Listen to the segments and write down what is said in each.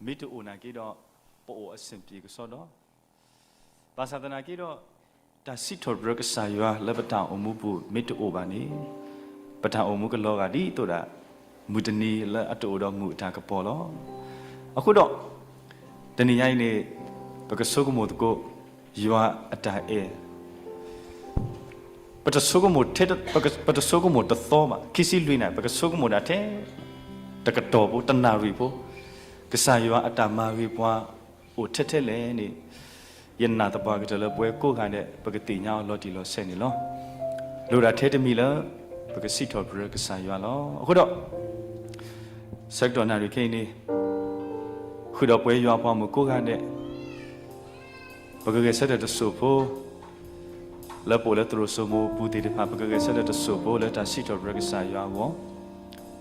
မ့ၢ်တအိၣ်နာ်က့ဒီး ပအိၣ်အဆင်ပြေကစီဒီ, ဘၣ်ဆၣ်သနာ်က့ဒီး တၢ်စံးထီၣ်ပတြၢၤကစၢ်ယွၤလၢပတၢ်အိၣ်မူပူၤမ့ၢ်တအိၣ်ဘၣ်န့ၣ်, ပတၢ်အိၣ်မူကလီၤဂာ်ဒ်သိးဒၣ် မုၢ်တနံၤလၢအတအိၣ်ဒီးမုၢ်အတၢ်ကပီၤလီၤ. အဃိဒီး တနံၤညါအံၤန့ၣ် ပကဆိကမိၣ်သကိး ယွၤအတၢ်အဲၣ် ပတဆိကမိၣ်ထဲ, ပတဆိကမိၣ်တသီဘၣ်, ခံဆံလွံၢ်နၣ်ရံၣ် ပကဆိကမိၣ်ဒၣ်ထဲ တကတီၢ်ဖိ တနၣ်ရံၣ်ဖိ, ကစၢ်ယွၤအတၢ်မၤဂ့ၤပှၤအိၣ်ထဲထဲလဲၣ်န့ၣ်, ယနာ်သပှၢ်ကတၢၢ်လၢပဝဲကိးဂၤဒဲး ပကသ့ၣ်ညါအီၤလီၤတံၢ်လီၤဆဲးန့ၣ်လီၤ. လိၣ်ဒၣ်ထဲတမံၤလၢ ပကစံးထီၣ်ပတြၢၤကစၢ်ယွၤလီၤ. အဃိဒီး ဆၢကတီၢ်နၣ်ရံၣ်ခဲအံၤန့ၣ် ဃုာ်ဒီးပဝဲယွၤအပှၤမုၣ်ကိးဂၤဒဲး ပကဂဲၤဆၢထၢၣ်တစိၢ်ဖိ လၢပအိၣ်လၢသရိာ်စိမိၤပူၤသ့ၣ်တဖၣ် ပကဂဲၤဆၢထၢၣ်တစိၢ်ဖိလၢတၢ်စံးထီၣ်ပတြၢၤကစၢ်ယွၤအဂီၢ်,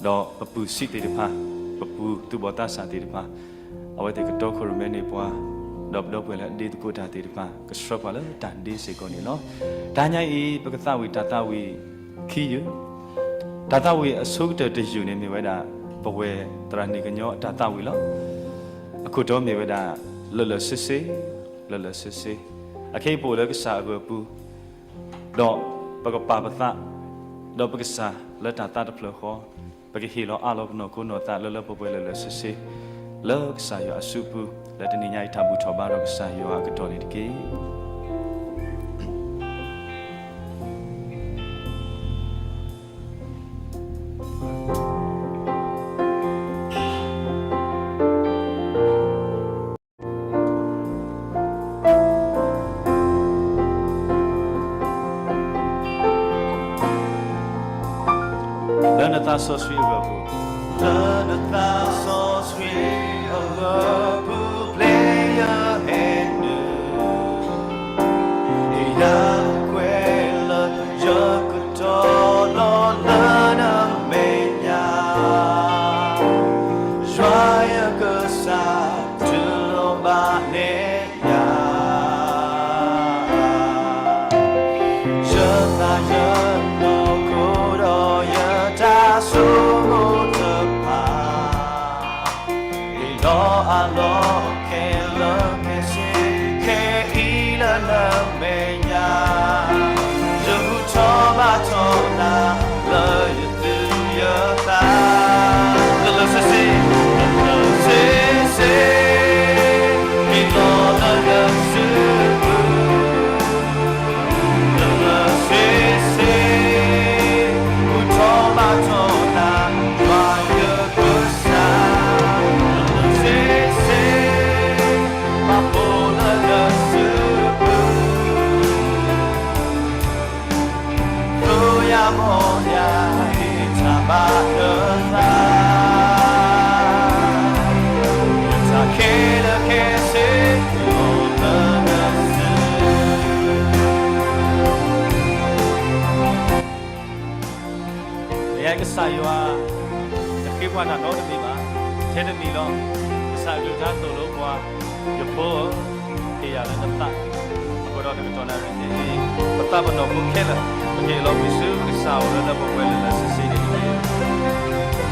ဒီးပပုၢ်စံးသ့ၣ်တဖၣ်, ပပုၢ်သူၣ်ဘီၣ်သးစၢ်သ့ၣ်တဖၣ်, အဝဲသ့ၣ်ကတီခိၣ်ရိၣ်မဲန့ၢ်ပှၤ, ဒီးပဒီပုၢ်ဝဲၢ်လၢအဒ့သကိးတၢ်သ့ၣ်တဖၣ် ကဆှၢပှၤလၢတၢ်ဒ့စ့ၢ်ကီးန့ၣ်လီၤ. တဟါညါအံၤ ပကသးဝံၣ်တၢ်သးဝံၣ်ခံယုၢ်, တၢ်သးဝံၣ်အဆိကတၢၢ်တယုၢ်န့ၣ်မ့ၢ်ဝဲဒၣ် ပဝဲသရၣ်နံၣ်ကညီအတၢ်သးဝံၣ်လီၤ. အခိၣ်တီမ့ၢ်ဝဲဒၣ် လၢာ်လၢာ်ဆ့ဆ့, လၢာ်လၢာ်ဆ့ဆ့, အခဲအံၤပအိၣ်လၢကစၢ်အဂၢၢ်အပူၤ, ဒီးပကပာ်ပသး, ဒီးပကစၢ်လၢတၢ်သးတဖျၢၣ်ဃီ, ပကဟ့ၣ်လီၤအးလီၤပနီၢ်ခိနီၢ်သးလၢလၢပှဲၤပှဲၤလၢာ်လၢာ်ဆ့ဆ့, လၢကစၢ်ယွၤအစုပူၤ, လၢတနံၤညါအံၤတၢ်ဘူၣ်ထီၣ်ဘါထီၣ်ကစၢ်ယွၤအကတီၢ်န့ၣ်တက့ၢ်. လၢနသးစီဆှံအဂီၢ်ပူၤ, လၢနသးစီဆှံအဂီၢ်ပူၤ ပျဲယဟဲနုာ်, ယကွဲးလၢယကတီၤလီၤလၢနမဲာ်ညါ, ယွၤယကစၢ် တုၤလီၤဘၣ်န့ၢ်ယၤ, ယသးယနီၢ်ခိဒီးယတၢ်ဆိကမိၣ်တဖၣ်, ဟ့ၣ်လီၤအးလီၤခဲလၢာ်ခဲဆ့, ခဲအံၤလၢနမဲာ်ညါ, ယဘူၣ်ထီၣ်ဘါထီၣ်နၤလၢယသူၣ်ယသး, လၢာ်လၢာ်ဆ့ဆ့, လၢာ်လၢာ်ဆ့ဆ့, ဟ့ၣ်လီၤလၢနစုပူၤ, လၢာ်လၢာ်ဆ့ဆ့, ဘူၣ်ထီၣ်ဘါထီၣ်နၤ ယွၤယကစၢ်, လၢာ်လၢာ်ဆ့ဆ့, ပာ်ဖှိၣ်လၢနစုပူၤ, သိယၤဘီယၤဟ့ၣ်တၢ်ဘၣ်နသး, ယတၢ်ခဲလၢာ်ခဲဆ့ အိၣ်လၢနစုပူၤ. ယကစၢ်ယွၤ တဃ့ပှၤတၢ်နီတမံၤဘၣ်, ထဲတမံၤလီၤ. ကစၢ်အကလုၢ်ကထါသိၣ်လိပှၤ, ယဖိဧၢ, ဟ့ၣ်ယၤလၢနသး, အဃိဒီးတကတီၢ်နၣ်ရံၣ်န့ၣ် ပသးပနီၣ်ဖိခဲလၢာ် ပကဟ့ၣ်လီၤပစံးကစၢ်အအိၣ်လၢနပှဲၤပှဲၤလၢာ်လၢာ်ဆ့ဆ့န့ၣ်တက့ၢ်.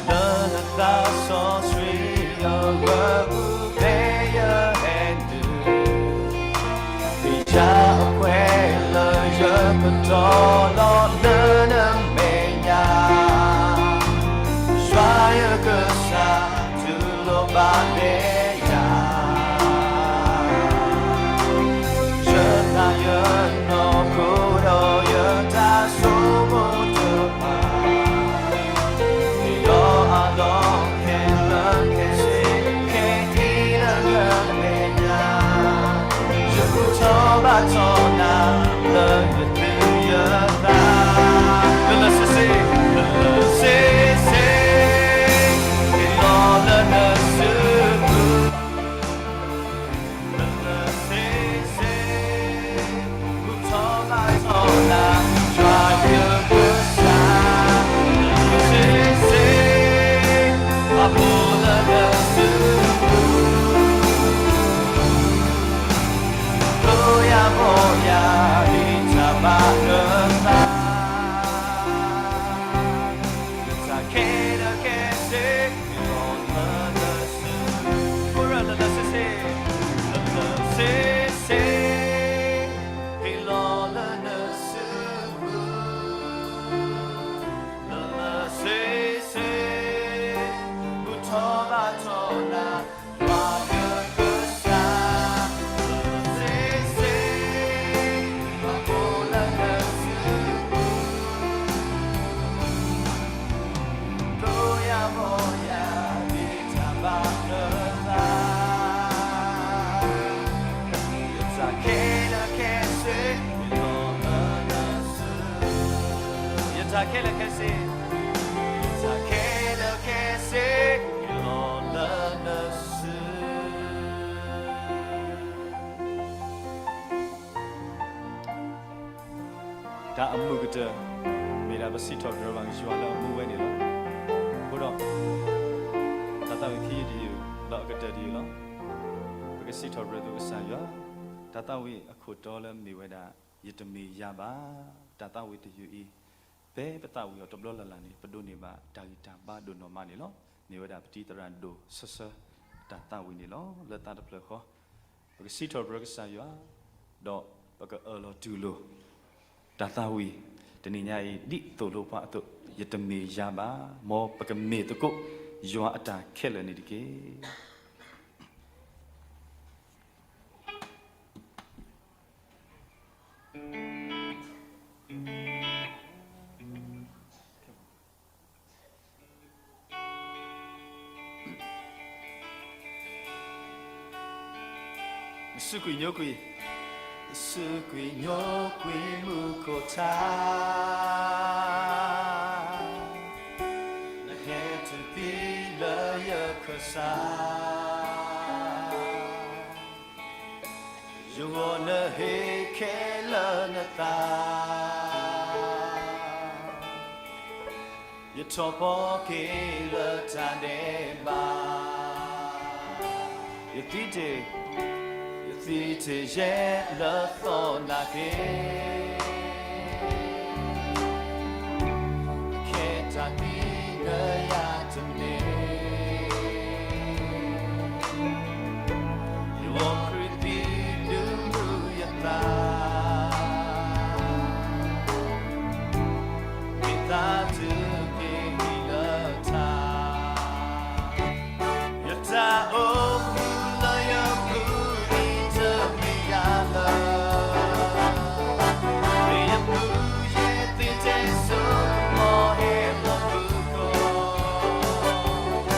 လၢနသးစီဆှံအဂီၢ်ပူၤ ဖဲယဟဲနုာ်, ယကွဲးလၢယကတီၤလီၤလၢနမဲာ်ညါ, ယွၤယကစၢ် တုၤလီၤဘၣ်န့ၢ်ယၤ, ယသးယနီၢ်ခိဒီးယတၢ်ဆိကမိၣ်တဖၣ်, ဟ့ၣ်လီၤအးလီၤခဲလၢာ်ခဲဆ့, ခဲအံၤလၢနမဲာ်ညါ, ယဘူၣ်ထီၣ်ဘါထီၣ်နၤလၢယသူၣ်ယသး တၢ်အမုာ်ကတၢၢ် မ့ၢ်ဒၣ်ပစံးထီၣ်ပတြၢၤဘၣ်ကစၢ်ယွၤလၢအမူဝဲန့ၣ်လီၤ. အဃိဒီး တၢ်သးဝံၣ်ခံယုၢ်တယုၢ် ဒီးအကတၢၢ်တယုၢ်လီၤ. ပကစံးထီၣ်ပတြၢၤသိးကစၢ်ယွၤ, တၢ်သးဝံၣ်အခိၣ်တီလၢမ့ၢ်ဝဲဒၣ် ယတမ့ၢ်ယၤဘၣ်. တၢ်သးဝံၣ်တယုၢ်အံၤ ဖဲပသးဝံၣ်အီၤတဘျီလၢ်လၢ်န့ၣ် ပဒိးန့ၢ်ဘၣ်တၢ်ဂံၢ်တၢ်ဘါဒိၣ်နီၢ်မးန့ၣ်လီၤ. မ့ၢ်ဝဲဒၣ်ပတံၤသရၣ်ဒိၣ်ဆၢဆၢ တၢ်သးဝံၣ်န့ၣ်လီၤ. လၢသးတဖျၢၣ်ဃီ ပကစံးထီၣ်ပတြၢၤကစၢ်ယွၤ, ဒီးပကအၢၣ်လီၤတူၢ်လိာ် တၢ်သးဝံၣ်တနံၤညါအံၤ ဒ်သိးလိာ်ပှၤအသိး, ယတမ့ၢ်ယၤဘၣ်, မ်ပကမ့ၢ်သကိး ယွၤအတၢ်ခဲလၢာ်န့ၣ်တက့ၢ်. စူးကွံာ်ညိကွံာ်, စူးကွံာ်ညိကွံာ်မူခိၣ်ထါ, နဟဲတုၤသံလၢယခၢၣ်စး, ယဂီၢ်နဟ့ၣ်ခဲလၢာ်နသး, ယထီၣ်ဖီက့ၤလၢတၢ်ဒဲးဘး, ယသံတ့ၢ်, ယသံတ့ၢ်ယဲလၢသီနာ်က့ၤ, ခဲတၢ်သံလၢယၤတန့ၢ်, ယဂီၢ်ခရံာ်သံဒုးမုာ်ယသး, မ့ၢ်သးတက့ၤဒံးလၢထး, ယတၢ်အိၣ်မူလၢယမူအံၤတမ့ၢ်ယၤလၢ, မ့ၢ်ယမူယသ့တဲစိကမီၤဟဲလၢမူခိၣ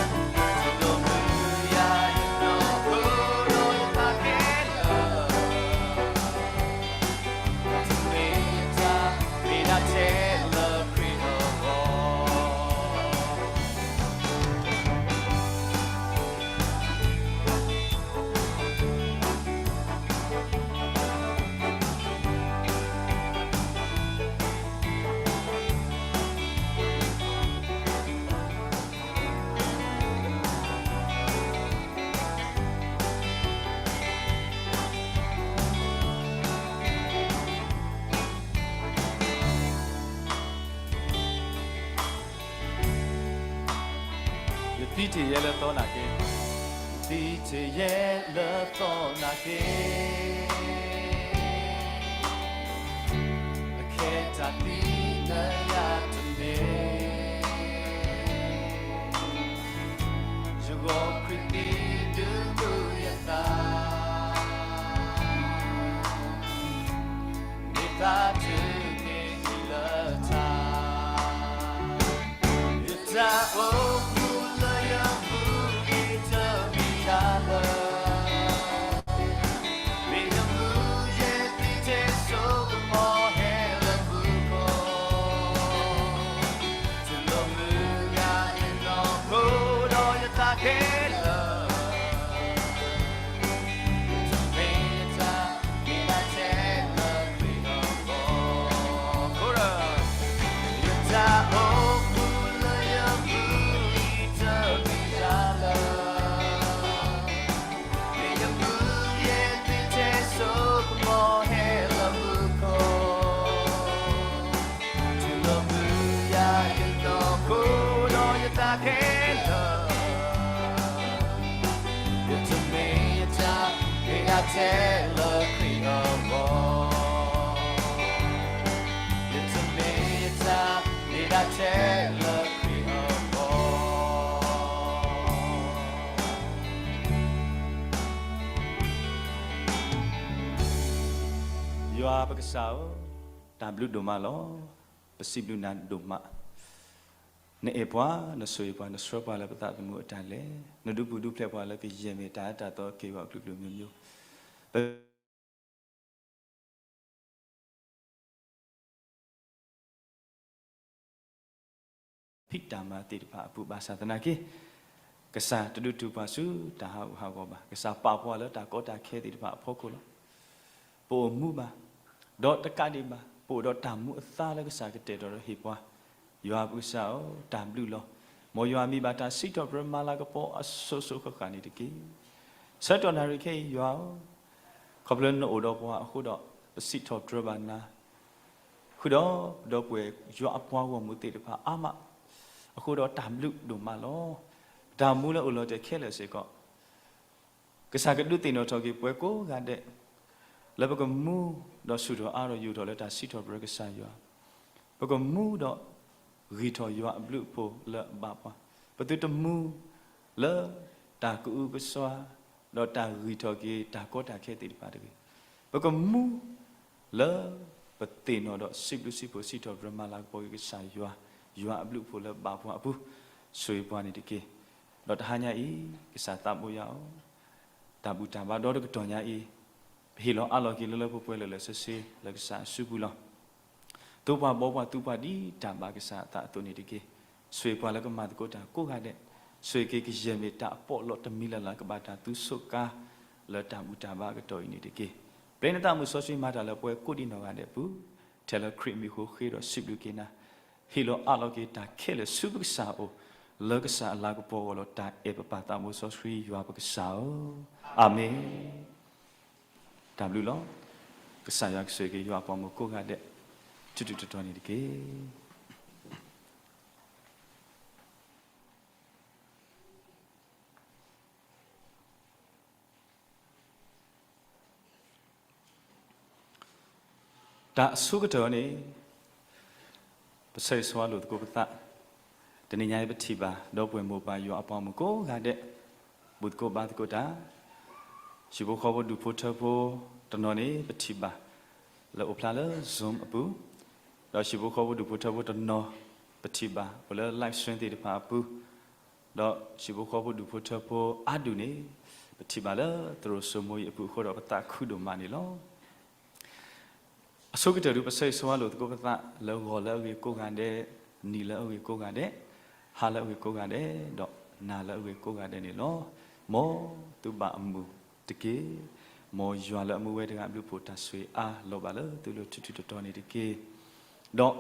်, တလိၣ်မုာ်ယၤယနီၢ်ခိဒီးယသးခဲလၢာ်, တမ့ၢ်ယတၢ်, မ့ၢ်ဒၣ်ထဲလၢခရံာ်အဂီၢ်. ယသံတ့ၢ်ယဲလၢသီနာ်က့ၤ, ယသံတ့ၢ်ယဲလၢသီနာ်က့ၤ, အခဲတၢ်သံလၢယၤတန့ၢ်, ယဂီၢ်ခရံာ်သံဒုးမုာ်ယသး, မ့ၢ်သးတက့ၤဒံးလၢထး, ယတၢ်အိၣ်မူလၢယမူအံၤတမ့ၢ်ယၤလၢ, မ့ၢ်ယမူယသ့တဲစိကမီၤဟဲလၢမူခိၣ်, တလိၣ်မုာ်ယၤယနီၢ်ခိဒီးယသးခဲလၢာ်, တမ့ၢ်ယတၢ်, မ့ၢ်ဒၣ်ထဲလၢခရံာ်အဂီၢ်, ယတၢ်အိၣ်မူလၢယမူအံၤတမ့ၢ်ယၤလၢ, မ့ၢ်ယမူယသ့တဲစိကမီၤဟဲလၢမူခိၣ်, တလိၣ်မုာ်ယၤယနီၢ်ခိဒီးယသးခဲလၢာ်, ယတမ့ၢ်ယတၢ်, မ့ၢ်ဒၣ်ထဲလၢခရံာ်အဂီၢ်, ယတမ့ၢ်ယတၢ်, မ့ၢ်ဒၣ်ထဲလၢခရံာ်အဂီၢ်. ယွၤပကစၢ်ဧၢ, တၢ်ဘျုးဒိၣ်မးလီၤ. ပစံးဘျုးနၤဒိၣ်မး, နအဲၣ်ပှၤ, နဆိၣ်ဂ့ၤပှၤ, နဆှၢပှၤလၢပသးသမူအတၢ်လဲၤ, နဒုးပူၤဒုးဖျဲးပှၤလၢကယဲၢ်မ့ၢ်တၢ်အတၢ်သီက့ၤဝဲအကလုာ်ကလုာ်မျိုးမျိုး, ပ ဖံးတၢ်မၤသ့ၣ်တဖၣ်အပူၤ ဘၣ်ဆၣ်သနာ်က့ ကစၢ်တဒုးတုၤပှၤဆူတၢ်ဟးဂူာ်ဟးဂီၤဘၣ်. ကစၢ်ပာ်ပှၤလၢတၢ်ကီတၢ်ခဲသ့ၣ်တဖၣ်အဖီခိၣ်လီၤ. ပအိၣ်မူဘၣ်, ဒီးတကးဒံးဘၣ်, ပအိၣ်ဒီးတၢ်မူအသါလၢကစၢ်ကတဲာ်ကတီၤဒီးဟ့ၣ်ပှၤ, ယွၤပကစၢ်ဧၢ, တၢ်ဘျုးလီၤ. မ်ယွၤမံၤဘၣ်တၢ်စံးထီၣ်ပတြၢၤမၤလၤကပီၤအစိၤစိၤဃၣ်ဃၣ်န့ၣ်တက့ၢ်. ဆၢကတီၢ်နၣ်ရံၣ်ခဲအံၤယွၤဧၢ, ခီဖျိနအိၣ်ဒီးပှၤအဃိဒီး ပစံးထီၣ်ပတြၢၤဘၣ်နၤ, ဃုာ်ဒီးပဒီပုၢ်ဝဲၢ်ယွၤအပှၤဂီၢ်မုၢ်သ့ၣ်တဖၣ်အါမး, အဃိဒီးတၢ်ဘျုးဒိၣ်မးလီၤ. ပတၢ်မူလၢအိၣ်လီၤတဲာ်ခဲလၢာ်စ့ၢ်ကီး ကစၢ်ကဒုးသ့ၣ်နီၣ်ထီၣ်က့ၤပှၤကိးဂၤဒဲး, လၢပကမူဒီးဆူၣ်ထီၣ်အါထီၣ်ယူာ်ထီၣ်လၢတၢ်စံးထီၣ်ပတြၢၤကစၢ်ယွၤ, ပကမူဒီးဂံၢ်ထီၣ်ယွၤအဘျုးအဖှိၣ်လၢအဘၣ်ပှၤ, ပသုတမူလၢတၢ်ကအုကစွါ, ဒီးတၢ်ဂံၢ်ထီၣ်က့ၤတၢ်ကီတၢ်ခဲသ့ၣ်တဖၣ်တဂ့ၤ. ပကမူလၢပသ့ၣ်နီၣ်ဒီးစံးဘျုးစံးဖှိၣ်စံးထီၣ်ပတြၢၤမၤလၤကပီၤက့ၤကစၢ်ယွၤ, ယွၤအဘျုးအဖှိၣ်လၢဘၣ်ပှၤအပူၤ, ဆိၣ်ဂ့ၤပှၤန့ၣ်တက့ၢ်. ဒီးတဟါညါအံၤ ကစၢ်သးဘိယွၤဧၢ, တၢ်ဘူၣ်တၢ်ဘါဒီတကတီၢ်ညါအံၤ, ပဟ့ၣ်လီၤအးလီၤက့ၤလၢလၢပှဲၤပှဲၤလၢလၢာ်ဆ့ဆ့လၢကစၢ်အစုပူၤလီၤ. သိပှၤဘှီပှၤသူပှၤဒ်တၢ်ဘၣ်ကစၢ်အသးအသိးန့ၣ်တက့ၢ်. ဆိၣ်ဂ့ၤပှၤလၢကမၤသကိးတၢ်ကိးဂၤဒဲး, ဆိၣ်ဂ့ၤက့ၤကယဲၢ်မ့ၢ်တၢ်အပီးလီတမံၤလၢ်လၢ် ကဘၣ်တၢ်သူဆိးကါလၢတၢ်ဘူၣ်တၢ်ဘါအကတီၢ်အံၤန့ၣ်တက့ၢ်. ပျဲနသးမုၢ်စီဆှံမၤတၢ်လၢပှၤကိးဒံးနီၢ်ဂၤဒဲးအပူၤ, ထဲလၢခရံာ်မံၤဃိဃ့ဒီးစံးဘျုးက့ၤနၤ, ဟ့ၣ်လီၤအးလီၤက့ၤတၢ်ခဲလၢာ်ဆူပကစၢ်အအိၣ်, လၢကစၢ်အလၤကပီၤအဂီၢ်လီၤ. တၢ်အဲၣ်ပပၢ်သးဘိစီဆှံယွၤပကစၢ်ဧၢ, အၤမ့ၣ်. တၢ်ဘျုးလီၤ. ကစၢ်ယွၤကဆိၣ်ဂ့ၤက့ၤယွၤအပှၤမုၣ်ကိးဂၤဒဲး, ထူထူတီတီန့ၣ်တက့ၢ်. တၢ်အဆိကတၢၢ်န့ၣ် ပဆၢဂ့ၤဆၢဝါလိာ်သကိးပသး, တနံၤညါအံၤပထံၣ်ဘၣ် ဒီပုၢ်ဝဲၢ်မိၢ်ပၢ်ယွၤအပှၤမုၣ်ကိးဂၤဒဲး, ဘူၣ်သကိးဘါသကိးတၢ်, ဟံၣ်ဖိဃီဖိဒူၣ်ဖိထၢဖိတနီၤန့ၣ် ပထံၣ်ဘၣ်လၢအိၣ်ဖျါလၢ Zoom အပူၤ, ဒီးဟံၣ်ဖိဃီဖိဒူၣ်ဖိထၢဖိတနီၤ ပထံၣ်ဘၣ်အိၣ်လၢ live stream သ့ၣ်တဖၣ်အပူၤ, ဒီးဟံၣ်ဖိဃီဖိဒူၣ်ဖိထၢဖိအါဒူၣ်န့ၣ် ပထံၣ်ဘၣ်လၢသရိာ်စိမိၤအံၤအပူၤအဃိဒီး ပသးခုဒိၣ်မးန့ၣ်လီၤ. အဆိကတၢၢ်ဒုး ပဆၢဂ့ၤဆၢဝါလိာ်သကိးပသး လၢဂီၤလၢအဂ့ၤကိးဂၤဒဲး, နံၤလၢအဂ့ၤကိးဂၤဒဲး, ဟါလၢအဂ့ၤကိးဂၤဒဲး, ဒီးနၤလၢအဂ့ၤကိးဂၤဒဲးန့ၣ်လီၤ. မ်သုဘၣ်အမုာ်တက့ၢ်. မ်ယွၤလၢအမူဝဲတဂၤအဘျုးအဖှိၣ်တၢ်ဆိၣ်ဂ့ၤအါလီၤဘၣ်လၢသုလၢထူထူတီတီန့ၣ်တက့ၢ်. ဒီး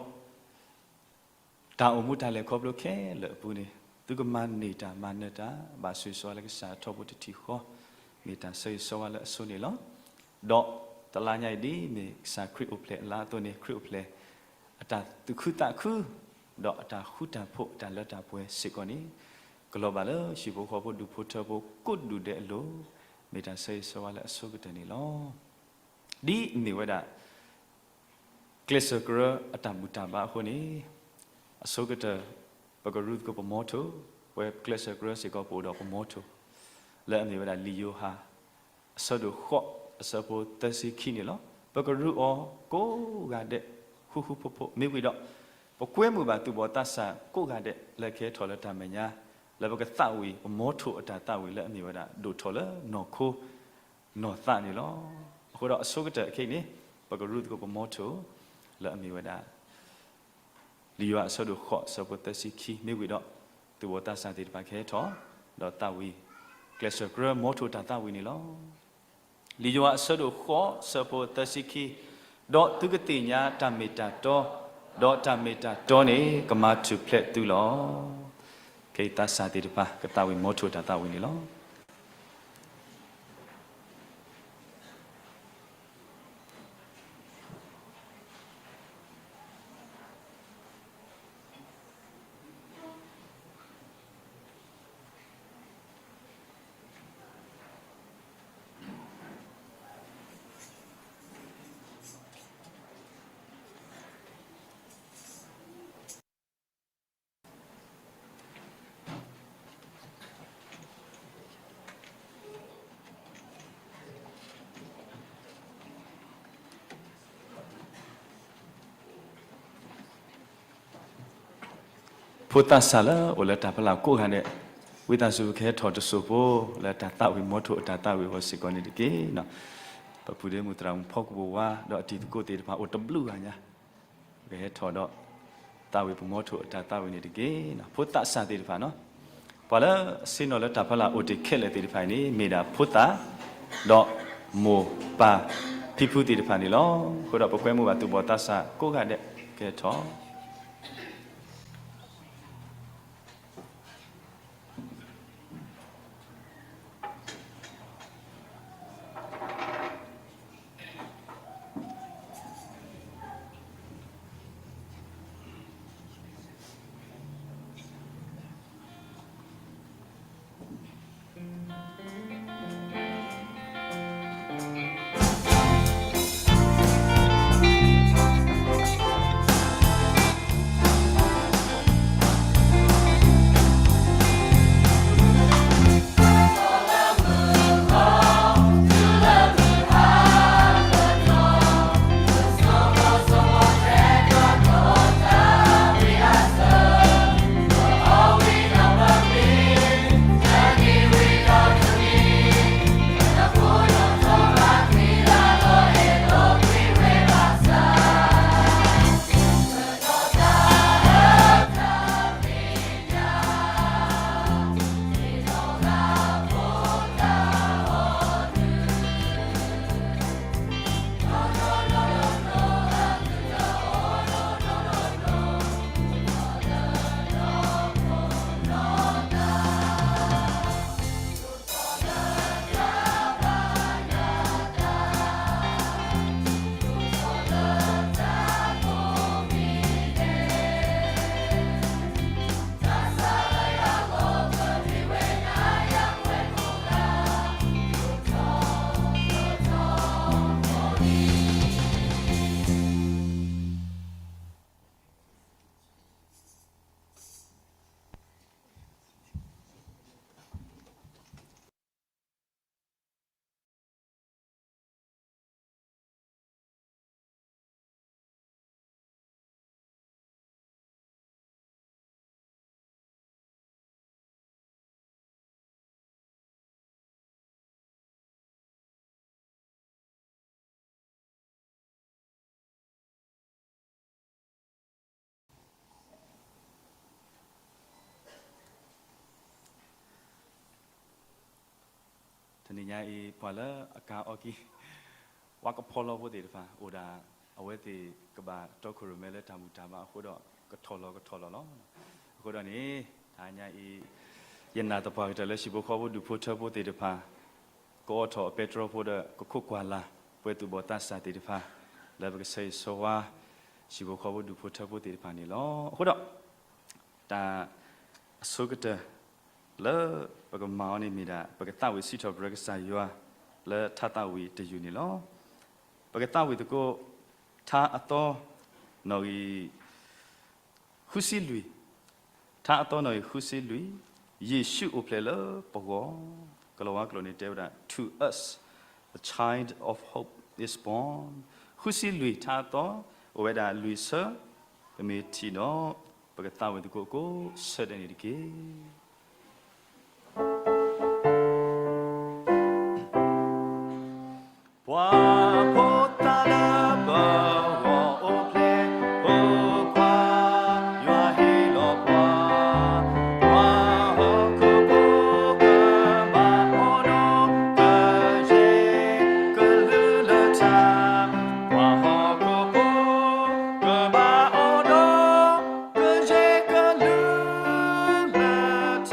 တၢ်အိၣ်မူတၢ်လဲၤခီဖျိခဲလၢာ်အပူၤန့ၣ် သုကမၤန့ၢ်တၢ်မၤနၢၤတၢ် ဘၣ်ဆိၣ်ဂ့ၤဆိဝါလၢကစၢ်အထီဘိတထံၣ်ဃီ, မ့ၢ်တၢ်ဆၢဂ့ၤဆိဝါလၢအဆိန့ၣ်လီၤ. ဒီးတလါညါအံၤဒ်မ့ၢ်ကစၢ်ခရံာ်အိၣ်ဖျဲၣ်အလါအသိးန့ၣ် ခရံာ်အိၣ်ဖျဲၣ် အတၢ်သူၣ်ခုသးခု ဒီးအတၢ်ဃူတၢ်ဖိးအတၢ်လၢတၢ်ပှဲၤစ့ၢ်ကီးန့ၣ် ကလီၤဘၣ်လၢဟံၣ်ဖိဃီဖိဒူၣ်ဖိထၢဖိကိးဒူၣ်ဒဲးအလိၤ, မ့ၢ်တၢ်ဆၢဂ့ၤဆိဝါလၢအဆိကတၢၢ်န့ၣ်လီၤ. ဒ်အမ့ၢ်ဝဲဒၣ် ကျဲးစၢးကရၢအတၢ်ဘူၣ်တၢ်ဘါအဃိန့ၣ်, အဆိကတၢၢ် ပကရူသကိးပမီထိၣ်, ပကျဲးစၢးကရၢစ့ၢ်ကီးပအိၣ်ဒီးပမီထိၣ်, လၢအမ့ၢ်ဝဲဒၣ်လံာ်ယိၤဟၣ် အဆၢဒိၣ်ဃိး အဆၢဖိသၢဆံခံန့ၣ်လီၤ. ပကရူအီၤကိးဂၤဒဲး ဃူဃူဖိးဖိး မ့ၢ်ဝံၤဒီး ပကွဲမုာ်ဘၣ်သူၣ်ဘီၣ်သးစၢ်ကိးဂၤဒဲး လၢကဟဲထီၣ်လၢတၢ်မဲာ်ညါ လၢပကသးဝံၣ် ပမီထိၣ်အတၢ်သးဝံၣ်လၢအမ့ၢ်ဝဲဒၣ် ဒိၣ်ထီၣ်လၢနီၢ်ခိ နီၢ်သးန့ၣ်လီၤ. အဃိဒီးအဆိကတၢၢ်အခဲအံၤန့ၣ် ပကရူသကိးပမီထိၣ် လၢအမ့ၢ်ဝဲဒၣ် လံာ်ယိၤဟၣ်အဆၢဒိၣ်ဃိး အဆၢဖိသၢဆံခံ မ့ၢ်ဝံၤဒီး သူၣ်ဘီၣ်သးစၢ်သ့ၣ်တဖၣ်ကဟဲထီၣ် ဒီးသးဝံၣ် ကျဲးစၢးကရၢမီထိၣ်တၢ်သးဝံၣ်န့ၣ်လီၤ. လံာ်ယိၤဟၣ်အဆၢဒိၣ်ဃိး အဆၢဖိသၢဆံခံ, ဒီးသုကသ့ၣ်ညါတၢ်မ့ၢ်တၢ်တီ, ဒီးတၢ်မ့ၢ်တၢ်တီန့ၣ် ကမၤထူၣ်ဖျဲးသုလီၤ. ခဲအံၤသးစၢ်သ့ၣ်တဖၣ် ကသးဝံၣ်မီထိၣ်တၢ်သးဝံၣ်န့ၣ်လီၤ. ဖိသၣ်စၢ်လၢအိၣ်လၢတၢ်ဖီလာ်ကိးဂၤဒဲး, ဝံသးစူၤကဟဲထီၣ်တစိၢ်ဖိ လၢတၢ်သးဝံၣ်မီထိၣ်အတၢ်သးဝံၣ်အဂီၢ်စ့ၢ်ကီးန့ၣ်တက့ၢ်. ပပုၢ်ဒီးမုၢ်သရၣ်မုၣ်ဖီကပူၤဝါ ဒီးအတံၤသကိးသ့ၣ်တဖၣ်အိၣ်တဘျုးဂၤညါ ကဟဲထီၣ်ဒီး သးဝံၣ်ပမီထိၣ်အတၢ်သးဝံၣ်န့ၣ်တက့ၢ်. ဖိသၣ်စၢ်သ့ၣ်တဖၣ်န့ၣ်, ပှၤလၢအဆ့ၣ်နီၤလၢတၢ်ဖီလာ်အိၣ်တ့ၢ်ခဲလၢာ်သ့ၣ်တဖၣ်အံၤန့ၣ် မ့ၢ်ဒၣ်ဖိသၣ်, ဒီးမိၢ်ပၢ် ဖံဖုသ့ၣ်တဖၣ်န့ၣ်လီၤ. အဃိဒီးပကွဲမုာ်ဘၣ်သူၣ်ဘီၣ်သးစၢ်ကိးဂၤဒဲးကဲထီၣ်.တနံၤညါအံၤ ပှၤလၢအကၤအီကံ ဝါကဖီလီဖိသ့ၣ်တဖၣ်အိၣ်ဒၣ် အဝဲသ့ၣ်ကဘၣ်တီခိၣ်ရိၣ်မဲလၢတၢ်ဘူၣ်တၢ်ဘါအဃိဒီး ကထီၣ်လီၤကထီၣ်လီၤလီၤ. အဃိဒီးန့ၣ် တနံၤညါအံၤ ယနာ်သပှၢ်ကတၢၢ်လၢဟံၣ်ဖိဃီဖိဒူၣ်ဖိထၢဖိသ့ၣ်တဖၣ် ကအိးထီၣ်အပဲတြီဖိဒီး ကခိးကွၢ်လၢ် ပှဲၤသူၣ်ဘီၣ်သးစၢ်သ့ၣ်တဖၣ် လၢပကဆၢဂ့ၤဆၢဝါ ဟံၣ်ဖိဃီဖိဒူၣ်ဖိထၢဖိသ့ၣ်တဖၣ်န့ၣ်လီၤ. အဃိဒီး တၢ်အဆိကတၢၢ် လၢပကမၤအီၤန့ၣ်မ့ၢ်ဒၣ် ပကသးဝံၣ်စံးထီၣ်ပတြၢၤကစၢ်ယွၤ လၢထါသးဝံၣ်တယုၢ်န့ၣ်လီၤ. ပကသးဝံၣ်သကိး ထါအသီ နီၣ်ဂံၢ် ဃုဆံလွံၢ်, ထါအသီနီၣ်ဂံၢ်ဃုဆံလွံၢ်, ယ့ၣ်ၡူးအိၣ်ဖျဲၣ်လၢပဂီၢ်, ကလီၤဝါကျိာ်န့ၣ်တဲဝဲဒၣ် To us a child of hope is born. ဃုဆံလွံၢ်ထါအသီ အိၣ်ဝဲဒၣ်လွံၢ်ဆၢ, ပမ့ၢ်ထံၣ်ဒီး ပကသးဝံၣ်သကိးကိးဆၢဒဲးန့ၣ်တက့ၢ်. ပှၤဖိသၣ်လၢပဂီၢ်အိၣ်ဖျဲၣ်, ဖိခွါယွၤဟ့ၣ်လီၤပှၤ, ပှၤဟီၣ်ခိၣ်ဖိကဘၣ်အိၣ်ဒီး ကယဲၢ်ကလုာ်လၢထါ, ပှၤဟီၣ်ခိၣ်ဖိကဘၣ်အိၣ်ဒီး ကယဲၢ်ကလုာ်လၢ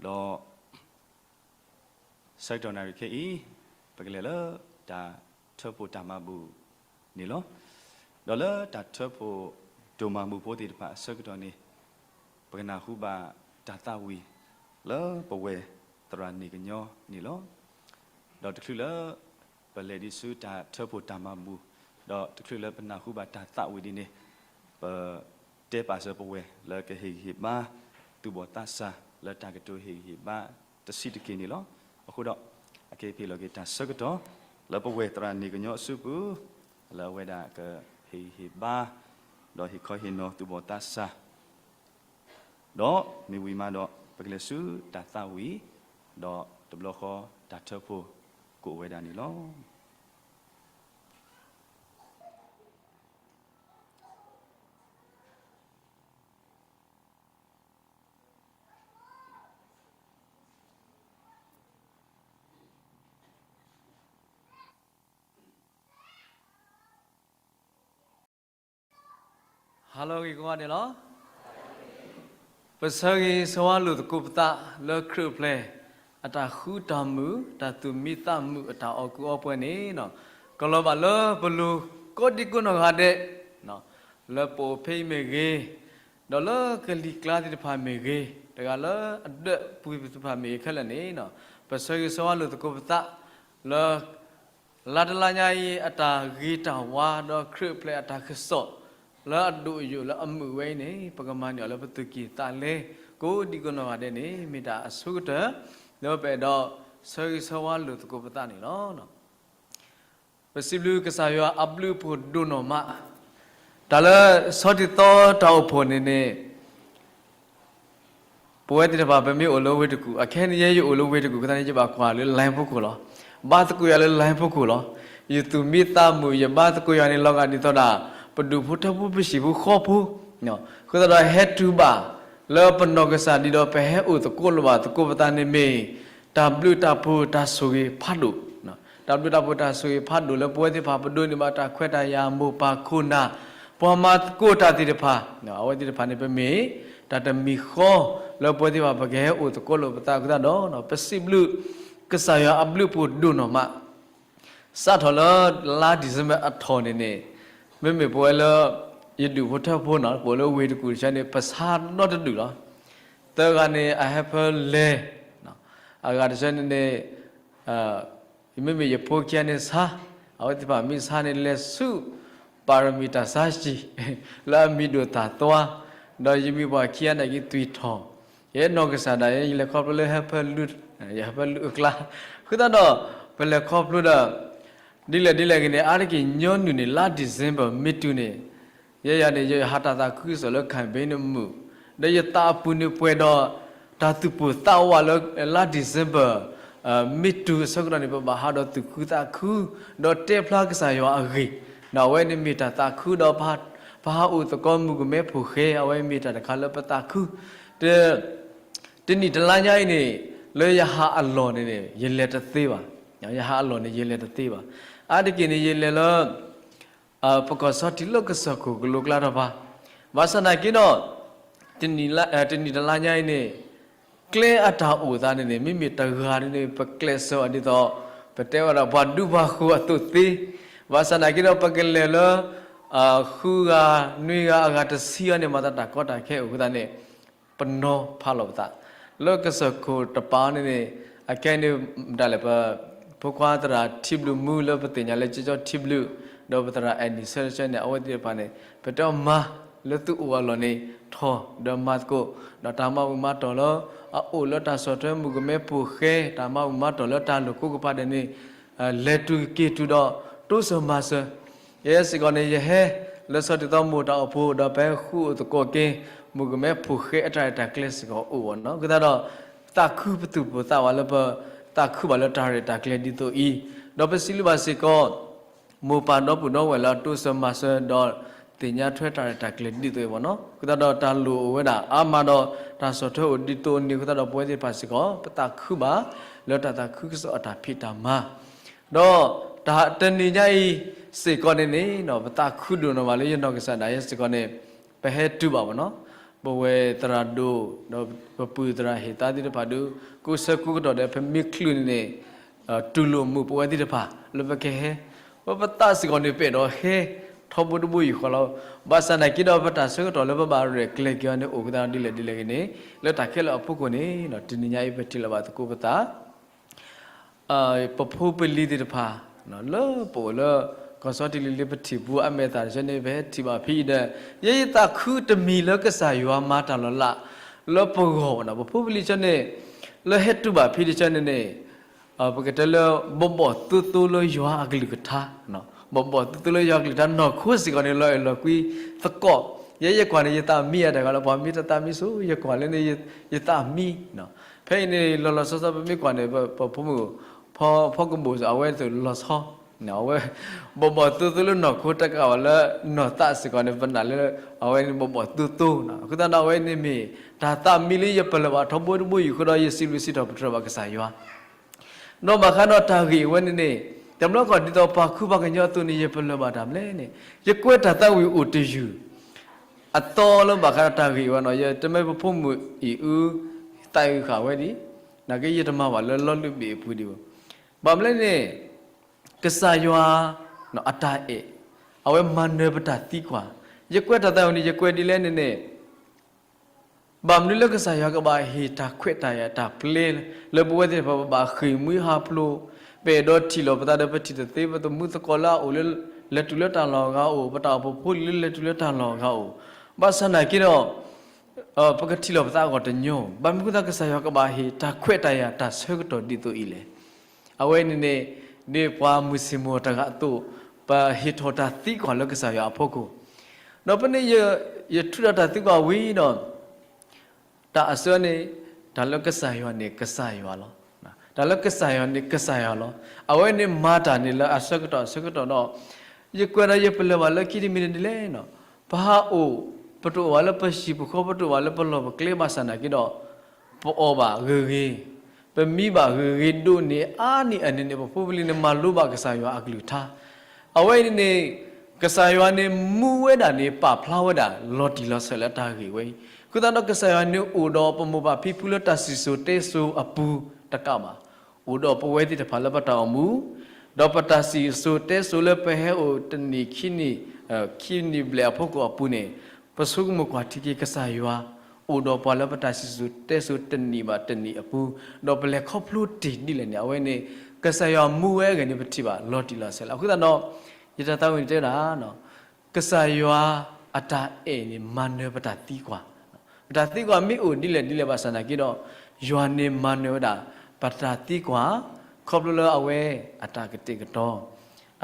ဒီး ဆၢကတီၢ်နၣ်ရံၣ်ခဲအံၤ ပကလဲၤလၢတၢ်ထၢဖှိၣ်တၢ်မၤဘူၣ်န့ၣ်လီၤ. ဒီးလၢတၢ်ထၢဖှိၣ်ဒိၣ်မၤဘူၣ်ဖိသ့ၣ်တဖၣ်အဆၢကတီၢ်န့ၣ် ပကနၢ်ဟူဘၣ်တၢ်သးဝံၣ်လၢပဝဲၢ်သရၣ်န့ၣ်ကညီန့ၣ်လီၤ. ဒီးတချုးလၢ ပလဲၤဒံးဆူတၢ်ထၢဖှိၣ်တၢ်မၤဘူၣ်, ဒီးတချုးလၢပနၢ်ဟူဘၣ်တၢ်သးဝံၣ်ဒ်န့ၣ်, ပတဲပာ်စၢၤပဝဲၢ်လၢကဟ့ၣ်ဂံၢ်ဟ့ၣ်ဘါ သူၣ်ဘီၣ်သးစၢ်လၢတၢ်ကတိၤဟ့ၣ်ဂံၢ်ဟ့ၣ်ဘါတဆံးတက့ၢ်န့ၣ်လီၤ. အဃိဒီး အကဟ့ၣ်လီၤက့ၤတၢ်ဆၢကတီၢ် လၢပဝဲၢ်သရၣ်န့ၣ်ကညီအစုပူၤ, လၢအဝဲဒၣ်ကဟ့ၣ်ဂံၢ်ဟ့ၣ်ဘါ ဒီးဟ့ၣ်ခီဟ့ၣ်နီၤသူၣ်ဘီၣ်သးစၢ် ဒီးမ့ၢ်ဝံၤမးဒီး ပကလဲၤဆူတၢ်သးဝံၣ်, ဒီးတဘျီဃီတၢ်ထၢဖှိၣ်ကအိၣ်ဝဲဒၣ်န့ၣ်လီၤ. ဟါလၢအဂ့ၤကိးဂၤဒဲးလီၤ. ပဆၢဂ့ၤဆၢဝါလိာ်သကိးပသးလၢခရံာ်အိၣ်ဖျဲၣ် အတၢ်ဃူတၢ်မုာ် တၢ်သူၣ်မံသးမုာ်အတၢ်အီၣ်ကူအီပှဲၤန့ၣ် ကလီၤဘၣ်လၢပလိၤကိးဒံကိးနီၢ်ဂၤဒဲး, လၢပအိၣ်ဖဲအံၤမ့ၢ်ဂ့ၤ, ဒီးလၢကလံၤကျါသ့ၣ်တဖၣ်မ့ၢ်ဂ့ၤ, တဂၤလၢအဒၢးပူၤသ့ၣ်တဖၣ်မ့ၢ်ဂ့ၤခဲလၢာ်န့ၣ်, ပဆၢဂ့ၤဆၢဝါလိာ်သကိးပသး လၢ လါတလါညါအံၤ အတၢ်ဂ့ၤတၢ်ဝါဒီးခရံာ်အိၣ်ဖျဲၣ်အတၢ်ကစီၣ် လၢအဒိၣ်အယိာ်လၢအမုာ်ဝဲအံၤန့ၣ် ပကမၤန့ၢ်အီၤလၢပသူၣ်ကံၢ်သးလဲ ကိးဒံကိးနီၢ်ဂၤဒဲးန့ၣ် မ့ၢ်တၢ်အဆိကတၢၢ် လၢပအဲၣ်ဒိးဆၢဂ့ၤဆၢဝါလိာ်သကိးပသးန့ၣ်လီၤ. ပစံးဘျုးကစၢ်ယွၤအဘျုးအဖှိၣ်ဒိၣ်နီၢ်မး, တၢ်လၢဆီတံၢ်သီတၢ်အိၣ်ဖှိၣ်န့ၣ်န့ၣ် ပဝဲသ့ၣ်တဖၣ် ပမ့ၢ်အိၣ်လၢဝ့ၢ်တကူၣ်, အခဲအံၤန့ၣ် ယဲယအိၣ်လၢဝ့ၢ်တကူၣ်အဃိသတးန့ၣ် ယဘၣ်ကွၢ်လၢ line ဖီခိၣ်လီၤ. ဘါသကိးယၤလၢ line ဖီခိၣ်လီၤ. ယသူၣ်မံသးမုာ် ယဘါသကိးယၤန့ၣ် လီၤဂာ်ဒ်သိးဒၣ် ပဒူၣ်ဖိထၢဖိပဟံၣ်ဖိဃီဖိ, အဃိသတးဒီးဟဲတုၤဘၣ်လၢပနီၢ်ကစၢ်ဒ်ဒီး ပဟဲအိၣ်သကိးလိာ်ဘၣ်သကိးပသးန့ၣ်မ့ၢ် တၢ်ဘျုးတၢ်ဖှိၣ်တၢ်ဆိၣ်ဂ့ၤဖးဒိၣ်, တၢ်ဘျုးတၢ်ဖှိၣ်တၢ်ဆိၣ်ဂ့ၤဖးဒိၣ်လၢပဝဲသ့ၣ်တဖၣ် ပဒိးန့ၢ်ဘၣ်တၢ်ခွဲးတၢ်ယာ် မိၢ်ပၢ်ခိၣ်နၢ် ပှၤမၤသကိးတၢ်သ့ၣ်တဖၣ်, အဝဲသ့ၣ်တဖၣ်န့ၣ် ပမ့ၢ်တၢ်တမံၤဃီ လၢပဝဲသ့ၣ်တဖၣ် ပကဟဲအိၣ်သကိးလိာ်ပသးအဃိသတးဒီး ပစံးဘျုးကစၢ်ယွၤအဘျုးအဖှိၣ်ဒိၣ်နီၢ်မး စးထီၣ်လၢလါ December အထီၣ်န့ၣ်န့ၣ် မ့မ့ၢ်ပဝဲလၢ ယဒူၣ်ဖိထၢဖိန့ၣ် ပအိၣ်လၢဝ့ၢ်တကူၣ်တဆၢန့ၣ် ပဆါနီတဒူၣ်လီၤ. သၢဂၤန့ၣ် အဟဲဖၢလဲၤ, အဂၤတဆၢန့ၣ်န့ၣ် မ့မ့ၢ်ယဖိခံဂၤန့ၣ်ဆါ, အဝဲသ့ၣ်တဖၣ်မ့ၢ်ဆါန့ၣ် လဲၤဆူ ပၣ်ရမံၤတၢ်ဆါဟံၣ် လၢအမံၤဒိၣ်တၢ်သွါ, ဒီးယမံၤပှၢ်ခံဂၤန့ၣ်က့ၤသွံၣ်ထီၣ်, ယနီၢ်ကစၢ်ဒၣ်ယဲ ယလဲၤခီဖျိလၢဟဲဖၢ ယဟဲဖၢလုၢ်အကျါ, အဃိသတးဒီး ပလဲၤခီဖျိဒီး ဒ်လဲၣ်ဒ်လဲၣ်ဂ့ၤန့ၣ် အါတက့ၢ်ညီနုၢ်န့ၣ် လါ December မ့ၢ်တုၤန့ၣ် ယဲယၤန့ၣ် ယဟးတၢ်သးခုကစီၣ်လၢ campaign န့ၣ်မုာ်, ဒီးယသးအပူၤန့ၣ်ပှဲၤဒီး တၢ်သူၣ်ပိၢ်သးဝးလၢ လါ December မ့ၢ်တုၤအဆၢကတီၢ်န့ၣ် ပဘၣ်ဟးဒီးသူၣ်ခုသးခု, ဒီးတဲဖျါကစၢ်ယွၤအဂ့ၢ်, အဝဲန့ၣ်မ့ၢ်တၢ်သးခုဒီး ပဟးအိၣ်သကိးမုၣ်ကမဲဖိၣ်ဃဲ အဝဲမ့ၢ်တၢ်တခါလၢပသးခု, တ တနံၣ်တလါညါအံၤန့ၣ် လၢယဟးအလီၢ်န့ၣ်န့ၣ် ယလဲၤတသ့ဘၣ်, ယဟးအလီၢ်န့ၣ် ယလဲၤတသ့ဘၣ်, အါတက့ၢ်န့ၣ် ယလဲၤလၢ ပကီၢ်ဆီထံးလၢကစၢၢ်ခိၣ်ကလိကျါတဖၣ်, ဘၣ်ဆၣ်သနာ်က့ဒီး တနံၣ်တလါညါအံၤန့ၣ် ကျဲအတၢ်အိၣ်သးန့ၣ်န့ၣ် မ့မ့ၢ်တဂၤန့ၣ်န့ၣ် ပကျဲးစၢးအီၤဒ်သိး ပတဲဝဲဒၣ်ပှၤဒူပှၤဃိၤအသိးသ့, ဘၣ်ဆၣ်သနာ်က့ဒီး ပကလဲၤလၢ ဃုဂၤ နွံဂၤ အဂၤတဆံဂၤန့ၣ် မၤသးတၢ်ကီတၢ်ခဲအိၣ်အဃိသတးန့ၣ် ပနီၤဖးလီၤပသး လၢကစၢၢ်ခိၣ်တပၤန့ၣ်န့ၣ် အခဲအံၤန့ၣ် ဒၣ်လဲာ်ပ ဖိခွါသရၣ်ထံဘျုးမူလၢပသ့ၣ်ညါလၢကၠီကၠီထံဘျုး ဒီးပသရၣ်အဲၣ်နံၣ်ဆၢတဆၢန့ၣ် အဝဲသ့ၣ်တဖၣ်န့ၣ် ပတဲမၤလၢသုအိၣ်အလီၢ်န့ၣ် ထီၣ်ဒီးမၤသကိး ဒီးတၢ်မၤဘူၣ်မၤတီၢ်လၢ အအိၣ်လၢတၢ်ဆီၣ်ထွဲမုၣ်ကမဲဖိၣ်ဃဲ တၢ်မၤဘူၣ်မၤတီၢ်လၢတၢ်လိာ်ကိးကပၤဒဲးန့ၣ် လဲၤတုၤက့ၤတုၤဒီး တိစၢၤမၤစၢၤ ယဲစ့ၢ်ကီးန့ၣ် ယဟဲလၢဆီတံၢ်သီမိၢ်တၢ်အိၣ်ဖှိၣ် ဒီးပဟဲဃုအိၣ်သကိးက့ၤ မုၣ်ကမဲဖိၣ်ဃဲအတၢ်ရဲၣ်တၢ်ကျဲၤစ့ၢ်ကီးအိၣ်ဝဲနီၤ. အဃိသတးဒီး သးခုပသူၣ်ပသးဝးလၢပသးခုဘၣ်လၢတၢ်ရဲၣ်တၢ်ကျဲၤဒ်သိးအံၤ, ဒီးပစံးဘျုးဘၣ်စ့ၢ်ကီး မိၢ်ပၢ်ဒီပုၢ်ဒီဝဲၢ်လၢအတိစၢၤမၤစၢၤ ဒီးသ့ၣ်ညါထွဲတၢ်ရဲၣ်တၢ်ကျဲၤဒ်သိးအံၤဝဲနီၤ. အဃိသတးဒီးတၢ်လိၣ်အိၣ်ဝဲဒၣ်အါမးဒီး တၢ်ဆီၣ်ထွဲအိၣ်ဒ်သိးအန့ၣ်အဃိသတးဒီး ပဝဲသ့ၣ်တဖၣ်စ့ၢ်ကီး ပသးခုဘၣ်လၢတၢ်သးခုကစီၣ်အတၢ်ဖံးတၢ်မၤ ဒီးတၢ်တနံၤညါအံၤစ့ၢ်ကီးန့ၣ်န့ၣ် ပသးခုဒိၣ်နီၢ်ဘၣ်လၢယနီၢ်ကစၢ်ဒၣ်ယဲစ့ၢ်ကီးန့ၣ် ပဟဲတုၤဘၣ်ဝဲနီၤ. ပဝဲသရၣ်ဒိၣ် ဒီးပပုၢ်သရၣ်ဟ့ၣ်သါသ့ၣ်တဖၣ်ဒုး ကိးဆၢကိးကတီၢ်ဒီး ဖဲမ့ၢ်ချုးန့ၣ်န့ၣ် တူၢ်လိာ်မုာ်ပဝဲသ့ၣ်တဖၣ် လၢပကဟဲ ပသးစ့ၢ်ကီးန့ၣ် ပအဲၣ်ဒိးဟဲ ထီဘိတဘိယူၢ်ဃီလီၤ. ဘၣ်ဆၣ်နာ်က့ဒီး ပတၢ်ဆၢကတီၢ်လၢပဘၣ်ရဲၣ်ကျဲၤက့ၤအီၤန့ၣ် အိၣ်အဃိသတးဒီး ဒ်လဲၣ်ဒ်လဲၣ်ဂ့ၤန့ၣ် လၢတၢ်ခဲလၢာ်အဖီခိၣ်န့ၣ် တနံၤညါအံၤ ပထံၣ်လိာ်ဘၣ်သကိးပသး ပဖိပလံၤသ့ၣ်တဖၣ် လၢပအိၣ်လၢ ကီၢ်စီတံၢ်လံၤလံၤ ပထံၣ်ပူၤအမဲာ်သၣ်တဆၢန့ၣ် ပဟဲထံၣ်ဘၣ်ဖဲအံၤဒီး ယဲယသးခုတမံၤလၢကစၢ်ယွၤမၤတၢ်လီၤလး လၢပဂီၢ်န့ၣ် ပဖိပလံၤဆၢန့ၣ် လၢဟဲတုၤဘၣ်ဖဲတဆၢန့ၣ်န့ၣ် ပကတဲလၢ ဘီၣ်ဘီၣ်သိသိလၢယွၤအကလုၢ်ကထါ ဘီၣ်ဘီၣ်သိသိလၢယွၤအကလုၢ်ကထါ နီၢ်ခိစ့ၢ်ကီးန့ၣ် လီၤအဲၣ်လီၤကွံသကိး ယဲယကွၢ်န့ၣ် ယသးမံအတၢ်ဂၤလီၤ ပှၤမ့ၢ်တသးမံဆိ ယကွၢ်လၢန့ၣ် ယသးမံ ဖဲအံၤန့ၣ် လီၤလီၤဆီဆီ ပမ့ၢ်ကွၢ်န့ၣ် ပဖိမုၣ် ဖီကဘိၣ်စ့ၢ် အဝဲသ့ၣ်လီၤဆီ အဝဲ ဘီၣ်ဘီၣ်သိသိလၢနီၢ်ခိတကးဘၣ်လၢ နီၢ်သးစ့ၢ်ကီးန့ၣ် ပနာ်လၢ အဝဲန့ၣ်ဘီၣ်ဘီၣ်သိသိ အဃိသတးဒီး အဝဲန့ၣ်မ့ၢ် တၢ်သးမံလၢယပလၢၢ်ဘၣ်ထီဘိတဘိယူၢ်ဃီဒီး ယစံးဘျုးစံးထီၣ်ပတြၢၤဘၣ်ကစၢ်ယွၤ ဒီးဘၣ်ဃးဒီးတၢ်ဂ့ၢ်အဝဲန့ၣ်န့ၣ် တဘျီခီဒ်သိးပှၤခုဘၣ်ကညီအသိးန့ၣ် ယပလၢၢ်ဘၣ်တၢ်ဘျဲၣ်န့ၣ် ယကွဲးတၢ်သးဝံၣ်အိၣ်တယုၢ် အသီလၢဘၣ်ဃးဒီးတၢ်ဂ့ၢ်ဝဲန့ၣ် ယတမ့ၢ်ပဖိမုၣ်အံၤအု သးအုးဃာ်ဝဲဒံး နာ်က့ ယတမၤဘၣ်လၢလီၤလုၢ်ဘ့ၣ်အပူၤဒံးဘၣ်. ဘၣ်မနုၤလဲၣ်န့ၣ် ကစၢ်ယွၤ အတၢ်အဲၣ် အဝဲမၤနၢၤပတၢ်သံကွၢ် ယကွဲးတၢ်သးဝံၣ်န့ၣ် ယကွဲးဒ်လဲၣ်န့ၣ်န့ၣ် ဘၣ်မနုၤလၢကစၢ်ယွၤကဘၣ်ဟ့ၣ်တၢ်ခွဲးတၢ်ယာ်တၢ်ပျဲ လၢပဝဲသ့ၣ်တဖၣ် ပဘၣ်ဃ့ၢ်မှံဟးဖျိး ပအဲၣ်ဒိးထံၣ်လိာ်ပသးဒီး ပထံၣ်တသ့ ပသမူသကိးလၢအအိၣ်လၢ လဲၤတုၤလၢတၢ်လီၢ်အဂၤအိၣ် ပတၢ်အိၣ်ဖှိၣ်ဖိလံၤလၢလဲၤတုၤလၢတၢ်လီၢ်အဂၤအိၣ် ဘၣ်ဆၣ်နာ်က့ဒီး ပကထံၣ်လိာ်ပသးအဂီၢ်တညီ ဘၣ်မနုၤအဃိသတး ကစၢ်ယွၤကဘၣ်ဟ့ၣ်တၢ်ခွဲးတၢ်ယာ်တၢ်ဆၢကတီၢ်ဒ်သိးအံၤလဲၣ်. အဝဲန့ၣ်န့ၣ် ဒ်ပှၤမုၢ်ဆ့ၣ်မုၢ်ဂီၤတဂၤအသိး ပဟ့ၣ်ထီၣ်တၢ်သံကွၢ်လၢကစၢ်ယွၤအဖီခိၣ် ဒီးဖဲန့ၣ် ယထုးထီၣ်တၢ်သံကွၢ်ဝံၤဒီး တၢ်အစၢန့ၣ် တၢ်လၢကစၢ်ယွၤန့ၣ် ကစၢ်ယွၤလီၤ. တၢ်လၢကစၢ်ယွၤန့ၣ် ကစၢ်ယွၤလီၤ. အဝဲန့ၣ်မၤတၢ်န့ၣ်လၢအဆၢကတီၢ်အဆၢကတီၢ်ဒီး ယကွဲးဒီးယပလၢၢ်ဘၣ်လၢခံတမံၤန့ၣ်ဒ်လဲၣ်န့ၣ် ပဟးအိၣ် ပတအိၣ်ဘၣ်လၢပဟံၣ်ပဃီ ပတအိၣ်ဘၣ်လၢပလီၢ်ပကျဲဘၣ်ဆၣ်နာ်က့ဒီး ပအီၣ်ဘၣ်ဂ့ၤဂ့ၤ, ပမံဘၣ်ဂ့ၤဂ့ၤဒိၣ်န့ၢ်အါန့ၢ်အန့ၣ်န့ၣ် ပဖိပလံၤန့ၣ် မၤလိဘၣ်ကစၢ်ယွၤအကလုၢ်ကထါ. အဝဲအံၤန့ၣ်န့ၣ် ကစၢ်ယွၤန့ၣ် မူဝဲဒၣ်န့ၣ် ပာ်ဖျါဝဲဒၣ်လီၤတံၢ်လီၤဆဲးလၢတၢ်ဂ့ၢ်ဝဲအံၤ. အဃိသတးဒီး ကစၢ်ယွၤန့ၣ်အိၣ်ဒီးပမိၢ်ပၢ်ဖံဖုလၢတၢ်စံၣ်စိၤတဲစိၤအပူၤတကးဘၣ်, အိၣ်ဒီးပဝဲသ့ၣ်တဖၣ်လၢပတၢ်အိၣ်မူ, ဒီးပတၢ်စံၣ်စိၤတဲစိၤလၢပဟဲအိၣ်တနံၣ်ခံနံၣ်, ခံနံၣ်ဘျဲၣ်အဖီခိၣ်အပူၤန့ၣ်, ပဆိကမိၣ်ကွၢ်ထံက့ၤကစၢ်ယွၤ အိၣ်ဒီးပှၤလၢပတၢ်စံၣ်စိၤတဲစိၤတနံၣ်ဘၣ်တနံၣ်အပူၤ, ဒီးပလဲၤခီဖျိတ့ၢ်ဒ်လဲၣ်န့ၣ် အဝဲန့ၣ် ကစၢ်ယွၤမူဝဲအဂ့ၢ်န့ၣ် ပထံၣ်ဘၣ်လီၤတံၢ်လီၤဆဲးလီၤ. အဃိသတးဒီး ယတၢ်သးဝံၣ်န့ၣ်တဲဝဲဒၣ် ကစၢ်ယွၤအတၢ်အဲၣ်န့ၣ် မၤနၢၤပတၢ်သံကွၢ်. ပတၢ်သံကွၢ်မ့ၢ်အိၣ်ဒ်လဲၣ်ဒ်လဲၣ်ဘၣ်ဆၣ်နာ်က့ဒီး, ယွၤန့ၣ်မၤနၢၤဝဲဒၣ် ပတၢ်သံကွၢ်, ခီဖျိလၢအဝဲအတၢ်ကတဲာ်ကတီၤ,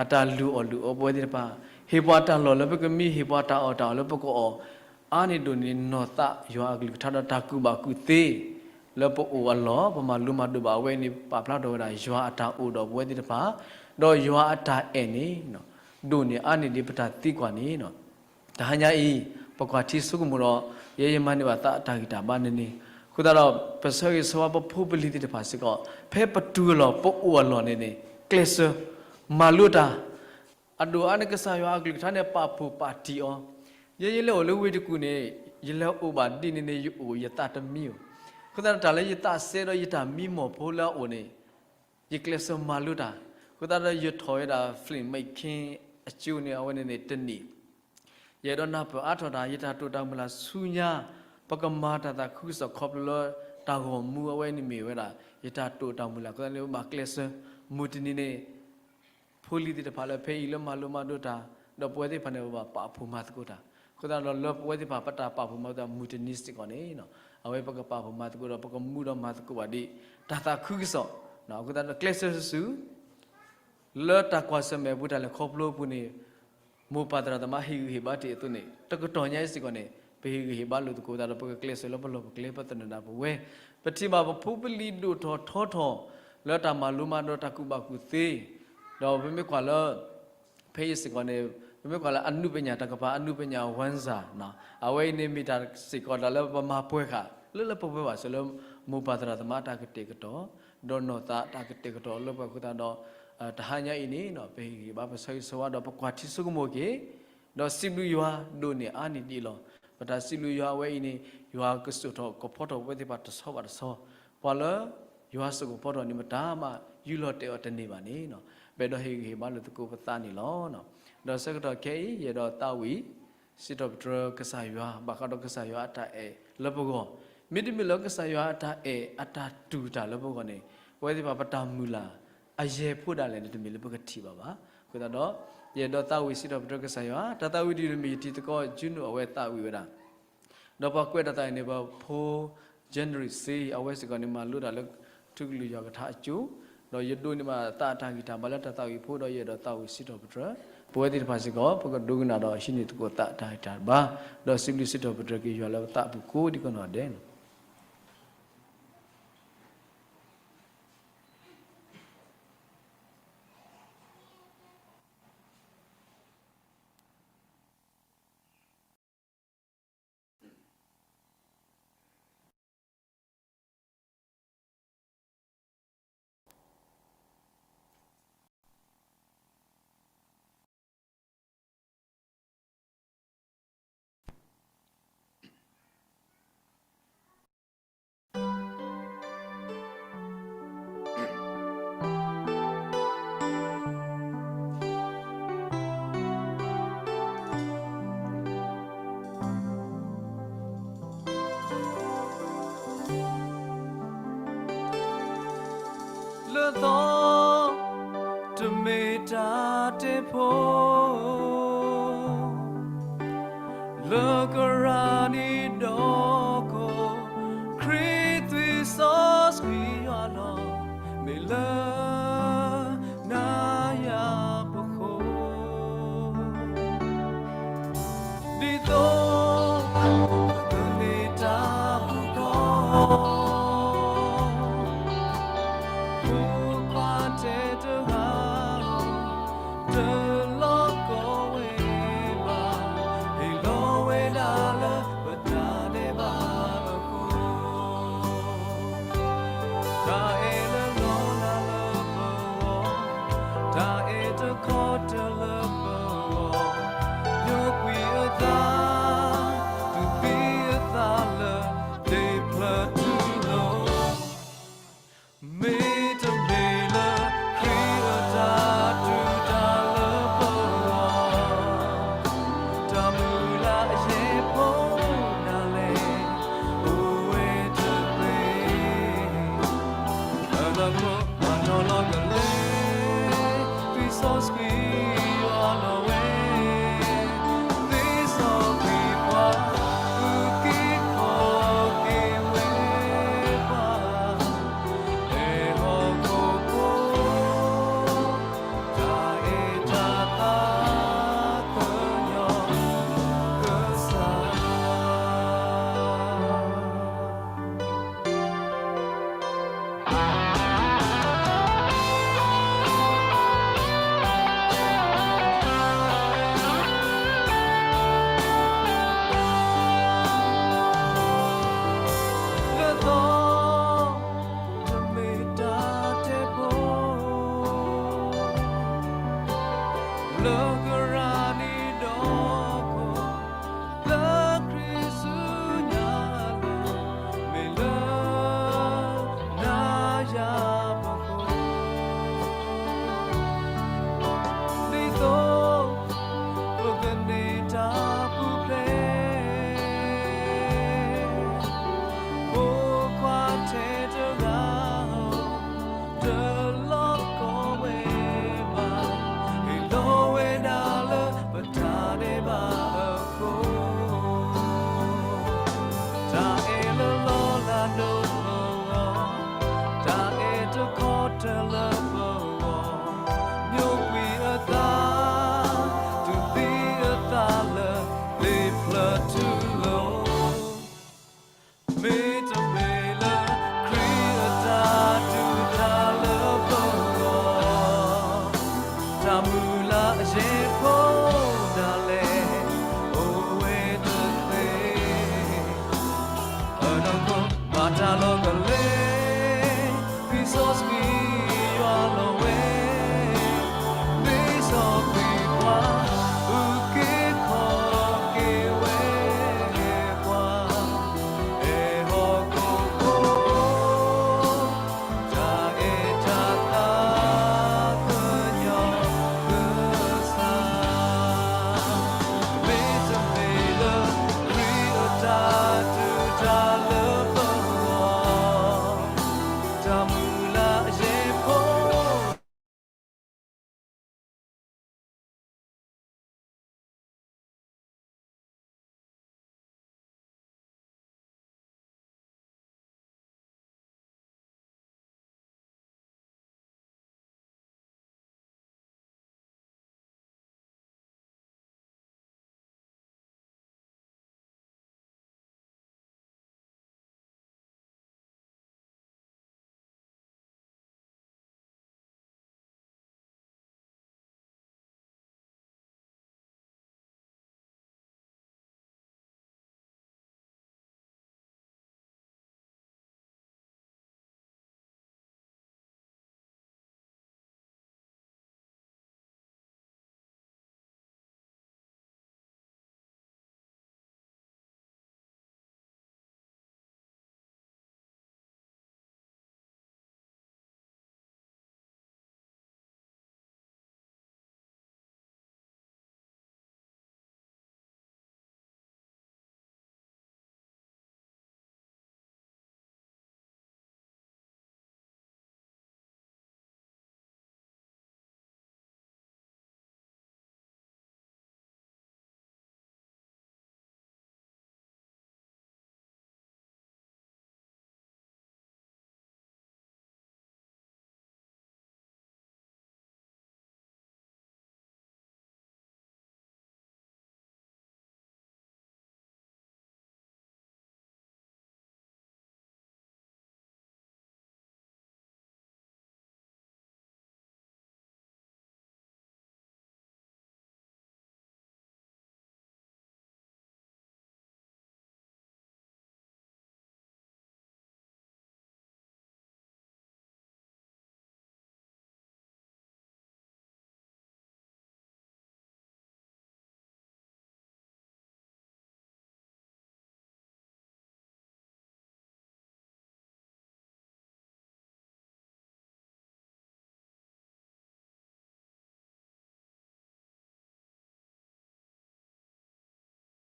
အတၢ်လုၢ်အီၣ်လုၢ်အီပဝဲသ့ၣ်တဖၣ်, ဟ့ၣ်ပှၤတၢ်လီၢ်လၢပကမံ, ဟ့ၣ်ပှၤတၢ်အီၣ်တၢ်အီလၢပကအီၣ်, အါန့ၢ်ဒိၣ်န့ၢ်နီၢ်သးယွၤအကလုၢ်ကထါဒီးတၢ်ကူၣ်ဘၣ်ကူၣ်သ့ လၢပအိၣ်အလီၢ် ပမၤလိမၤဒိးဘၣ်အဝဲန့ၣ် ပာ်ဖျါထီၣ်ဝဲဒၣ် ယွၤအတၢ်အိၣ်ဒီးပဝဲသ့ၣ်တဖၣ်, ဒီးယွၤအတၢ်အဲၣ်န့ၣ် ဒိၣ်န့ၢ်အါန့ၢ်ဒ်ပတၢ်သံကွၢ်န့ၣ်, တဟါညါအံၤ ပကွၢ်ထံဆိကမိၣ်ဒီး ယဲယမၤန့ၢ်ဘၣ်သးတၢ်ဂံၢ်တၢ်ဘါန့ၣ်န့ၣ်, အဃိသတးဒီး ပဆၢဂ့ၤဆၢဝါပဖိပလံၤသ့ၣ်တဖၣ်စ့ၢ်ကီး ဖဲပတုၤအလီၢ် ပအိၣ်အလီၢ်န့ၣ်န့ၣ် ကျဲးစၢး မၤလိတၢ် အဒိၣ်အါန့ၣ် ကစၢ်ယွၤအကလုၢ်ကထါန့ၣ် ပာ်ဖှိၣ်ပာ်တံၢ်အီၤ, ယဲယလဲၤအိၣ်လၢဝ့ၢ်တကူၣ်န့ၣ် ယလဲၤအိၣ်ဘၣ်ဒ်န့ၣ်န့ၣ် ယအိၣ်ယသးတမံဧိၤ, အဃိသတးဒီးတၢ်လၢယသးစဲဒီးယတၢ်မံမီၢ်ဖိလၢအအိၣ်န့ၣ် ယကျဲးစၢးမၤလိတၢ်, အဃိသတးဒီးယထီၣ်ဝဲဒၣ် film making အကၠိန့ၣ် အဝဲန့ၣ်န့ၣ်တနံၣ်, ယအဲၣ်ဒိးနၢ်ပၢၢ်အါထီၣ်တၢ် ယတၢ်တိာ်တၢ်မုၢ်လၢ်ဆူညါ, ပကမၤတၢ်သးခုကစီၣ်ခီဖျိလၢတၢ်ဂီၤမူအဝဲန့ၣ်မ့ၢ်ဝဲဒၣ် ယတၢ်တိာ်တၢ်မုၢ်လၢ် အဃိသတးန့ၣ် ပဘၣ်ကျဲးစၢး မုၢ်တနံၤန့ၣ် ဖိလံၤသ့ၣ်တဖၣ်လၢဖဲအံၤလၢမၤလိမၤဒိးတၢ်, ဒီးပဝဲသ့ၣ်တဖၣ်န့ၣ် ပဘၣ်ပာ်ဖှိၣ်မၤသကိးတၢ်, အဃိသတးဒီးလၢပဝဲသ့ၣ်တဖၣ်ပတၢ်ပာ်ဖှိၣ်မၤသကိးတၢ်မုၢ်တနံၤစ့ၢ်ကီးန့ၣ်, အဝဲပကပာ်ဖှိၣ်မၤသကိးဒီး ပကမူဒီးမၤသကိးဘၣ်ဒ် တၢ်သးခုကစီၣ်, အဃိသတးဒီးကျဲးစၢးစု လၢတၢ်ကွၢ်ဆၢၣ်မဲာ်အပူၤ တၢ်လဲၤခီဖျိအပူၤန့ၣ်, မိၢ်ပၢ်သရၣ်သမါဟ့ၣ်ဂံၢ်ဟ့ၣ်ဘါတ့ၢ်အသိးန့ၣ် တကတီၢ်ညါအံၤစ့ၢ်ကီးန့ၣ် ပဟ့ၣ်ဂံၢ်ဟ့ၣ်ဘါလိာ်သကိးသးဒီး ပကကျဲးစၢးလၢပလီၢ်ပကျဲ ပသနၢၣ်ဒၣ်ပဝဲ, ပထံၣ်ဘၣ်ပဖိပလံၤဒိၣ်ထီၣ်ထီထီၣ် လၢတၢ်မၤလိမၤဒိးတၢ်ကူၣ်ဘၣ်ကူၣ်သ့, ဒီးပမ့ၢ်ကွၢ်လၢ ဖဲအံၤစ့ၢ်ကီးန့ၣ် ပမ့ၢ်ကွၢ်လၢအနုပညာ တၢ်ကပၤအနုပညာ ဝါစၢ်, အဝဲအံၤန့ၣ်မ့ၢ်တၢ်စ့ၢ်ကီးတၢ်လၢပမၤပှဲၤဃာ် လၢလၢပှဲၤပှဲၤဘၣ်ဆၣ်လၢ မိၢ်ပၢ်သရၣ်သမါတၢ်ကတဲာ်ကတီၤ ဒီးနီၢ်သးတၢ်ကတဲာ်ကတီၤလၢပှဲၤအဃိသတးဒီး တဟါညါအံၤန့ၣ် ပဟ့ၣ်ဂံၢ်ဘါပဆၢဂ့ၤဆၢဝါဒီးပကွၢ်ထံဆိကမိၣ်က့ၤ ဒီးစံးဘျုးယွၤဒိၣ်န့ၢ်အါန့ၢ်ဒ်အံၤလီၤ. ပတၢ်စံးဘျုးယွၤအဝဲအံၤန့ၣ် ယွၤကစိာ်ထီၣ်ကဖီထီၣ်ပဝဲသ့ၣ်တဖၣ်တဆီဘၣ်တဆီ, ပှၤလၢယွၤစိာ်ကဖီထီၣ်န့ၣ် မတၤမးယူၢ်လီၤတဲာ်အီၤတန့ၢ်ဘၣ်န့ၣ်, ပအဲၣ်ဒိးဟ့ၣ်ဂံၢ်ဟ့ၣ်ဘါလိာ်သကိးပသးန့ၣ်လီၤ. ဒီးဆၢကတီၢ်ခဲအံၤ ယအဲၣ်ဒိးသးဝံၣ် စံးထီၣ်ပတြၢၤကစၢ်ယွၤ ဘၣ်ဃးဒီးကစၢ်ယွၤအတၢ်အဲၣ်လၢပဂီၢ်, မ့တမ့ၢ်လၢကစၢ်ယွၤအတၢ်အဲၣ်အတၢ်တူၢ်တၢ်လၢပဂီၢ်န့ၣ် ပဝဲသ့ၣ်တဖၣ်ပတၢ်မုၢ်လၢ် အယဲၢ်ဖိဒၣ်လဲာ်န့ၣ် တမ့ၢ်လၢပကထံၣ်ဘၣ်ဘၣ်. အဃိသတးဒီး ယအဲၣ်ဒိးသးဝံၣ်စံးထီၣ်ပတြၢၤကစၢ်ယွၤ, တၢ်သးဝံၣ်ဒ်န့ၣ်မ့ၢ်ယတံၤသကိး ကၠူနိၣ်အဝဲသးဝံၣ်ဝဲဒၣ် ဒီးပှၤကွဲးတၢ်သးဝံၣ်န့ၣ် ပဖိ January စ့ အဝဲစ့ၢ်ကီးန့ၣ် မၤလိတၢ်လၢ ထူကလုာ်ယွၤကထါအစိၤ, ဒီးယဒိးန့ၢ်ဘၣ်သးအတၢ်ဂံၢ်တၢ်ဘါလၢတၢ်သးဝံၣ်ဖိ ဒီးယအဲၣ်ဒိးသးဝံၣ်စံးထီၣ်ပတြၢၤ ပဝဲသ့ၣ်တဖၣ်စ့ၢ်ကီး ပကဒိကနၣ်ဒီးဟံးန့ၢ်သကိးသးအတၢ်ဂံၢ်တၢ်ဘါ, ဒီးစံးဘျုးစံးထီၣ်ပတြၢၤက့ၤယွၤလၢပသးအပူၤကိးဒံကနီၢ်ဒဲးန့ၣ် လၢသီ တမ့ၢ်တၢ်တဲဖိ လၢကရၤနံၤဒီးခိၣ် ခရံာ်သွံၣ်စီဆှံယွၤလီၤ မ့ၢ်လၢ နၤယၤပဃိ ဒ်သိး ပကမ့ၢ်တၢ်ဖုၣ်ကိာ် ဖိခွါတဲတဂၤ တလီၤကီဝဲဘၣ် ဟ့ၣ်လီၤဝဲဒၣ်လၢပတၢ်ဒဲးဘးအဃိ တၢ်အဲၣ်လၢလီၤလးလၢပဂီၢ် တၢ်အဲၣ်တခီတၢၤလၢပဂီၢ် ညိကွံာ်အသး သူၣ်ဖှံအသးလၢ ဒ့ၣ်ဖျၢၣ်ထူလိၤ မ့တမ့ၢ်လၢ ခရံာ်အတၢ်တူၢ်တၢ်လၢပဂီၢ် တၢ်မုၢ်လၢ်အယဲၢ်ဖိဒၣ်လဲာ် အိၣ်ဝဲတသ့ အနီၢ်ကီၢ် အနီၢ်လီၤကလဲၤ သွံၣ်စီဆှံယွၤလီၤဝဲ သ့စီကွံာ်ပှၤ အုၣ်က့ၤခီၣ်က့ၤဝဲပှၤ အဲၣ်ဟီၣ်ခိၣ်ဖိ တၢ်အဲၣ်တၢ်သး ပယီၤကစၢ်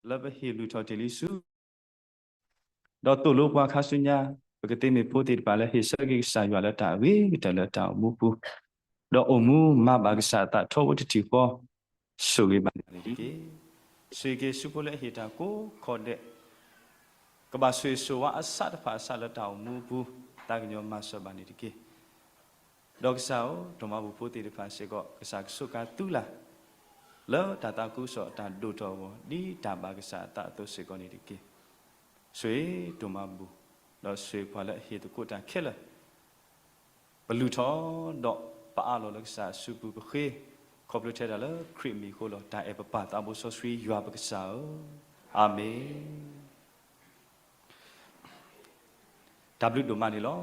လၢပဟ့ၣ်လုၢ်ထီၣ်တ့ၢ်လံဆူ ဒီးသိၣ်လိပှၤခါဆူညါ ပကသ့မ့ၢ်ဖိသ့ၣ်တဖၣ်လၢဟ့ၣ်ဆၢက့ၤကစၢ်ယွၤလၢတၢ်အဂ့ၤကတၢၢ်လၢတၢ်အိၣ်မူပူၤ, ဒီးအိၣ်မူမၤဘၣ်ကစၢ်အသးထီဘိတထံၣ်ဃီ, ဆိၣ်ဂ့ၤဘၣ်န့ၣ်တက့ၢ်. ဆိၣ်ဂ့ၤက့ၤဆူဖိလၢအဟ့ၣ်တၢ်ကိးခီဒဲး, ကဘၣ်ဆိၣ်ဂ့ၤဆိၣ်ဝါအဆးတဖၣ်အဆးလၢတၢ်အိၣ်မူပူၤ, သးကညီၤမၤစၢၤဘၣ်န့ၣ်တက့ၢ်. ဒီးကစၢ်ဧၢ, ဒိၣ်မးပူၤဖိသ့ၣ်တဖၣ်စ့ၢ်ကီး ကစၢ်ကဆိးကါသုလၢ် လၢတၢ်သးခုကစီၣ်တၢ်ဒိၣ်ထီၣ်အဂီၢ် ဒ်တၢ်ဘၣ်ကစၢ်အသးအသိးစ့ၢ်ကီးန့ၣ်တက့ၢ်. ဆိၣ်ဂ့ၤဒိၣ်မးပူၤ, ဒီးဆိၣ်ဂ့ၤပှၤလၢအဟ့ၣ်သကိးတၢ်ခဲလၢာ်, ပလုၢ်ထီၣ်ဒီးပအးလီၤလၢကစၢ်အစုပူၤပဃ့, ခီဖျိထဲဒၣ်လၢခရံာ်အမံၤအဃိလီၤ. တၢ်အဲၣ်ပပၢ်သးဘိစီဆှံယွၤပကစၢ်ဧၢ, အၤမ့ၣ်. တၢ်ဘျုးဒိၣ်မးန့ၣ်လီၤ.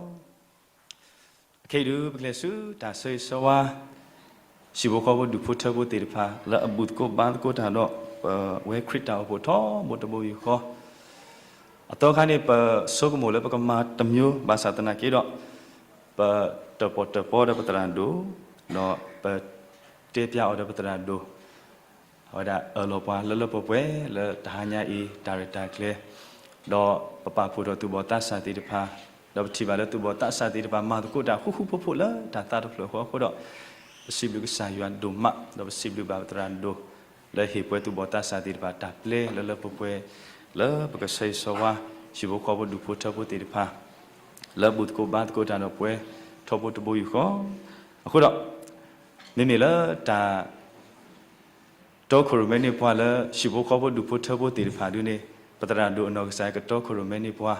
အခဲအံၤဒုး ပကလဲၤဆူတၢ်ဆၢဂ့ၤဆၢဝါ ဟံၣ်ဖိဃီဖိဒူၣ်ဖိထၢဖိသ့ၣ်တဖၣ် လၢအဘူၣ်သကိးဘါသကိးတၢ်ဒီး ပဝဲခရံာ်တၢ်အိၣ်ဖှိၣ်ထီဘိတဘိယူၢ်ဃီ, အသီခါန့ၣ် ပဆိကမိၣ်လၢပကမၤတမျိုး ဘၣ်ဆၣ်သနာ်က့ဒီး ပတၢၣ်ပီၣ်တၢၣ်ပီဒီးပသရၣ်ဒိၣ်, ဒီးပတဲပျးအီၤဒီးပသရၣ်ဒိၣ် အဝဲဒၣ်အၢၣ်လီၤပှၤလၢလၢပှဲၤပှဲၤလၢတဟါညါအံၤ တၢ်ရဲၣ်တၢ်ကျဲၤ, ဒီးပပာ်ဖှိၣ်ထီၣ်သူၣ်ဘီၣ်သးစၢ်သ့ၣ်တဖၣ်, ဒီးပထံၣ်ဘၣ်လၢသူၣ်ဘီၣ်သးစၢ်သ့ၣ်တဖၣ် မၤသကိးတၢ်ဃူဃူဖိးဖိးလၢတၢ်သးတဖျၢၣ်ဃီအဃိဒီး, ပစံးဘျုးကစၢ်ယွၤဒိၣ်မး, ဒီးပစံးဘျုးဘၣ်ပသရၣ်ဒိၣ် လၢဟ့ၣ်ပှဲၤသူၣ်ဘီၣ်သးစၢ်သ့ၣ်တဖၣ်တၢ်ပျဲလၢလၢပှဲၤပှဲၤ, လၢပကဆၢဂ့ၤဆၢဝါ ဟံၣ်ဖိဃီဖိဒူၣ်ဖိထၢဖိသ့ၣ်တဖၣ် လၢဘူၣ်သကိးဘါသကိးတၢ်ဒီးပဝဲထီဘိတဘိယူၢ်ဃီ, အဃိဒီး မ့မ့ၢ်လၢတၢ် တီခိၣ်ရိၣ်မဲန့ၢ်ပှၤလၢဟံၣ်ဖိဃီဖိဒူၣ်ဖိထၢဖိသ့ၣ်တဖၣ်ဒုန့ၣ်, ပသရၣ်ဒိၣ်အနီၢ်ကစၢ်ကတီခိၣ်ရိၣ်မဲန့ၢ်ပှၤ,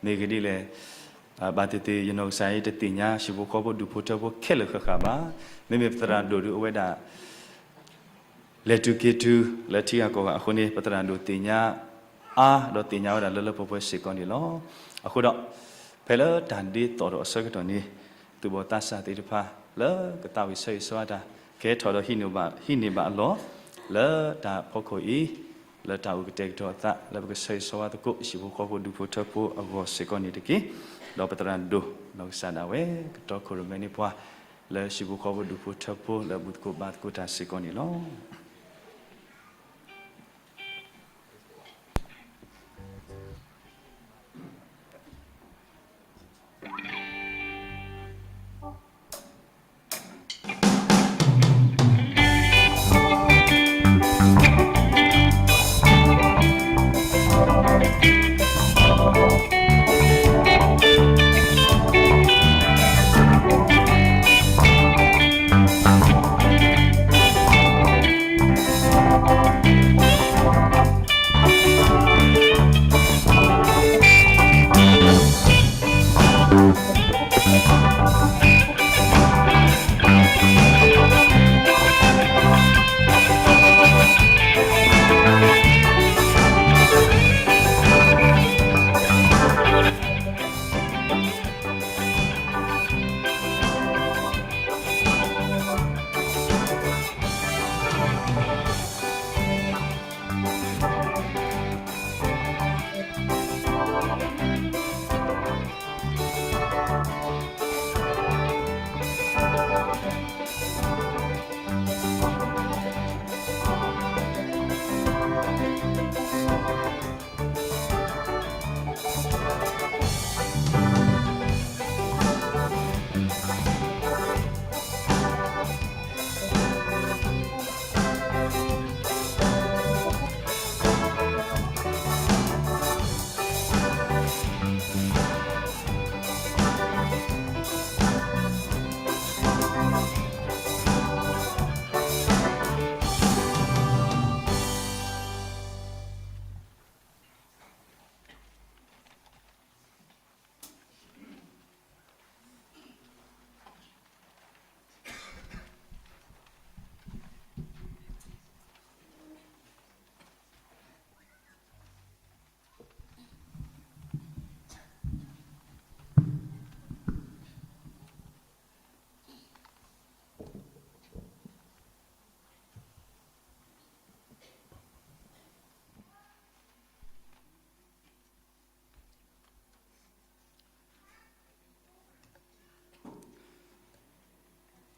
မ့ၢ်ဂ့ၤဒ်လဲၣ်, ဘၣ်သ့ၣ်သ့ၣ်ယနီၢ်ကစၢ်အံၤတသ့ၣ်ညါဟံၣ်ဖိဃီဖိဒူၣ်ဖိထၢဖိခဲလၢာ်ဃၣ်ဃၣ်ဘၣ်. မ့မ့ၢ်ပသရၣ်ဒိၣ်ဒုအဝဲဒၣ် လဲၤတုၤက့ၤတုၤလၢထံဂၤကီၢ်ဂၤအဃိန့ၣ်, ပသရၣ်ဒိၣ်သ့ၣ်ညါအါဒီးသ့ၣ်ညါဝဲဒၣ်လၢလၢပှဲၤပှဲၤစ့ၢ်ကီးန့ၣ်လီၤ. အဃိဒီး ဖဲလၢတၢ်ဒ့သိးဒီးအဆၢကတီၢ်န့ၣ်, သူၣ်ဘီၣ်သးစၢ်သ့ၣ်တဖၣ် လၢကသးဝံၣ်ဆၢဂ့ၤဆၢဝါတၢ် ကဟဲထီၣ်ဒီးဟံးန့ၢ်ဘၣ်အလီၢ် လၢတၢ်ဖီခိၣ်အံၤ, လၢတၢ်အိၣ်ကတဲာ်ကတီၤအသး လၢပကဆၢဂ့ၤဆၢဝါသကိး ဟံၣ်ဖိဃီဖိဒူၣ်ဖိထၢဖိအဂီၢ်စ့ၢ်ကီးန့ၣ်တက့ၢ်. ဒီးပသရၣ်ဒိၣ်နီၢ်ကစၢ်ဒၣ်ဝဲ ကတီခိၣ်ရိၣ်မဲန့ၢ်ပှၤ လၢဟံၣ်ဖိဃီဖိဒူၣ်ဖိထၢဖိလၢဘူၣ်သကိးဘါသကိးတၢ်စ့ၢ်ကီးန့ၣ်လီၤ.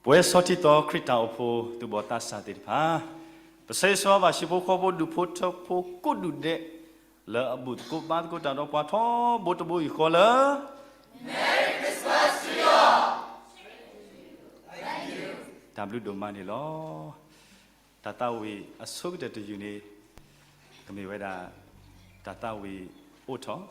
ပဝဲဆီထံသီခရံာ်တၢ်အိၣ်ဖှိၣ်သူၣ်ဘီၣ်သးစၢ်သ့ၣ်တဖၣ်, ပဆၢဂ့ၤဆၢဝါဘၣ်ဟံၣ်ဖိဃီဖိဒူၣ်ဖိထၢဖိကိးဒူၣ်ဒဲး လၢအဘူၣ်သကိးဘါသကိးတၢ်ဒီးပှၤထီဘိတဘိအံၤဃီလၢ တၢ်ဘျုးဒိၣ်မးန့ၣ်လီၤ. တၢ်သးဝံၣ်အဆိကတၢၢ်တယုၢ်န့ၣ် ကမ့ၢ်ဝဲဒၣ် တၢ်သးဝံၣ်အိးထီၣ်,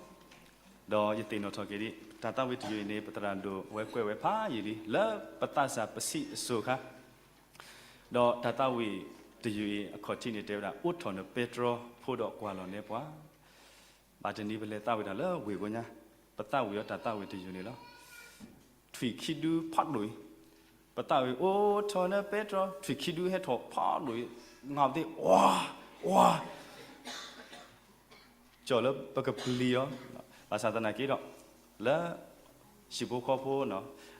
ဒီးယသ့ၣ်နီၣ်ထီၣ်က့ၤဒ် တၢ်သးဝံၣ်တယုၢ်အံၤန့ၣ် ပသရၣ်ဒိၣ်ဝဲကွဲးဝဲဖးယံာ်လံ လၢပသးစၢ်ပဆံးအစိၤအခါ, ဒီးတၢ်သးဝံၣ်တယုၢ်အံၤ အခီၣ်ထံးန့ၣ်တဲဝဲဒၣ် အိးထီၣ်နပဲတြီဖိဒီးကွၢ်လီၤနဲပှၤ ဘၣ်တနံၤပလဲၤသးဝံၣ်တၢ်လၢဝ့ၢ်ကိညါ, ပသးဝံၣ်အီၤတၢ်သးဝံၣ်တယုၢ်န့ၣ်လီၤ. ထွံၣ်ခံဒုဖးဒိၣ်အံၤ, ပသးဝံၣ်အိးထီၣ်နပဲတြီ ထွံၣ်ခံဒုဟဲထီၣ်ဖးဒိၣ်အံၤ, ငါသ့ၣ် ဝါ ဝါ ကၠီၣ်လၢပကပျံၤအီၤ, ဘၣ်ဆၣ်သနာ်က့ဒီး လၢ ဟံၣ်ဖိဃီဖိ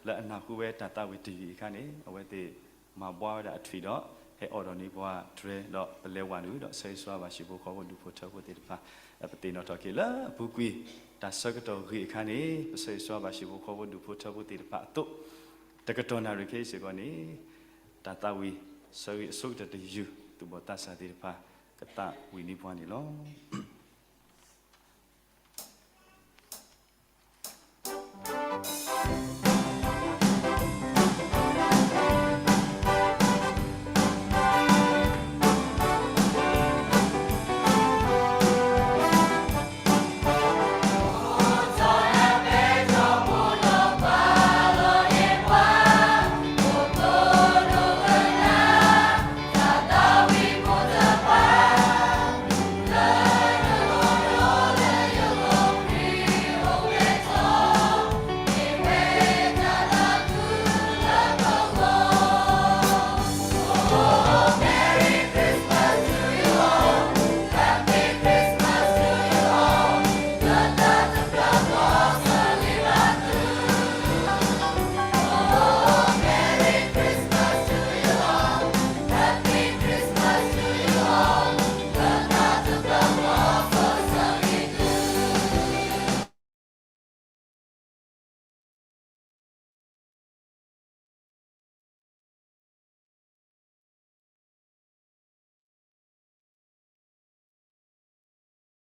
လၢအနၢ်ဟူဝဲတၢ်သးဝံၣ်တယုၢ်အံၤအခါန့ၣ် အဝဲသ့ၣ်မၤဘှါဝဲဒၣ်အထွံၣ်ဒီး ဟဲအိးထီၣ်န့ၢ်ပှၤတြဲၤဒီး ပလဲၤဝဲနုာ်ဒီး ဆၢဂ့ၤဆၢဝါဘၣ်ဟံၣ်ဖိဃီဖိဒူၣ်ဖိထၢဖိသ့ၣ်တဖၣ်, ပသ့ၣ်နီၣ်ထီၣ်က့ၤလၢအပူၤကွံာ် တၢ်ဆၢကတီၢ်ဂ့ၤအခါန့ၣ် ပဆၢဂ့ၤဆၢဝါဘၣ်ဟံၣ်ဖိဃီဖိဒူၣ်ဖိထၢဖိသ့ၣ်တဖၣ်အသိး တကတီၢ်နၣ်ရံၣ်ခဲအံၤစ့ၢ်ကီးန့ၣ် တၢ်သးဝံၣ်ဆၢဂ့ၤအဆိကတၢၢ်တယုၢ် သူၣ်ဘီၣ်သးစၢ်သ့ၣ်တဖၣ် ကသးဝံၣ်န့ၢ်ပှၤန့ၣ်လီၤ.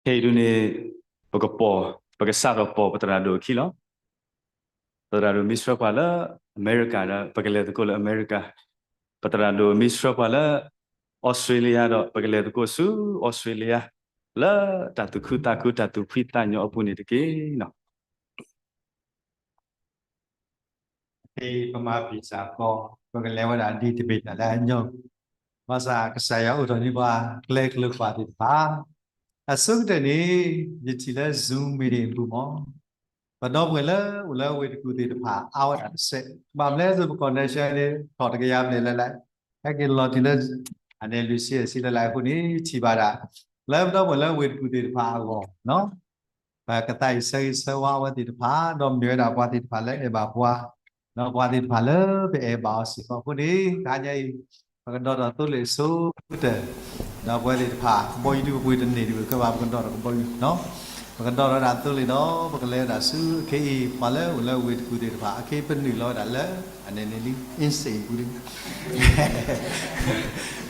ခဲအံၤဒုန့ၣ် ပကပိာ်, ပကစးထီၣ်ပိာ်ပသရၣ်ဒိၣ်အခံလီၤ. ပသရၣ်ဒိၣ်မ့ၢ်ဆှၢပှၤလၢ အမဲရကၤဒီး ပကလဲၤသကိးလၢအမဲရကၤ, ပသရၣ်ဒိၣ်မ့ၢ်ဆှၢပှၤလၢ အီစထြ့လယါဒီး ပကလဲၤသကိးဆူအီစထြ့လယါ, လၢတၢ်သူၣ်ခုသးခုတၢ်သူၣ်ဖှံသးညီအပူၤန့ၣ်တက့ၢ်. ဖဲပမၤပံာ်စၢ်ဃီ, ပကလဲၤဝဲဒၣ်ဒ်တဘ့ၣ်တၢ်လၢအညီ, ဘၣ်ဆၣ်ကစၢ်ယွၤအိးထီၣ်န့ၢ်ပှၤကျဲကျၢၤပှၤသ့ၣ်တဖၣ်, အဆိကတၢၢ်န့ၣ် ယထံၣ်လၢ Zoom meeting အပူၤမး, ပဒီပုၢ်ဝဲၢ်လၢအိၣ်လၢဝ့ၢ်တကူၣ်သ့ၣ်တဖၣ် အါဝဲဒၣ်တစဲး, ဘၣ်မနုၤလဲၣ် ပ connection န့ၣ် ထီၣ်တကယၤဘျဲၣ်လၢ်လၢ်, ဟဲက့ၤလီၤတုၤလၢ အန့ၣ်လွံၢ်ဆံအဆံလၢ်လၢ်အဃိန့ၣ် ထံၣ်ဘၣ်ဒၣ် လၢပဒီပုၢ်ဝဲၢ်လၢဝ့ၢ်တကူၣ်သ့ၣ်တဖၣ်အဂီၢ် ပကသးအံၤဆၢဂ့ၤဆၢဝါအဝဲသ့ၣ်တဖၣ်, ဒီးမ့ၢ်ဝဲဒၣ်ပှၤသ့ၣ်တဖၣ်လၢအဲၣ်ဘၣ်ပှၤ, ဒီးပှၤသ့ၣ်တဖၣ်လၢပအဲၣ်ဘၣ်အီၤစ့ၢ်ကီးအဃိန့ၣ် တဟါညါအံၤ ပကဒီသဒၢသိလ့ၣ်အဆိကတၢၢ်, ဒီးပဝဲသ့ၣ်တဖၣ် ကဘီယူၤဒုးပပှ့ၤတန့ၢ်ဒံးဘၣ် ကဘၣ်ပကဒီဒီးကဘီယူၤ, ပကဒီဒီးဒၣ်သိလ့ၣ်ဒီး ပကလဲၤဝဲဒၣ်ဆူအခ့အံၤ ပှၤလၢအိၣ်လၢဝ့ၢ်တကူၣ်သ့ၣ်တဖၣ် အခ့ပနုာ်လီၤဝဲဒၣ်လၢ အန့ၣ်န့ၣ်လံ အ့စ့ၣ်ပူၤလံ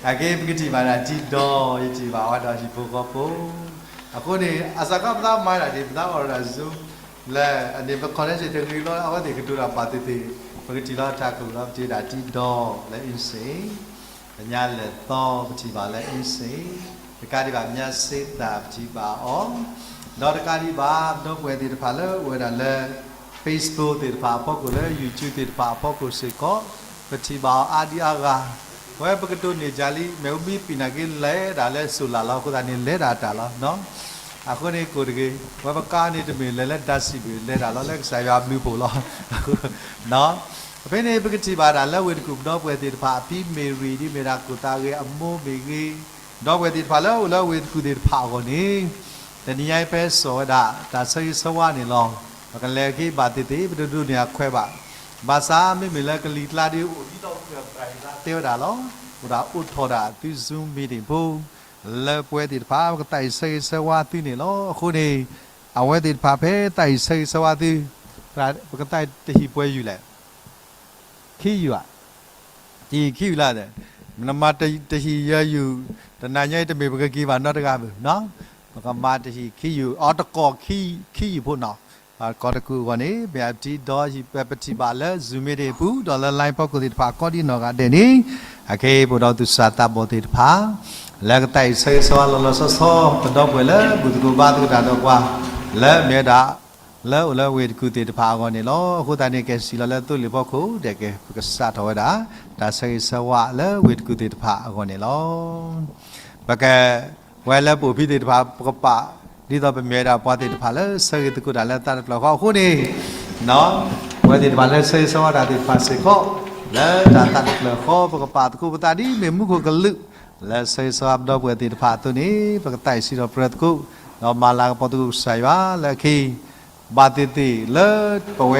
အက့ပကထံၣ်ဘၣ်ဒၣ်တံၤဒီး ယထံၣ်ဘၣ်ဝဲဒီးဟံၣ်ဖိဃီဖိ, အဃိန့ၣ် အစးခီပသးမၤဒၣ်ဒ် ပသးအိၣ်ဒၣ် Zoom လၢအန့ၣ် ပ connection တဂ့ၤလီၤ အဝဲသ့ၣ်ကတိၤတၢ်ပာ်သ့ၣ်သ့ၣ်, ပကထံၣ်လီၤတၢ်ကလုၢ်လီၤ ပထံၣ်ဒၣ်တံၤဒီးလၢအ့စ့ၣ်, ပညါလဲၤသီ ပထံၣ်ဘၣ်လၢအ့စ့ၣ်, တကးဒံးဘၣ် မၠါစ့သၣ် ပထံၣ်ဘၣ်အီၤ, ဒီးတကးဒံးဘၣ် ပဒီပုၢ်ဝဲၢ်သ့ၣ်တဖၣ်လၢအိၣ်ဝဲဒၣ်လၢ Facebook သ့ၣ်တဖၣ်အဖီခိၣ် လၢ YouTube သ့ၣ်တဖၣ်အဖီခိၣ်စ့ၢ်ကီး, ပထံၣ်ဘၣ်အီၤအါဒံအါဂၤ, ဝဲပကတိၤန့ၢ်ကၢ်လံ မ့ၢ်ဝံမ့ၢ်ပံာ်နာ်က့လဲၤဒၣ်လၢစိၤလၢ်လီၤ အဃိသတးန့ၣ် လဲၤဒၣ်တၢ်လီၤ အဃိန့ၣ်ကိၣ်တဂ့ၤ, ဝဲပကါန့ၣ်တမ့ၢ်လဲၤလၢတၢ်စံးဘျုး လဲၤဒၣ်လီၤလၢကစၢ်ယွၤအဘျုးအဖှိၣ်လီၤ. ဖဲန့ၣ် ပကထံၣ်ဘၣ်ဒၣ်လၢဝ့ၢ်တကူၣ်ပဒီပုၢ်ဝဲၢ်သ့ၣ်တဖၣ် အဖံမ့ၢ်ရံၣ် ဒ်မ့ၢ်ဒၣ်ကိၣ်သးဂ့ၤအမိၢ်မ့ၢ်ဂ့ၤ, ဒီပုၢ်ဝဲၢ်သ့ၣ်တဖၣ်လၢအိၣ်လၢဝ့ၢ်တကူၣ်သ့ၣ်တဖၣ်အဂီၢ်န့ၣ်, တနံၤညါအံၤဖဲစိာ်ဝဲဒၣ် တၢ်ဆၢဂ့ၤဆၢဝါန့ၣ်လီၤ. ပကလဲၤက့ၤဘၣ်သ့ၣ်သ့ၣ် ပတဒိးန့ၢ်အခွဲးဘၣ်. ဘၣ်ဆၣ်မ့မ့ၢ်လၢကလံၤကျါဒ်အိၣ်ဒ်သိးပှၤသရၣ်တဲဝဲဒၣ်လီၤ. အိၣ်ဒၣ်အိးထီၣ်ဒၣ်သု Zoom meeting ဖိ လၢပဝဲသ့ၣ်တဖၣ် ပကသးအံၤဆၢဂ့ၤဆၢဝါသုန့ၣ်လီၤ. အဃိန့ၣ် အဝဲသ့ၣ်တဖၣ်ဖဲသးအံၤဆၢဂ့ၤဆၢဝါသု, ပကသးအံၤတဟံၣ်ပှဲၤယုၢ်လဲၣ်, ခံယုၢ်ဧါ, တဟံၣ်ခံယုၢ်လၢ်, နမၤတဟံၣ်ယဲၢ်ယုၢ်, တနၤညါအံၤတမ့ၢ်ပကက့ၤဘၣ်နီတဂၤဘၣ်နီၤ, ပကမၤတဟံၣ်ခံယုၢ်, အီတကိးခံယုၢ်ဖိနီၤ, ပှၤကိးတကုာ်အဂီၢ်န့ၣ် မ့ၢ်အတံဒီး ပထံၣ်ဘၣ်လၢ Zoom မ့ၢ်တ့ၢ်အပူၤ ဒီးလၢ line ဖီခိၣ်သ့ၣ်တဖၣ် ကိးဒံနီၢ်ဂၤဒဲးန့ၣ်, အခဲအံၤ ပအိၣ်ဒီးသူၣ်စၢ်သးဘီၣ်သ့ၣ်တဖၣ် လၢကသးအံၤဆၢဂ့ၤဆၢဝါလီၤလီၤဆီဆီ ပဒီပုၢ်ဝဲၢ်လၢဘူၣ်သကိးဘါသကိးတၢ်ဒီးပှၤ လၢမ့ၢ်ဝဲဒၣ် လၢအိၣ်လၢဝ့ၢ်တကူၣ်သ့ၣ်တဖၣ်အဂီၢ်န့ၣ်လီၤ. အဃိသတးန့ၣ် ကဲစံးလီၤလၢသိလ့ၣ်ဖီခိၣ် ဒဲးက့ၤ ပကစးထီၣ်ဝဲဒၣ် တၢ်ဆၢဂ့ၤဆၢဝါလၢဝ့ၢ်တကူၣ်သ့ၣ်တဖၣ်အဂီၢ်န့ၣ်လီၤ. ပက ပဝဲလၢပအိၣ်ဖဲသ့ၣ်တဖၣ် ပကပာ် ဒ်သိးပမ့ၢ်ဝဲဒၣ်ပှၤသ့ၣ်တဖၣ်လၢဆၢဂ့ၤသကိးတၢ်လၢသးတဖျၢၣ်ဃီအဃိန့ၣ်, ပဝဲသ့ၣ်တဖၣ်လၢဆၢဂ့ၤဆၢဝါတၢ်သ့ၣ်တဖၣ်စ့ၢ်ကီး လၢတၢ်သးတဖျၢၣ်ဃီ ပကပာ်သကိးပသးဒ်မ့ၢ်မူခိၣ်ကလူး လၢဆၢဂ့ၤဆၢဝါပဒီပုၢ်ဝဲၢ်သ့ၣ်တဖၣ်အသိးန့ၣ် ပကသးအံၤစံးထီၣ်ပတြၢၤသကိး ဒီးမၤလၤကပီၤသကိးကစၢ်ယွၤလၢ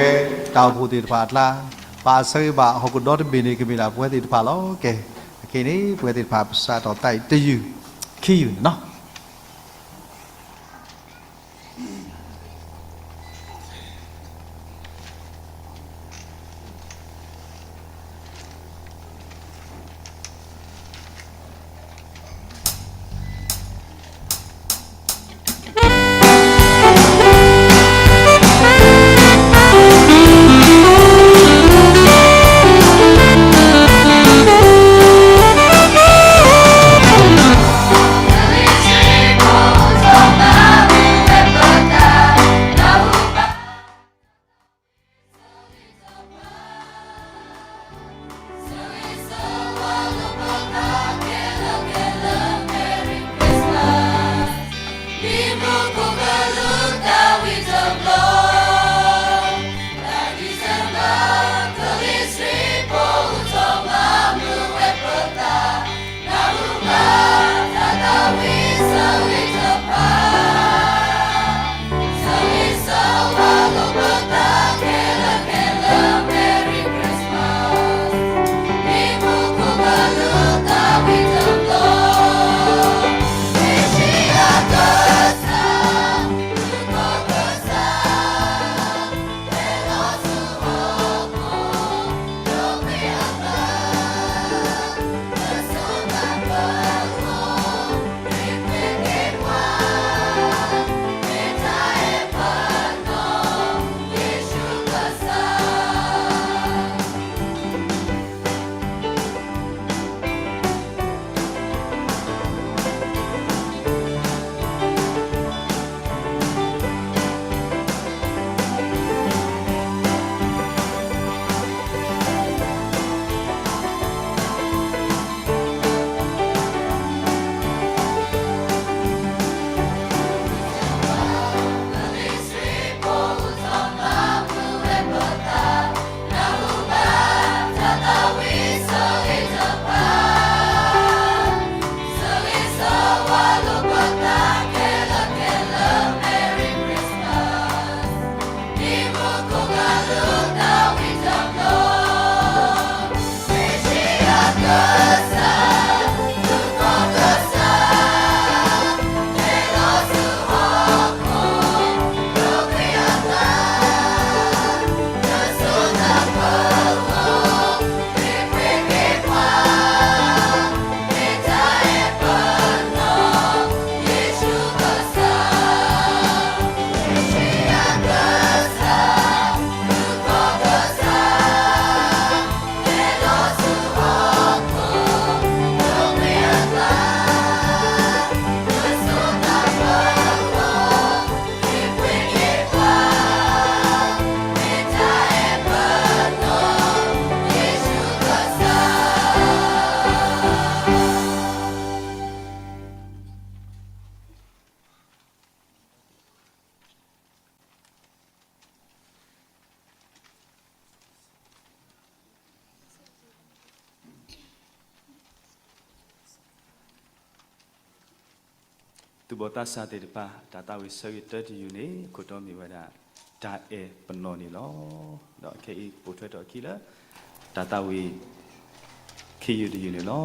အခဲအံၤ ဘၣ်သ့ၣ်သ့ၣ်လၢပဝဲတၢ်အိၣ်ဖှိၣ်သ့ၣ်တဖၣ်အကျါ ပာ်ဆၢဂ့ၤဘၣ်ဟီၣ်ခိၣ်ဒီတဘ့ၣ်န့ၣ် ကမ့ၢ်ဒၣ်ပဝဲသ့ၣ်တဖၣ်လီၤ. ကဲ, အခဲအံၤန့ၣ် ပဝဲသ့ၣ်တဖၣ်ပစးထီၣ်သးအံၤတယုၢ် ခံယုၢ်န့ၣ်လီၤ. သူၣ်ဘီၣ်သးစၢ်သ့ၣ်တဖၣ် တၢ်သးဝံၣ်ဆၢဂ့ၤတၢတယုၢ်န့ၣ် ခိၣ်တီမ့ၢ်ဝဲဒၣ် တၢ်အဲၣ်ပနီၣ်န့ၣ်လီၤ. ဒီးခဲအံၤပိာ်ထွဲထီၣ်အခံလၢ တၢ်သးဝံၣ် ခံယုၢ်တယုၢ်န့ၣ်လီၤ.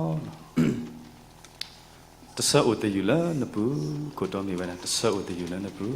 တဆၢအိၣ်တယုၢ်လၢနပူၤ, ခိၣ်တီမ့ၢ်ဝဲဒၣ် တဆၢအိၣ်တယုၢ်လၢနပူၤ.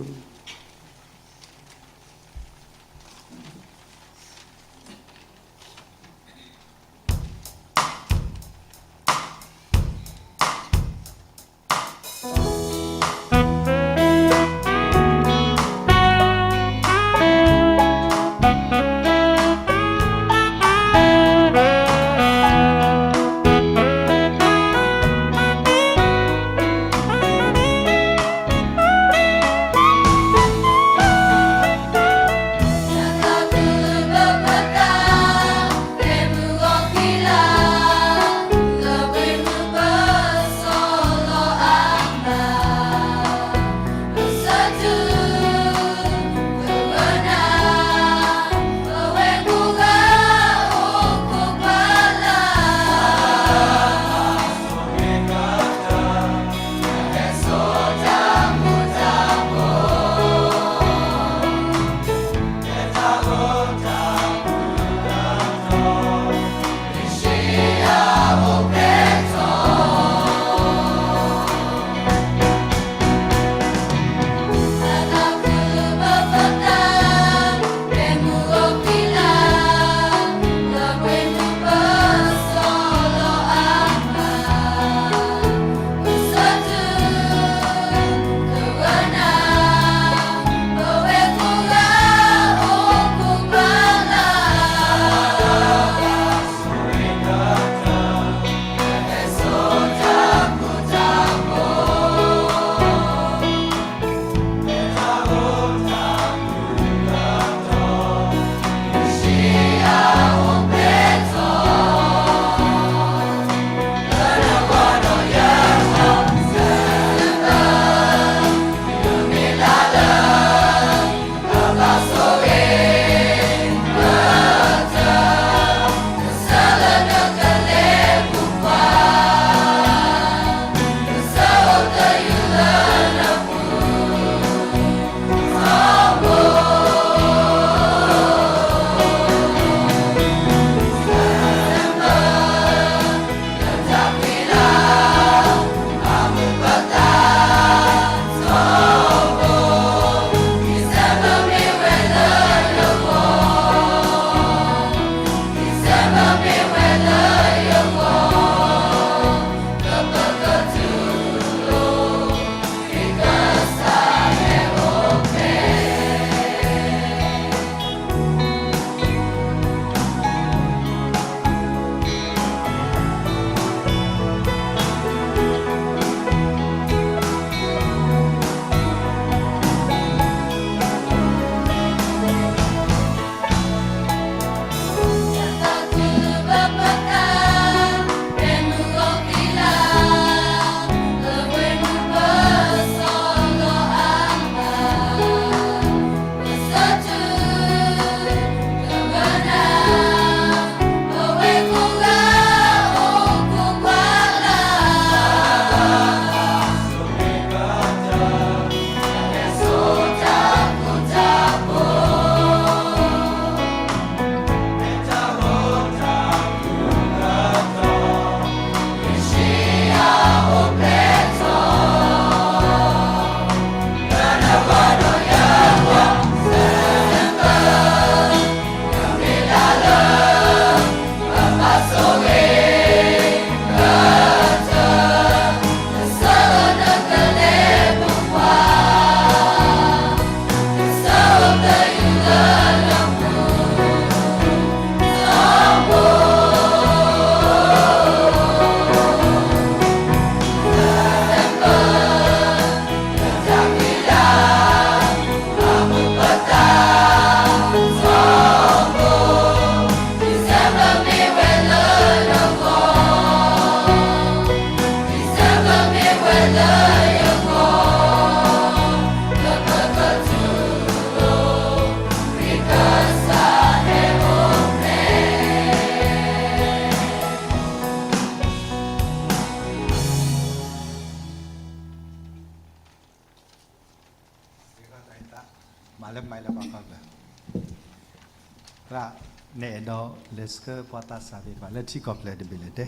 နအဲၣ်ဒိးလဲၤဆှၢပှၤသးစၢ်သ့ၣ်တဖၣ်လၢထံကီၢ်ဖျၢၣ်တဘ့ၣ်လဲၣ်တဲ.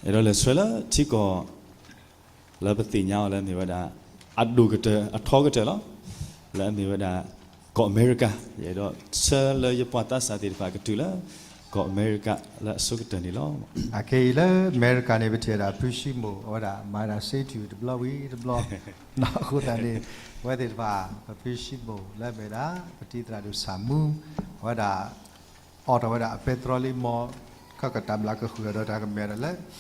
အဲၣ်ဒိးလဲၤဆှၢလၢထံကီၢ် လၢပသ့ၣ်ညါအီၤလၢအမ့ၢ်ဝဲဒၣ် အဒိၣ်ကတၢၢ်အထီကတၢၢ်လီၤ. လၢအမ့ၢ်ဝဲဒၣ် ကီၢ်အမဲရကၤ, ယအဲၣ်ဒိးဆှၢလၢယပှၤသးစၢ်သ့ၣ်တဖၣ်ကတုၤလၢ ကီၢ်အမဲရကၤလၢအဆိကတၢၢ်န့ၣ်လီၤ. အခဲအံၤလၢအမဲရကၤန့ၣ် ပထံၣ်ဝဲဒၣ်ဖုၡံမိၣ် အဝဲဒၣ်မၤဝဲဒၣ်စ့ထူၣ်တဘျီဝံၤတဘျီ, အဃိသတးန့ၣ် ပဝဲသ့ၣ်တဖၣ် ပဖုၡံမိၣ်လၢအမ့ၢ်ဝဲဒၣ် ပတံၤသရၣ်ဒိၣ်ဆၣ်မူ အဝဲဒၣ် အိးထီၣ်ဝဲဒၣ်အပဲတြီလံမီၢ် ခီကတၢ်မျၢ်ကဃုာ်ဒီးတၢ်ကမဲာ်ဒီးလၢ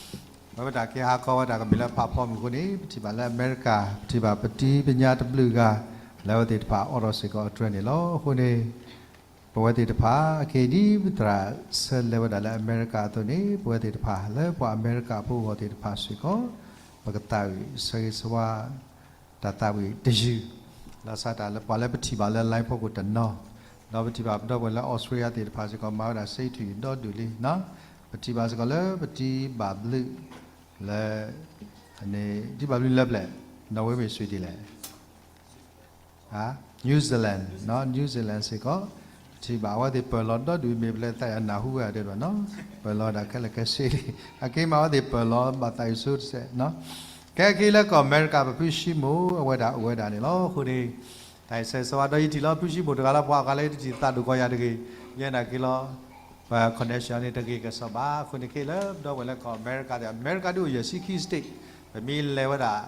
ပဝဲဒၣ်ကဟးခီဝဲဒၣ်ကမ့ၢ်လၢဖးဖီမုၢ်အဃိန့ၣ် ပထံၣ်ဘၣ်လၢအမဲရကၤ ပထံၣ်ဘၣ်ပတံၤပညါတဘျုးဂၤ လၢအဝဲသ့ၣ်တဖၣ်အိးထီၣ်စ့ၢ်ကီးအတြဲၤန့ၣ်လီၤ. အဃိန့ၣ် ပဝဲသ့ၣ်တဖၣ် အခဲအံၤဒ်ပသရၣ်ဆၢလဲၤဝဲဒၣ်လၢအမဲရကၤအသိးန့ၣ် ပဝဲသ့ၣ်တဖၣ်လၢပှၤအမဲရကၤဖိအဂီၢ်သ့ၣ်တဖၣ်စ့ၢ်ကီး ပကသးဝံၣ်ဆၢဂ့ၤဆၢဝါ တၢ်သးဝံၣ်တယုၢ် လီၤဆီဒၣ်တၢ်လၢပှၤလၢပထံၣ်ဘၣ်လၢ line ဖီခိၣ်တနီၤ, ဒီးပထံၣ်ဘၣ်ပဒီပုၢ်ဝဲၢ်လၢ Australia သ့ၣ်တဖၣ်စ့ၢ်ကီး မၤဝဲဒၣ်စ့ထူၣ်ဒီဒူၣ်လံ, ပထံၣ်ဘၣ်စ့ၢ်ကီးလၢပတံၤဘၣ်ဘျုးလၢ တံၤဘၣ်ဘျုးလၢပျဲၢ် Norway မ့ၢ်စံးဒ်လဲၣ် New Zealand, New Zealand စ့ၢ်ကီး ပထံၣ်ဘၣ်အဝဲသ့ၣ်ပၢၢ်လီၤဒီဒူၣ်မ့ၢ်ပလဲၤသးယၤနၢ်ဟူဝဲဒၣ်ဒီး ပၢၢ်လီၤဒၣ်ခဲလၢာ်ခဲဆ့လံ, အက့မးအဝဲသ့ၣ်ပၢၢ်လီၤဘၣ်သးအုးဆိတစဲး, ကဲက့ၤလၢကီၢ်အမဲရကၤ ပဖုၡံမိၣ်အဝဲဒၣ်အိၣ်ဝဲဒၣ်န့ၣ်လီၤ. အဃိန့ၣ် တၢ်အံၤဆၢဂ့ၤဆၢဝါဒီးယထံၣ်လီၤ ဖုၡံမိၣ်တဂၤလီၤ ပှၤအီၤကးလၢယတထံၣ်သးဒိၣ်ကီးယၤတဂ့ၤ, ယဲဒၣ်က့ၤလီၤ ပ connection န့ၣ်တဂ့ၤကစီၣ်ဘၣ်. အဃိန့ၣ်ခဲလၢာ် ပဒီပုၢ်ဝဲၢ်လၢကီၢ်အမဲရကၤသ့ၣ် အမဲရကၤဒုးအိၣ်ယဲၢ်ဆံခံ state, ပမ့ၢ်လဲၤဝဲဒၣ်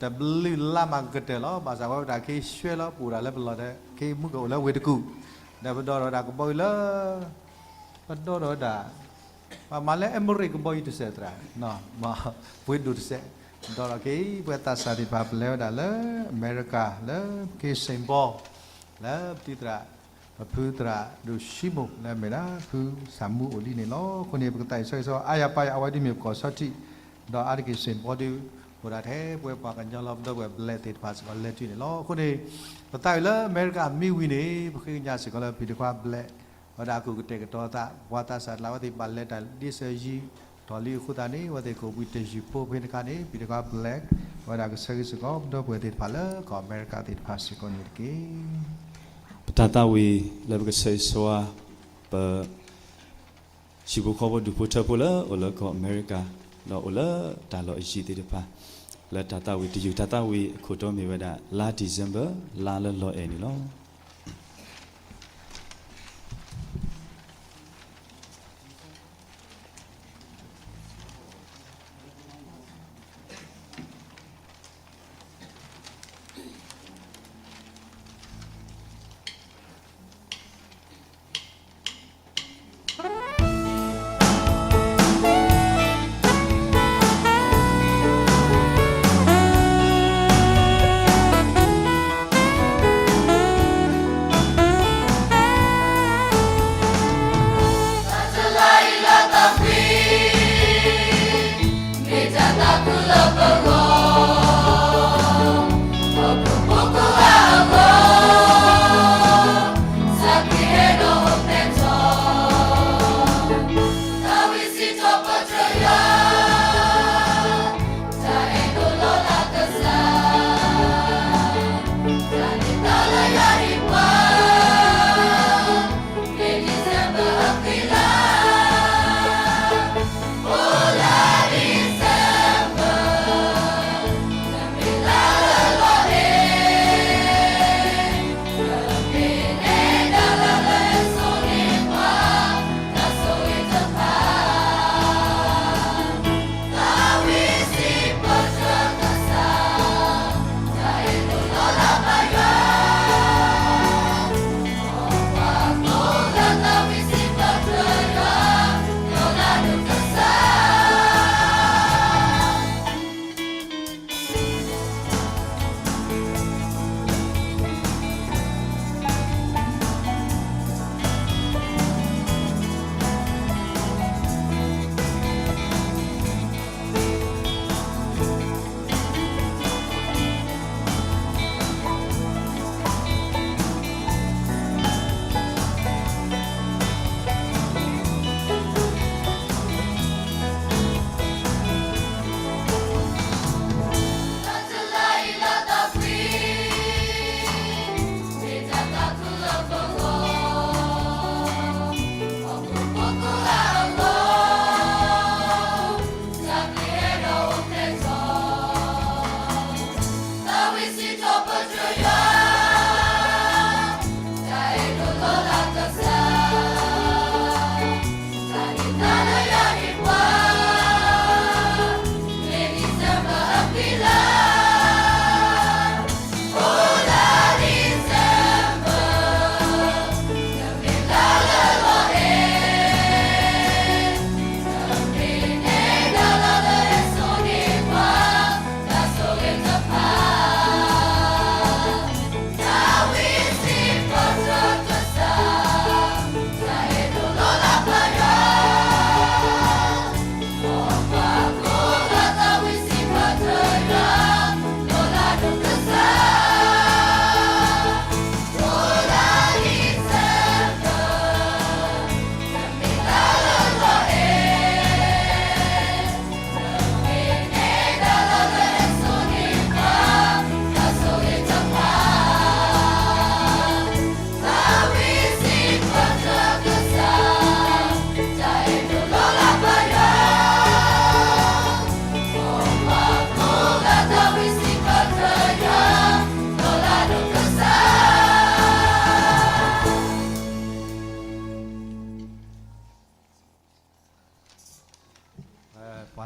တဘျုးလါမးကတၢၢ်လီၤ. ဘၣ်ဆၣ်ဝဲဒၣ်က့ၤဆှၢလီၤ ပအိၣ်ဒၣ်လၢပလီၢ်ဒီး က့ၤမူကအိၣ်လၢဝ့ၢ်တကူၣ်, ဒီးပဒိးထီၣ်ဝဲဒၣ်ကဘီယူၤလၢ ပဒိးထီၣ်ဝဲဒၣ် ပမၤလၢ Emirates ကဘီယူၤတစဲးသရၣ်, ပှ့ၤဒိၣ်တစဲး, ဒီးက့ၤပဝဲသးစၢ်သ့ၣ်တဖၣ် ပလဲၤဝဲဒၣ်လၢအမဲရကၤ လၢက့ၤ Saint Paul လၢပတံၤသရၣ် ပဖုသရၣ်ဒိၣ်ၡံမိၣ်လၢအမ့ၢ်ဒၣ်ဖုဆၣ်မူအိၣ်လံန့ၣ်လီၤ. အဃိန့ၣ် ပကသးဝံၣ်ဆၢဂ့ၤဆၢဝါအါယၤပၢယၤ အဝဲဒၣ်မ့ၢ်ပကီၢ်ဆီထံး, ဒီးအါတက့ၢ် Saint Paul ဒုး အိၣ်ဒၣ်ထဲပဝဲပှၤကညီလီၤ ပဒီပုၢ်ဝဲၢ်ဘျဲၣ်သ့ၣ်တဖၣ်စ့ၢ်ကီးလဲၤတုၤန့ၣ်လီၤ. အဃိန့ၣ် ပသးဝံၣ်လၢအမဲရကၤမ့ၢ်ဝံၤန့ၣ် ပဃ့ကညးစ့ၢ်ကီးလၢပတံၤသရၣ်ဘျဲၣ် ဝဲဒၣ်အကူၣ်ကတဲာ်ကတီၤသး ပှၤသးစၢ်တလးဝဲသ့ၣ် ဘၣ်လဲၤတၢ်ဒ့စၢၤယံၤ ထီၣ်လံအဃိသတးန့ၣ် အဝဲသ့ၣ်ကအိၣ်ဘှံးတယုၢ်ဖိဖဲန့ၣ်အခါန့ၣ် ပတံၤသရၣ်ဘျဲၣ် ဝဲဒၣ်ကဆၢဂ့ၤစ့ၢ်ကီး ပဒီပုၢ်ဝဲၢ်သ့ၣ်တဖၣ်လၢကီၢ်အမဲရကၤသ့ၣ်တဖၣ်စ့ၢ်ကီးန့ၣ်တက့ၢ်. ပတၢ်သးဝံၣ်လၢပကဆၢဂ့ၤဆၢဝါ ပ ဟံၣ်ဖိဃီဖိဒူၣ်ဖိထၢဖိလၢအိၣ်လၢကီၢ်အမဲရကၤ ဒီးအိၣ်လၢတၢ်လီၢ်အယံၤသ့ၣ်တဖၣ် လၢတၢ်သးဝံၣ်တယုၢ် တၢ်သးဝံၣ်အခိၣ်တီမ့ၢ်ဝဲဒၣ် လါ December လါလၢလီၤအဲၣ်န့ၣ်လီၤ.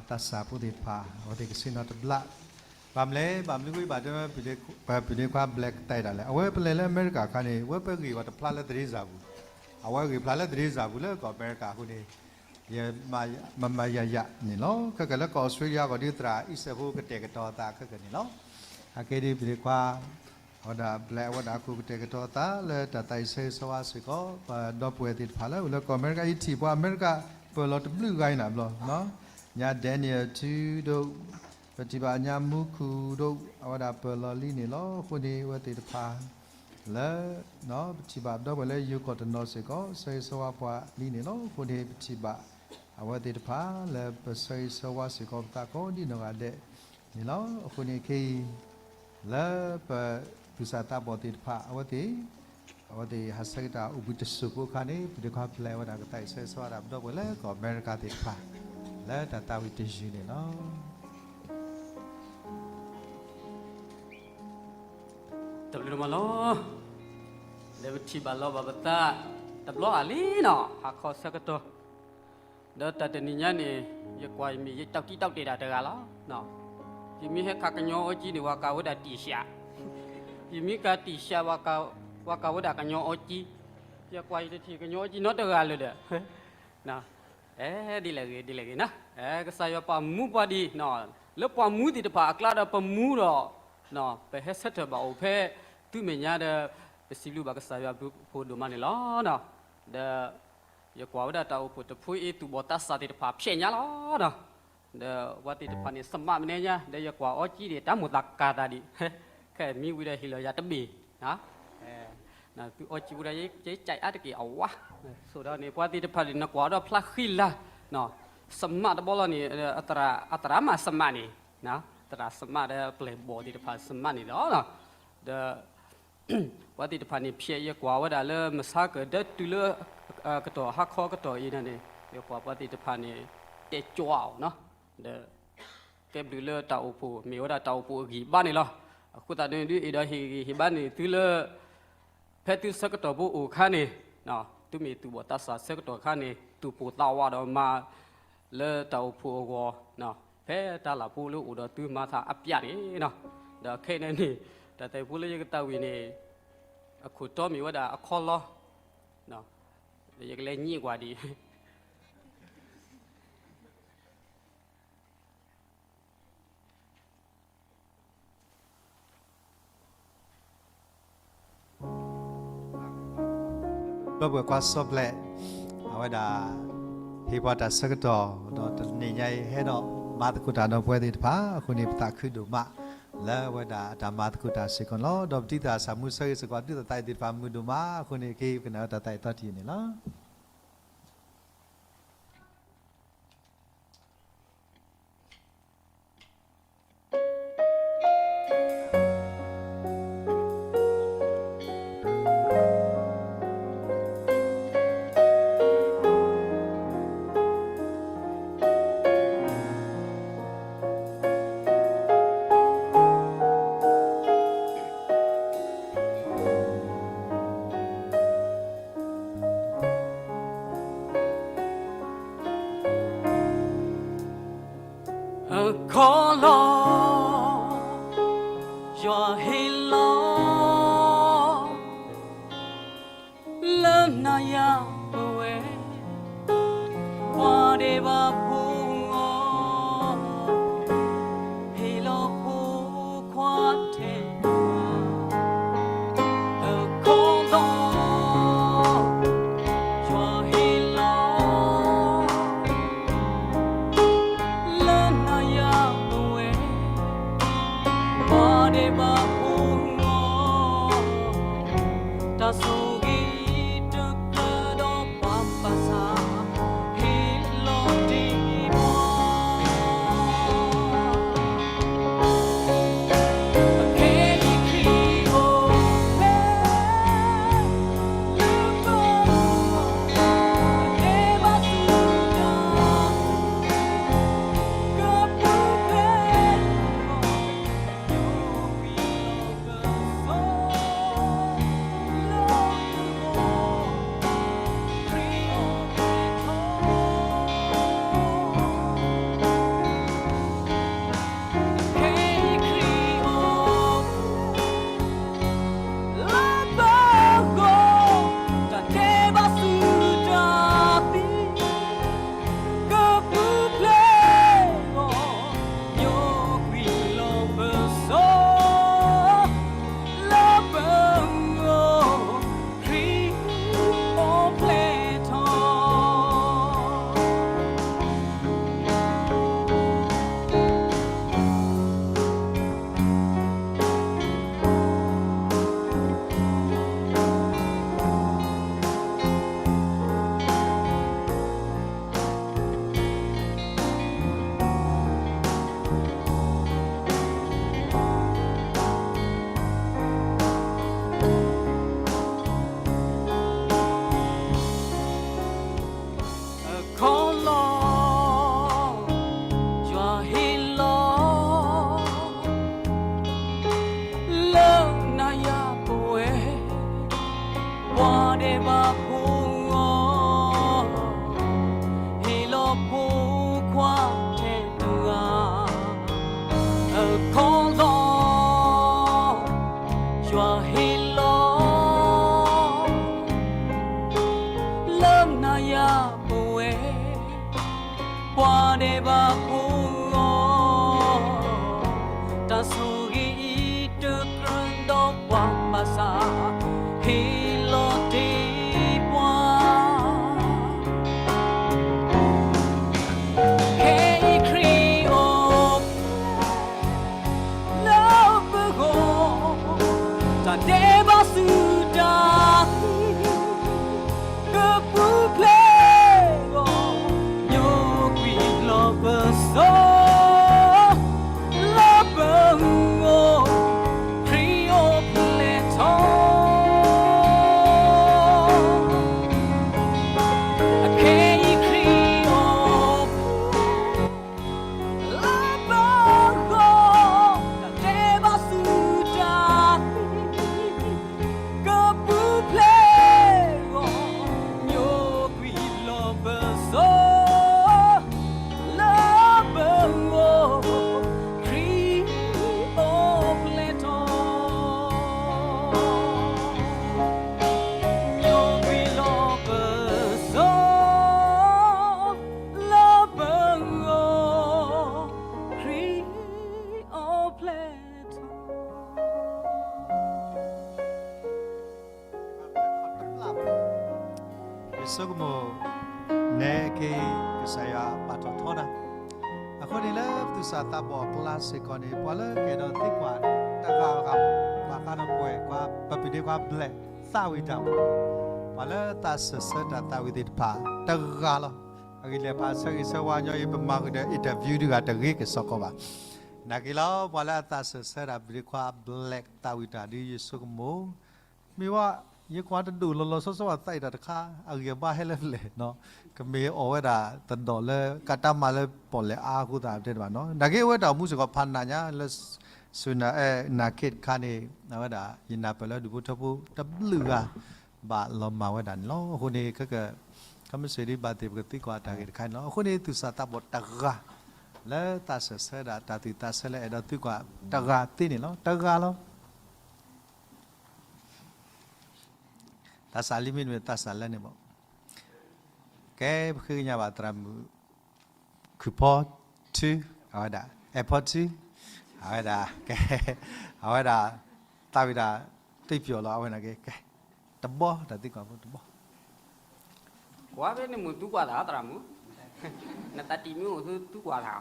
သးစၢ်ဖိသ့ၣ်တဖၣ် အဝဲသ့ၣ်ကဆ့ၣ်နီၤတဘျး, ဘၣ်မနုၤလဲၣ်, ဘၣ်မနုၤဝံၤဘၣ်တဲ ပပုၢ်ဒ့ခွါ Black ကတဲဒၣ်လဲၣ်, အဝဲပလဲၤလၢအမဲရကၤအခါန့ၣ် အဝဲပဂ့ၢ်ဝဲတဖျါလၢသရ့စၢ်ပူၤ, အဝဲဂ့ၢ်ဖျါလၢသရ့စၢ်ပူၤလၢကီၢ်အမဲရကၤအဃိန့ၣ် ယမၤယၤယၤန့ၣ်လီၤ. ခဲကနံၣ်လၢကီၢ်အီစထြ့လယါအဂီၢ်ဒ်သရၣ်အံၣ်စဲးဖိကတဲာ်ကတီၤအသးခဲကနံၣ်န့ၣ်လီၤ. အခဲဒ်ပပုၢ်ဒ့ခွါ အဝဲဒၣ် Black အဝဲဒၣ်အခိၣ်ကတဲာ်ကတီၤအသးလၢတၢ်သးအံၣ်ဆၢဂ့ၤဆၢဝါစ့ၢ်ကီး ပဒီပုၢ်ဝဲၢ်သ့ၣ်တဖၣ်လၢအိၣ်လၢကီၢ်အမဲရကၤအံၤ ထံၣ်ပှၤအမဲရကၤပၢၢ်လီၤတဘျုးဂၤအံၤနၤဘျီ, ညါ Daniel ထူဒိၣ်, ပထံၣ်ဘၣ်ညါမူခူၣ်ဒိၣ် အဝဲဒၣ်ပၢၢ်လီၤလံန့ၣ်လီၤ. အဃိန့ၣ် အဝဲသ့ၣ်တဖၣ် လၢ ပထံၣ်ဘၣ်ပဒီပုၢ်ဝဲၢ်လၢယိၤကီၢ်တနီၤစ့ၢ်ကီး ဆၢဂ့ၤဆၢဝါပှၤလံန့ၣ်လီၤ. အဃိန့ၣ် ပထံၣ်ဘၣ်အဝဲသ့ၣ်တဖၣ်လၢပဆၢဂ့ၤဆၢဝါစ့ၢ်ကီးပသးကိးဒ်နီၢ်ဂၤဒဲးန့ၣ်လီၤ. အဃိန့ၣ်ခဲအံၤ လၢပသူၣ်စၢ်သးဘီၣ်သ့ၣ်တဖၣ် အဝဲသ့ၣ် အဝဲသ့ၣ်ဟးဆၢကတီၢ်အိၣ်ဘှံးတစိၢ်ဖိအခါန့ၣ် ပပုၢ်ဒ့ခွါ Black အဝဲဒၣ်ကသးအံၣ်ဆၢဂ့ၤဆၢဝါဒၣ်ပဒီပုၢ်ဝဲၢ်လၢကီၢ်အမဲရကၤသ့ၣ်တဖၣ် လၢတၢ်သးဝံၣ်တယုၢ်န့ၣ်လီၤ. တၢ်ဘျုးဒိၣ်မးလီၤ. ဒီးပထံၣ်ဘၣ်လီၤဘၣ်ပသး တဘျီဧါလံနီၤ ဟါခီဆၢကတီၢ်, ဒီးတၢ်တနံၤညါန့ၣ် ယကွၢ်ယမ့ၢ်ယတၢ်တံၢ်တၢ်တဲတၢ်တဂၤလီၤ. ယမ့ၢ်ဟဲခးကညီအီကံန့ၣ် ဝၤကၤဝဲဒၣ်တံာ်စှၤ, ယမ့ၢ်ကၤတံာ်စှၤ ဝၤကၤဝဲဒၣ်ကညီအီကံ, ယကွၢ်ယတထံၣ်ကညီအီကံနီတဂၤလၢၤဒီး အဲ ဒ်လဲၣ်ဂ့ၤ ဒ်လဲၣ်ဂ့ၤနီၤ, ကစၢ်ယွၤပာ်မူပှၤဒံး, လၢပှၤမူသ့ၣ်တဖၣ်အကျါဒီးပမူဒီး, ပဟဲဆၢထၢၣ်ဘၣ်အိၣ်ဖဲ သုမဲာ်ညါဒီး ပစံးဘျုးဘၣ်ကစၢ်ယွၤဘျုးဖှိၣ်ဒိၣ်မးန့ၣ်လီၤ. ဒီး ယကွၢ်ဝဲဒၣ်တၢ်အိၣ်ဖှိၣ်တဖုအံၤ သူၣ်ဘီၣ်သးစၢ်သ့ၣ်တဖၣ်ဖျဲးညါလီၤ. ဒီးပှၤသ့ၣ်တဖၣ်န့ၣ် စမးမနုၤညါ ဒီးယကွၢ်အီကံဒံး တၢ်မိၣ်သးကၤသးဒံး, ခဲမံဝံၤဒီးဟ့ၣ်လီၤယၤတဘ့ၣ် သုအီကံဝဲဒၣ် ယကဲအါတက့ၢ်အဝါ, ဆိဒီးန့ၣ် ပှၤသ့ၣ်တဖၣ်န့ၣ် နကွၢ်ဒီးဖျါဃံလၤ, စမးတဘီလီၤန့ၣ် အသရၣ်မးစမးန့ၣ်, သရၣ်စမးဒီးပျဲၢ်ဘီၣ်သ့ၣ်တဖၣ်စမးန့ၣ်လီၤ. ဒီး ပှၤသ့ၣ်တဖၣ်န့ၣ် ဖျဲး ယကွၢ်ဝဲဒၣ်လၢမဆါကၢၢ် ဒီးတုၤလၢ ကတီၢ်ဟါခီကတီၢ်အံၤန့ၣ် ယကွၢ်ပှၤသ့ၣ်တဖၣ်န့ၣ် တဲာ်ကၠီအီၤနီၤ, ဒီး ကဲဘျုးလၢတၢ်အိၣ်ဖှိၣ် မ့ၢ်ဝဲဒၣ်တၢ်အိၣ်ဖှိၣ်အဂံၢ်ဘါန့ၣ်လီၤ. အဃိသတးန့ၣ် ဒုးအဲၣ်ဒိးဟ့ၣ်ဂံၢ်ဟ့ၣ်ဘါန့ၣ် သုလၢ ဖဲသုဆၢကတီၢ်ဖိအိၣ်အခါန့ၣ်, သုမ့ၢ်သူၣ်ဘီၣ်သးစၢ်ဆၢကတီၢ်အခါန့ၣ် သူၣ်ပိၢ်သးဝးဒီးမၤ လၢတၢ်အိၣ်ဖှိၣ်အဂီၢ်, ဖဲတၢ်လၢ်ဖိလၢအိၣ်ဒီးသုမၤသးအပျးန့ၣ်နီၤ, ဒီးခဲအံၤန့ၣ်န့ၣ် တၢ်သဲးဖိလၢယကသးဝံၣ်န့ၣ် အခိၣ်တီမ့ၢ်ဝဲဒၣ်အခီလီ, ယကလဲၤညံးကွၢ်ဒံး ဒီပုၢ်ဝဲၢ်ခွါစီၤဘျဲး အဝဲဒၣ် ဟ့ၣ်ပှၤတၢ်ဆၢကတီၢ် ဒီးတနံၤညါအံၤ ဟဲဒီးမၤသကိးတၢ်ဒီးပဝဲသ့ၣ်တဖၣ်အဃိန့ၣ် ပသးခုဒိၣ်မး လၢအဝဲဒၣ်အတၢ်မၤသကိးတၢ်စ့ၢ်ကီးန့ၣ်လီၤ. ဒီးပတံၤသကိးစၢ်မူဆၢဂ့ၤစ့ၢ်ကီး ဒုၣ်ဒါသးအံၤသ့ၣ်တဖၣ်မုာ်ဒိၣ်မးအဃိန့ၣ် ကဟ့ၣ်ကနၣ်ဝဲတၢ်သးအံၤသီတံၢ်န့ၣ်လီၤ. အခီလီၤ ယွၤဟ့ၣ်လီၤ လၢနၤယၤပဝဲ ပှၤဒဲးဘးဖိအဂီၢ် ဟ့ၣ်လီၤဖိခွါထဲတဂၤ အခီလီၤ ယွၤဟ့ၣ်လီၤ လၢနၤယၤပဝဲ လၢနၤယၤပဝဲ ပှၤဒဲးဘးဖိအဂီၢ်, တၢ်ဆိၣ်ဂ့ၤအံၤတကြၢးဒီးပှၤဘၣ်ဆၣ်, ဟ့ၣ်လီၤတ့ၢ်ပှၤ ခဲအံၤခရံာ်အိၣ်ဖျဲၣ်လၢပဂီၢ်, တၢ်ဒဲးဘးဆူတၢ်သံ ကပူၤဖျဲးအဂီၢ်, ညိကွံာ်လီၤပစီ လၢပဂီၢ်, ခရံာ်အိၣ်ဖျဲၣ်ထီၣ်, အခဲအံၤခရံာ်အိၣ်ဖျဲၣ် လၢပဂီၢ်, တၢ်ဒဲးဘးဆူတၢ်သံ ကပူၤဖျဲးအဂီၢ်, ညိကွံာ်လီၤပစီ လၢပဂီၢ်, ခရံာ်အိၣ်ဖျဲၣ်ထီၣ်, ညိကွံာ်လီၤပစီ လၢပဂီၢ်, ခရံာ်အိၣ်ဖျဲၣ်ထီၣ်. ယဆိကမိၣ် နဲက့ၤ ကစၢ်ယွၤပာ်ထီၣ်ထီနၤ, အဃိန့ၣ်လၢပသူၣ်စၢ်သးဘီၣ်အကျါစ့ၢ်ကီးန့ၣ် ပှၤလၢကအဲၣ်ဒိးသံကွၢ်တဂၤဂၤ, ကွၢ်ဃါဒီးပှဲၤ, ကွၢ်ပပံၤဒ့ခွါ black သးဝံၣ်တၢ်မး, ပှၤလၢသးစၢၢ်ဆၢတၢ်သးဝံၣ်သ့ၣ်တဖၣ်တဂၤလီၤ. အဂ့ၢ်လဲၣ် ပဆၢဂ့ၤဆၢဝါညီအံၤ ပမၤဃုာ်ဒီး interview တဂၤတဂ့ၤကစီၣ်ကီးဘၣ်. နာ်က့လီၤ ပှၤလၢအသးစၢၢ်ဆၢတၢ်ပံၤဒ့ခွါ black သးဝံၣ်တၢ်ဒ်ယဆိကမိၣ် မ့ၢ်ဝဲ ယကွၢ်တဒိၣ်လီၤလီၤဆီဆီ သးအံၤတၢ်တခါ အဂံၢ်အဘါဟဲလၢလဲၣ်နီၤ, ကမ့ၢ်အီၣ်ဝဲဒၣ်တဒီးလၢ ကးတၢ်မၤလၢပီၣ်လဲၣ်အါအဃိသတးတဲတဘၣ်နီၤ, နာ်က့အဝဲတၢ်အိၣ်မူစ့ၢ်ကီးဖးနးညါလၢ စူနၢ်အဲၣ် နာ်က့တခါန့ၣ် အဝဲဒၣ် ယနၢ်ပၢၢ်လၢဒူၣ်ဖိထၢဖိတဘျုးဂၤ ဘၣ်လီၤမၢ်ဝဲဒၣ်န့ၣ်လီၤ. အဃိန့ၣ် ခဲက ခမ့ၢ်စ့ၢ်ဒ်ဘၣ်သ့ၣ်ပကသံကွၢ်တၢ်ဂ့ၢ်တခါန့ၣ်လီၤ. အဃိန့ၣ် သူၣ်စၢ်သးဘီၣ်တဂၤ လၢသးစၢၢ်ဆၢဒၣ်တၢ်သူၣ်သးဆၢလၢအဲၣ်ဒိးသံကွၢ်တဂၤသ့န့ၣ်လီၤ. တဂၤလီၤ. သးစၢ်လံမ့တမ့ၢ်သးစၢ်လၢန့ၣ်ဘၣ်. ကဲ ပဃ့ကညးဘၣ်သရၣ်မုၣ် ခုၣ်ဖီထူ အဝဲဒၣ် အဲၣ်ဖီထူ အဝဲဒၣ် ကဲ အဝဲဒၣ် သးဝံၣ်တၢ် သ့ၣ်ပျီၣ်လီၤ အဝဲန့ၣ်ကဲ ကဲ တဘီ တၢ်သံကွၢ်ဖိတဘီ ကွၢ်ဖဲန့ၣ်မုၢ်သူကွၢ်သးသရၣ်မုၣ်, နသးတံၢ်မ့ၢ်အိၣ်သူသူကွၢ်သး ယထံ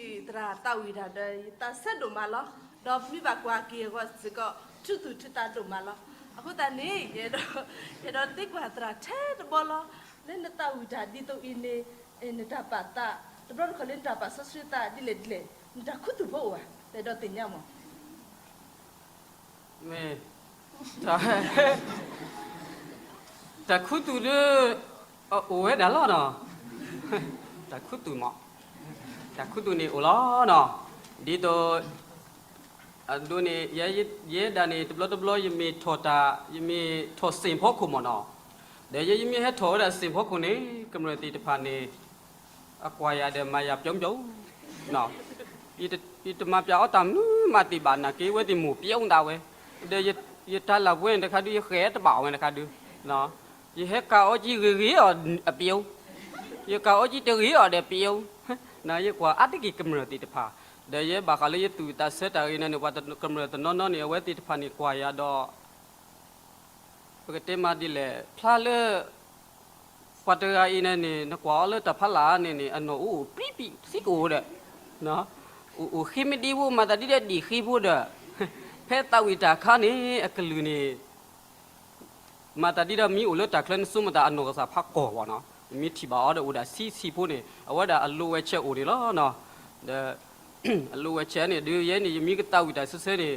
ၣ်သရၣ်သးဝံၣ်တၢ်ဒီး ယသးဆၢဒိၣ်မးလီၤ. ဒီးမ့ၢ်ဘၣ်ကွၢ်က့ၤအဂီၢ်စ့ၢ်ကီး ထူသူၣ်ထူသးဒိၣ်မးလီၤ. အဃိသတးန့ၣ် ယအဲၣ်ဒိး ယအဲၣ်ဒိးသံကွၢ်သရၣ်ထဲတဘီလီၤ. လၢနသးဝံၣ်တၢ်ဒ်သိးအံၤန့ၣ် နတၢ်ပာ်သး တဘျီတခီၣ်လၢနတၢ်ပာ်စီဆှံသးဒ်လဲၣ်ဒ်လဲၣ် နတၢ်ခူသူၣ်ဖိအိၣ်ဧါ ယအဲၣ်ဒိးသ့ၣ်ညါမး. မ့ၢ် တၢ်ခူသူၣ်ဒီး အိၣ်ဝဲဒၣ်လီၤနီၤ, တၢ်ခူသူၣ်မး, တၢ်ခူသူၣ်န့ၣ်အိၣ်လီၤနီၤ, ဒ်သိး အဒိန့ၣ် ယဲဒၣ်န့ၣ် တဘျီတဘျီ ယမ့ၢ်ထီၣ်တၢ် ယမ့ၢ်ထီၣ်စ့ၣ်ဖီခိၣ်မးနီၤ, ဒီးယဲယမ့ၢ်ဟဲထီၣ်ဝဲဒၣ်စ့ၣ်ဖီခိၣ်န့ၣ် ကမျၢၢ်သ့ၣ်တဖၣ်န့ၣ် အကွၢ်ယၤဒီးမၤယၤပျီပျီ ယတမၤပျီအီၣ်တၢ်မနုၤမးသ့ၣ်ဘၣ် နာ်က့ဝဲသ့ၣ်မိၢ်ပျီသးဝဲ, ဒီးယတၢ်လၢ်ပှဲၤန့ၣ်တခါဒု ယဃဲၤတဘၣ်အီၤဝဲတခါဒု, ယဟဲကၤအီၣ်ကံဂ့ၤဂ့ၤအီၤအပျီ, ယကၤအီၣ်ကံတဂ့ၤအီၤဒီးပျီ, ယကွၢ်အါတက့ၢ်ကမျၢၢ်သ့ၣ်တဖၣ်, ဒီးယဲဘၣ်ဃးလၢယသူၣ်သးဆၢတၢ်ဂ့ၢ်န့ၣ်န့ၣ် ပှၤကမျၢၢ်တနီၤနီၤန့ၣ် အဝဲသ့ၣ်တဖၣ်န့ၣ်ကွၢ်ယၤဒီး ပကတဲမးဒ်လဲၣ် ဖျါလၢ ပှၤတဂၤအံၤန့ၣ်န့ၣ် နကွၢ်အီၤလၢတၢ်ဖးလၢ်န့ၣ်န့ၣ် အနီၢ်အိၣ်အိၣ်ပံပံသံကအိၣ်ဒီး, အိၣ်ဃ့မ့ၢ်ဒ့ဖိ မၤသးဒ်ဒီးဒံၣ်ဃ့ဖိဒီး, ဖဲသးဝံၣ်တၢ်အခါန့ၣ် အကလုၢ်န့ၣ် မၤသးဒ်ဒီးမ့ၢ်အိၣ်လၢတၢ်ချၢနစိမတၤအနီၢ်ကစၢ်ဖးကီၢ်ဘၣ်နီၤ, မ့ၢ်ထံၣ်ဘၣ်အီၤဒီးအိၣ်ဒၣ်ဆံးဆံးဖိန့ၣ် အဝဲဒၣ်အလိၤဝဲဆဲးအိၣ်န့ၣ်လီၤ. ဒီး အလိၤဝဲဆဲးန့ၣ် ဒုးယဲန့ၣ် ယမ့ၢ်ကသးဝံၣ်တၢ်ဆၢဆၢန့ၣ်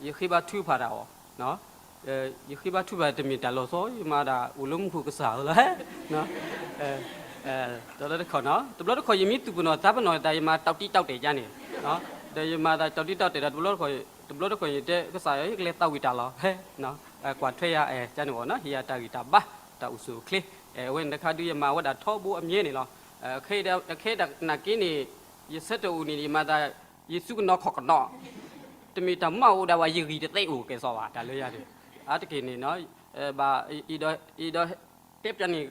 ယဃ့ဘါထုကဖၣ်တၢ်အီၤ, ယဃ့ဘါထုကဖၣ်တမ့ၢ်တၢ်လီၤဆီ ယမၤဒၣ်အိၣ်လၢမူခိၣ်ကစၢ်လီၤ, တဘျီတခီၣ်နီၤ တဘျီတခီၣ်ယမ့ၢ်သူၣ်ပနီၣ်သးပနီၣ်သး ယမၤတၢ်တံးတၢ်တဲာ်ယါန့ၣ်, ဒီးယမၤတၢ်တံးတၢ်တဲာ်ဒီးတဘျီတခီၣ် တဘျီတခီၣ်ယတဲ ကစၢ်ယွၤ ယကလဲၤသးဝံၣ်တၢ်လီၤ, ဟဲ, ကွၢ်ထွဲယၤ အဲ ကန့ၣ်ဘၣ်နီၤ, ဟ့ၣ်ယၤတၢ်ဂံၢ်တၢ်ဘါ, တၢ်အိၣ်ဆူၣ်အိၣ်ချ့, အဲ အဝဲန့ၣ်တခါဒုး ယမၤဝဲဒၣ်ထီဘိအမြဲန့ၣ်လီၤ. ခဲအံၤဒၣ်နာ်က့န့ၣ် ယဆၢထၢၣ်အိၣ်န့ၣ် ယမၤသး ယစုကနိးခီၣ်ကနိး, တမ့ၢ်တၢ်မၤအိၣ်ဒၣ်ဝဲ ယဂံၢ်တသ့အိၣ်ကဲသိးဘၣ် တၢ်လၢယၤန့ၣ်, အါတက့ၢ်န့ၣ် ဘၣ် အံၤဒီး တဲပျးန့ၣ်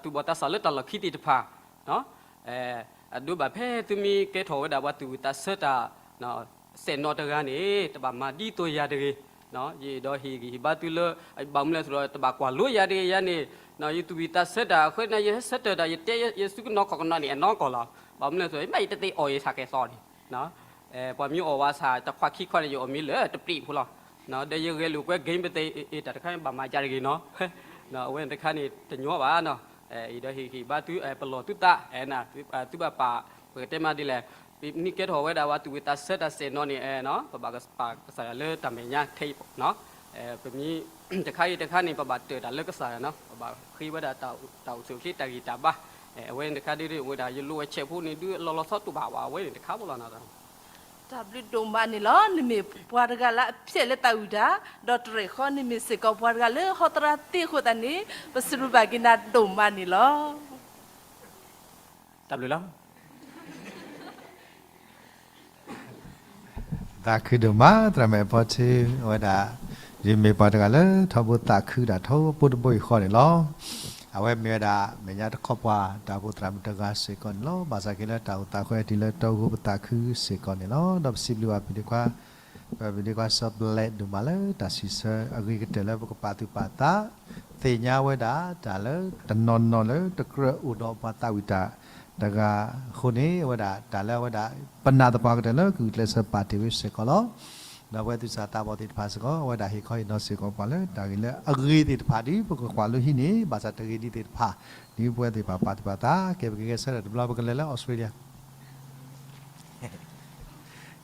သူၣ်ဘီၣ်သးစၢ်လၢတၢ်လီၢ်ခံသ့ၣ်တဖၣ် အဒိဘၣ်ဖဲသုမ့ၢ်ကဲထီၣ်ဝဲဒၣ်ပှၤသူၣ်ဝံၣ်သးဆၢတၢ် စဲးနီၣ်တဂၤန့ၣ် တဘၣ်မၤဒ်သိးယၤတဂ့ၤ, ယအဲၣ်ဒိးဟ့ၣ်ဂံၢ်ဟ့ၣ်ဘါသုလၢ ဘၣ်မနုၤလဲၣ်အဃိဒီး တဘၣ်ကွၢ်လိယၤတဂ့ၤ, ယၤန့ၣ် ယသူၣ်ဝံၣ်သးဆၢတၢ်အဃိန့ၣ် ယဟဲဆၢထၢၣ်တၢ် ယတဲယစုကနိးခီၣ်ကနိးန့ၣ် အနီၢ်ကီၢ်လီၤ. ဘၣ်မနုၤလဲၣ်အဃိဒီး မ့ၢ်ယတသ့အီၣ်ယသးကဲသိးန့ၣ် ပှၤမ့ၢ်အီၣ်ဝဲသးတခွးခံခွးန့ၣ် ယအီၣ်မ့ၢ်လၢတပျံၤဖိလီၤ. ဒီးယဂဲၤလိာ်ကွဲ game ပသ့ၣ် အ့ၣ် တၢ်တခါန့ၣ် ဘၣ်မၤဒ်တဂ့ၤနီၤ, အဝဲန့ၣ်တခါန့ၣ် တညီဘၣ်နီၤ, အံၤဒီးဟ့ၣ်ဂံၢ်ဟ့ၣ်ဘါသု ပလီၢ်သုသး သုဘၣ်ပာ် ပကတဲမးဒ်လဲၣ်, ပမ့ၢ်ကဲထီၣ်ဝဲဒၣ်ပှၤသူၣ်ဝံၣ်သးဆၢတၢ်စဲးနီၣ်န့ၣ် ပဘၣ်ပာ်ကစၢ်ယွၤလၢတၢ်မဲာ်ညါထဲအံၤ, ပမ့ၢ် တခါအံၤတခါန့ၣ် ပဘၣ်တၢၢ်တၢ်လၢကစၢ်ယွၤနီၤ, ပဘၣ်ဃ့ဝဲဒၣ်တၢ်အိၣ်ဆူၣ်အိၣ်ချ့တၢ်ဂံၢ်တၢ်ဘါ, အဝဲန့ၣ်တခါဒ်န့ၣ် အိၣ်ဝဲဒၣ်ယလိၣ်ဝဲ check ဖိန့ၣ် ဒုးလီၤလီၤဆီဆီတအိၣ်ဘၣ် အဝဲန့ၣ်တခါဖိလီၤနီၤ. တၢ်ဘျုးဒိၣ်မးန့ၣ်လီၤ. နမ့ၢ်ပှၤတဂၤလၢအဖျဲၣ်လၢသးဝံၣ်တၢ်, ဒီးတရဲၣ်ဃီ နမ့ၢ်စ့ၢ်ကီးပှၤတဂၤလၢဟီသရၣ်သ့အဃိသတးန့ၣ် ပစရူးဘၣ်က့ၤနၤဒိၣ်မးန့ၣ်လီၤ. တၢ်ဘျုးလီၤ. သးခုဒိၣ်မး သရၣ်မဲာ်ဖီထံ အဝဲဒၣ် ယမ့ၢ်ပှၤတဂၤလၢထီဘိသးခုဒၣ်ထီဘိတဘိအံၤဃီန့ၣ်လီၤ. အဝဲမ့ၢ်ဝဲဒၣ် မဲာ်ညါတခီပှၤ တၢ်အိၣ်ဖှိၣ်သရၣ်မုၣ်တဂၤစ့ၢ်ကီးန့ၣ်လီၤ. ဘၣ်ဆၣ်က့ၤလၢတၢ်အိၣ်သးဃဲတံၤလၢတၢ်အိၣ်ဖှိၣ်ပသးခုစ့ၢ်ကီးန့ၣ်လီၤ. ဒီးပစံးဘျုးဘၣ်ပဒ့ခွါ ပဒ့ခွါစီၤပလဲဒိၣ်မးလၢတၢ်စံးဆၢအဂ့ၤကတၢၢ်လၢပကပာ်သူၣ်ပာ်သး သ့ၣ်ညါဝဲဒၣ်တၢ်လၢတနီၤနီၤလၢတကြၢးအိၣ်ဒီးပှၤသးဝံၣ်တၢ်တဂၤအဃိန့ၣ် အဝဲဒၣ်တၢ်လၢအဝဲဒၣ် ပနာ်သပှၢ်ကတၢၢ်လၢကဂုာ်ကျဲးစၢးပာ်တ့ၢ်ဝဲစ့ၢ်ကီးလီၤ. ဒီးပဝဲသူၣ်စၢ်သးဘီၣ်သ့ၣ်တဖၣ်စ့ၢ်ကီး အဝဲဒၣ်ဟ့ၣ်ခီဟ့ၣ်နီၤစ့ၢ်ကီးပှၤလၢတၢ်ဂ့ၢ်လၢအဂ့ၤသ့ၣ်တဖၣ် ဒ်ပကကွၢ်လိဟံးန့ၢ် ဘၣ်ဆၣ်တဂ့ၤဒံးသ့ၣ်တဖၣ် ဒ်ပဝဲသ့ၣ်တဖၣ်ပာ်သူၣ်ပာ်သး ကဲပကဂဲၤဆၢထၢၣ်တဘျီ ပကလဲၤလၢအီစထြ့လယါ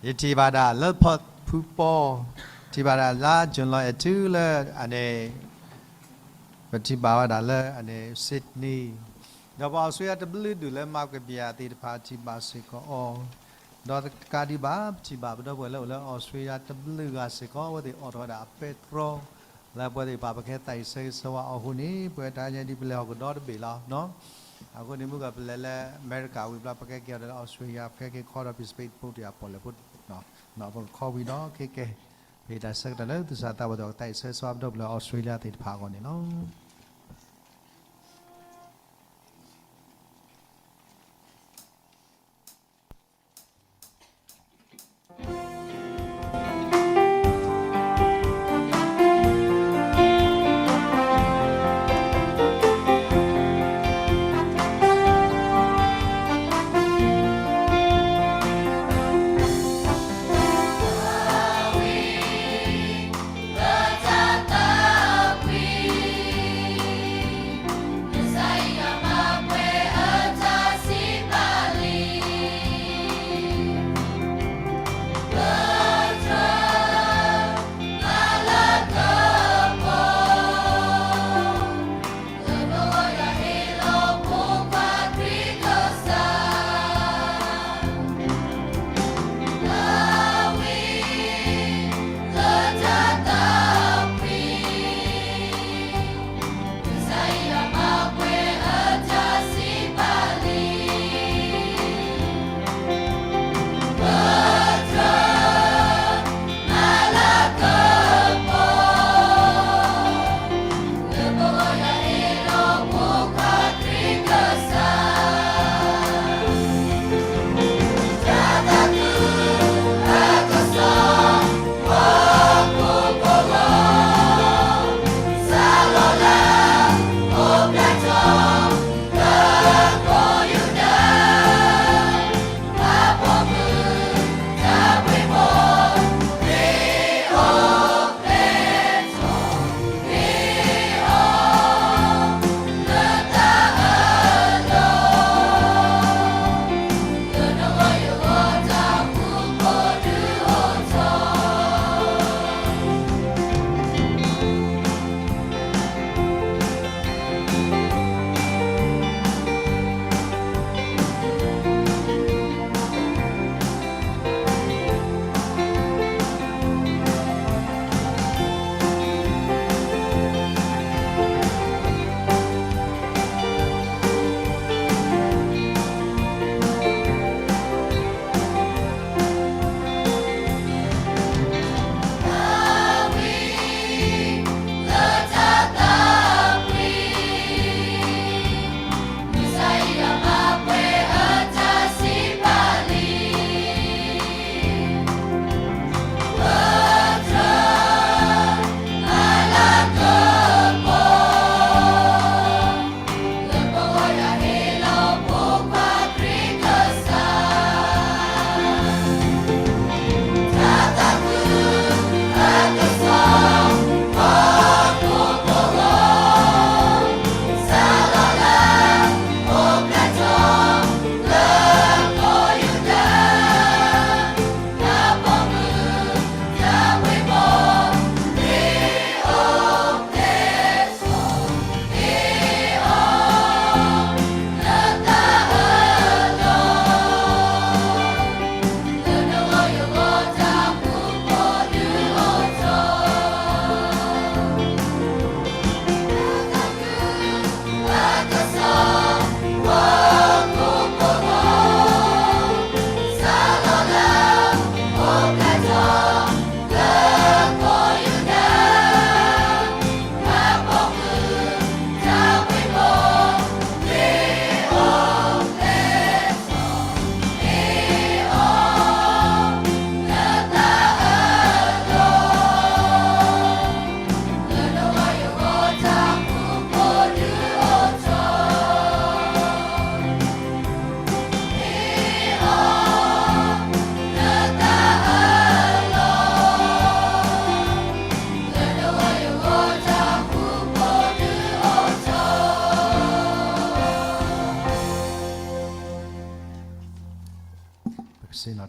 ယထံၣ်ဘၣ်ဒၣ်လၢဖီၣ်ဖုပီ, ထံၣ်ဘၣ်ဒၣ်လါ June လီၤအဲၣ်ထူလၢအန့ၣ်, ပထံၣ်ဘၣ်ဝဲဒၣ်လၢအန့ၣ် Sydney, ဒီးပှၤအီစထြ့လယါတဘျုးဒူၣ်လၢ Mount Gambier သ့ၣ်တဖၣ်ထံၣ်ဘၣ်စ့ၢ်ကီးအီၤ, ဒီးတကးဒံးဘၣ် ပထံၣ်ဘၣ်ပဒီပုၢ်ဝဲၢ်လၢအိၣ်လၢအီစထြ့လယါတဘျုးဂၤစ့ၢ်ကီး အဝဲသ့ၣ်အိးထီၣ်ဝဲဒၣ်အပဲတြီ လၢပဝဲသ့ၣ်တဖၣ်ပကဟဲသးဝံၣ်ဆၢဂ့ၤဆၢဝါအီၤအဃိန့ၣ် ပဝဲတဟါညါဒ်ပလဲၤဟီၣ်ကဒီးတဘ့ၣ်လီၤ. အဃိန့ၣ် မုၢ်ကပလဲၤလၢအမဲရကၤဝံၤဘျီ ပကဲက့ၤအီၤဒီးလၢအီစထြ့လယါ ပကဲက့ၤခီဒီး participate ဖိတယၤပီၣ်လဲၣ်ဖိ, ပကခီဝံၤဒီးခဲကဲ ပဟ့ၣ်တၢ်ဆၢကတီၢ်လၢသူၣ်စၢ်သးဘီၣ်သ့ၣ် ကသးဝံၣ်ဆၢဂ့ၤဆၢဝါပဒီပုၢ်ဝဲၢ်လၢအီစထြ့လယါသ့ၣ်တဖၣ်အဂီၢ်န့ၣ်လီၤ.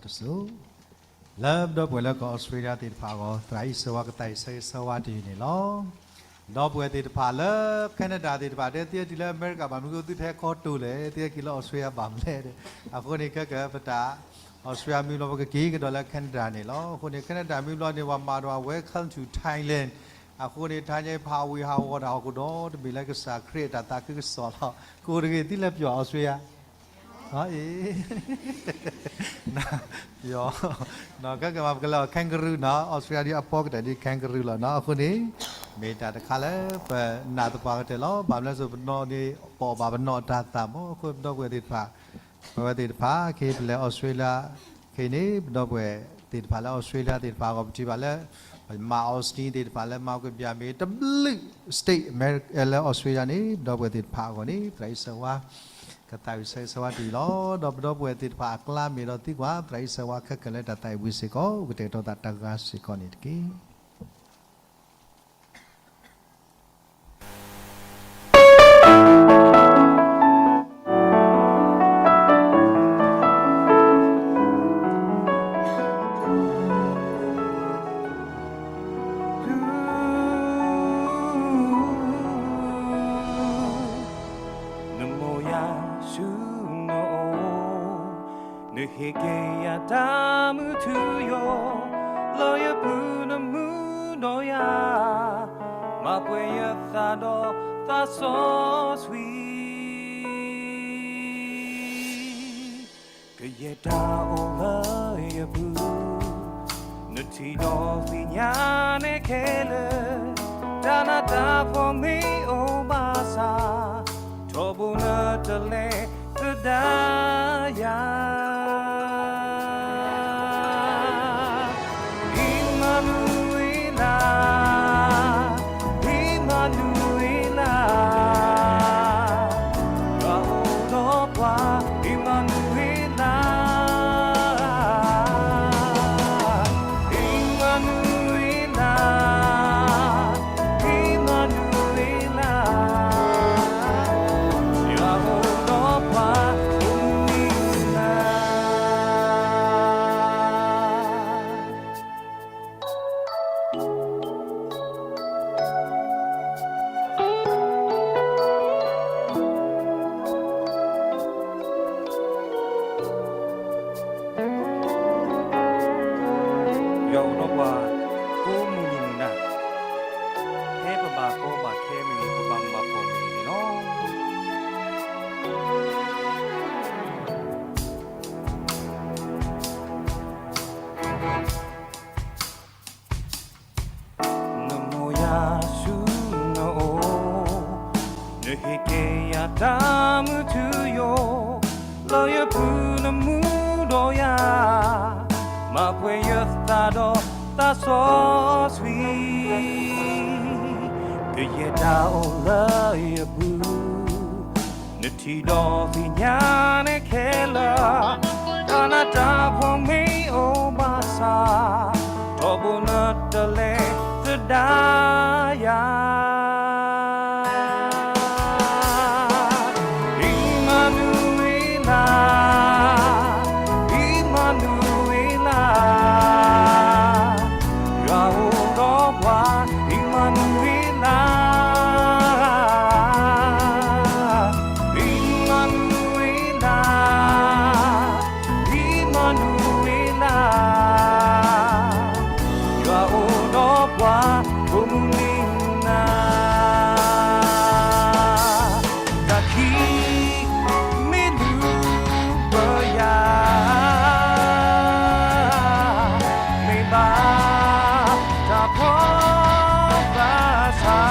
လၢပဒီပုၢ်ဝဲၢ်လၢကီၢ်အီစထြ့လယါသ့ၣ်တဖၣ်အဂီၢ် သရၣ်အံၤဆၢဝါကသးအံၤဆၢဂ့ၤဆၢဝါတယုၢ်န့ၣ်လီၤ. ဒီပုၢ်ဝဲၢ်သ့ၣ်တဖၣ်လၢ Canada သ့ၣ်တဖၣ် တဲသ့ၣ်အီၤတုၤလၢအမဲရကၤဘၣ်မနုၤဃိသုထဲကီတိၤလဲၣ် သ့ၣ်အီၤက့ၤလၢအီစထြ့လယါဘၣ်မလဲၣ်ဒီး အဃိန့ၣ် ခဲကပတၢ် အီစထြ့လယါမ့ၢ်ဘျီပကက့ၤကဒီးလၢ Canada န့ၣ်လီၤ. အဃိန့ၣ် Canada မ့ၢ်ဘျီန့ၣ် ပှၤမၤဒီး Welcome to Thailand အဃိန့ၣ် ထါညါဖးဝံၤဟးဂီၤတၢ်ဟီၣ်ခိၣ်ဒီတဘ့ၣ်လၢကစၢ်ခရံာ်အတၢ်သးခုကစီၣ်လီၤ. ကအိၣ်တဂ့ၤ သုလဲၤပျီၢ်အီစထြ့လယါ အ့ ပျီၢ် ခဲကမၤပကလဲၤအီၤ kangaroo နီၤ အီစထြ့လယါဒ်အပီကတၢၢ်ဒ် kangaroo လီၤနီၤ. အဃိန့ၣ် မ့ၢ်တၢ်တခါလၢပနာ်သပှၢ်ကတၢၢ်လီၤ. ဘၣ်မနုၤလဲၣ်စိၤပနီၣ်န့ၣ် ပအီၣ်ဘၣ်ပနီၣ်တၢ်သၣ်မး အဃိပဒီပုၢ်ဝဲၢ်သ့ၣ်တဖၣ် ပဝဲသ့ၣ်တဖၣ် ခဲအံၤပလဲၤအီစထြ့လယါ ခဲအံၤန့ၣ် ပဒီပုၢ်ဝဲၢ်သ့ၣ်တဖၣ်လၢအီစထြ့လယါသ့ၣ်တဖၣ်အဂီၢ် ပထံၣ်ဘၣ်လၢ ပမၤ Austin သ့ၣ်တဖၣ်လၢမၤကဘျၣ်မ့ၢ်တဘျုး state လၢအီစထြ့လယါန့ၣ် ပဒီပုၢ်ဝဲၢ်သ့ၣ်တဖၣ်အဂီၢ်န့ၣ် သရၣ်အံၤဆၢဝါ ကသးအံၤဆၢဂ့ၤဆၢဝါတယုၢ်လီၤ. ဒီးပဒီပုၢ်ဝဲၢ်သ့ၣ်တဖၣ်အကျါမ့ၢ်ဒီးသံကွၢ် သရၣ်အံၤဆၢဝါခဲကနံၣ်လၢတၢ်သးအံၤဝံၤစ့ၢ်ကီး ကတဲာ်ကတီၤသးတဂၤစ့ၢ်ကီးန့ၣ်တက့ၢ်. နမိၢ်ယၤဆူနအိၣ် နဟ့ၣ်က့ၤယၤတၢ်မုာ်ထူယိာ် လၢယပူၤနမူဒီးယၤ မၤပှဲၤယသးဒီးသးစီဆှံ ကယဲၢ်တၢ်အိၣ်လၢယပူၤ နထံၣ်ဒီးသ့ၣ်ညါန့ၣ်ခဲလၢာ် တၢ်နးတၢ်ဖှီၣ်မ့ၢ်အိၣ်ဘၣ်ဆၣ် ထီဘိနတလဲၤသဒၣ်ယၤ အံၤမၤနူၤအ့လး အံၤမၤနူၤအ့လး ယွၤအိၣ်ဒီးပှၤ အံၤမၤနူၤအ့လး အံၤမၤနူၤအ့လး အံၤမၤနူၤအ့လး ယွၤအိၣ်ဒီးပှၤ အိၣ်မူနံၤနၤ ယွၤအိၣ်ဒီးပှၤ ကိးမုၢ်နံၤမုၢ်နၤ, ဖဲပဘၣ်ကီဘၣ်ခဲမ့ၢ်ဂ့ၤ, ပဘၣ်မူဘၣ်ဖှီၣ်မ့ၢ်ဂ့ၤန့ၣ်လီၤ. နမိၢ်ယၤဆူနအိၣ်, နဟ့ၣ်က့ၤယၤတၢ်မုာ်ထူယိာ်, လၢယပူၤနမူဒီးယၤ, မၤပှဲၤယသးဒီးသးစီဆှံ, ကယဲၢ်တၢ်အိၣ်လၢယပူၤ နထံၣ်ဒီးသ့ၣ်ညါန့ၣ်ခဲလၢာ်, တၢ်နးတၢ်ဖှီၣ်မ့ၢ်အိၣ်ဘၣ်ဆၣ်, ထီဘိနတလဲၤသဒၣ်ယၤ. အံၤမၤနူၤအ့လး, အံၤမၤနူၤအ့လး, ယွၤအိၣ်ဒီးပှၤ, အံၤမၤနူၤအ့လး, အံၤမၤနူၤအ့လး, အံၤမၤနူၤအ့လး, ယွၤအိၣ်ဒီးပှၤ, အိၣ်မူနံၤနၤ တၢ်ခံးမ့ၢ်လူၤပယၤ, မ့ၢ်ဘၣ်တၢ်ဖှီၣ်ဘၣ်ဆၣ်,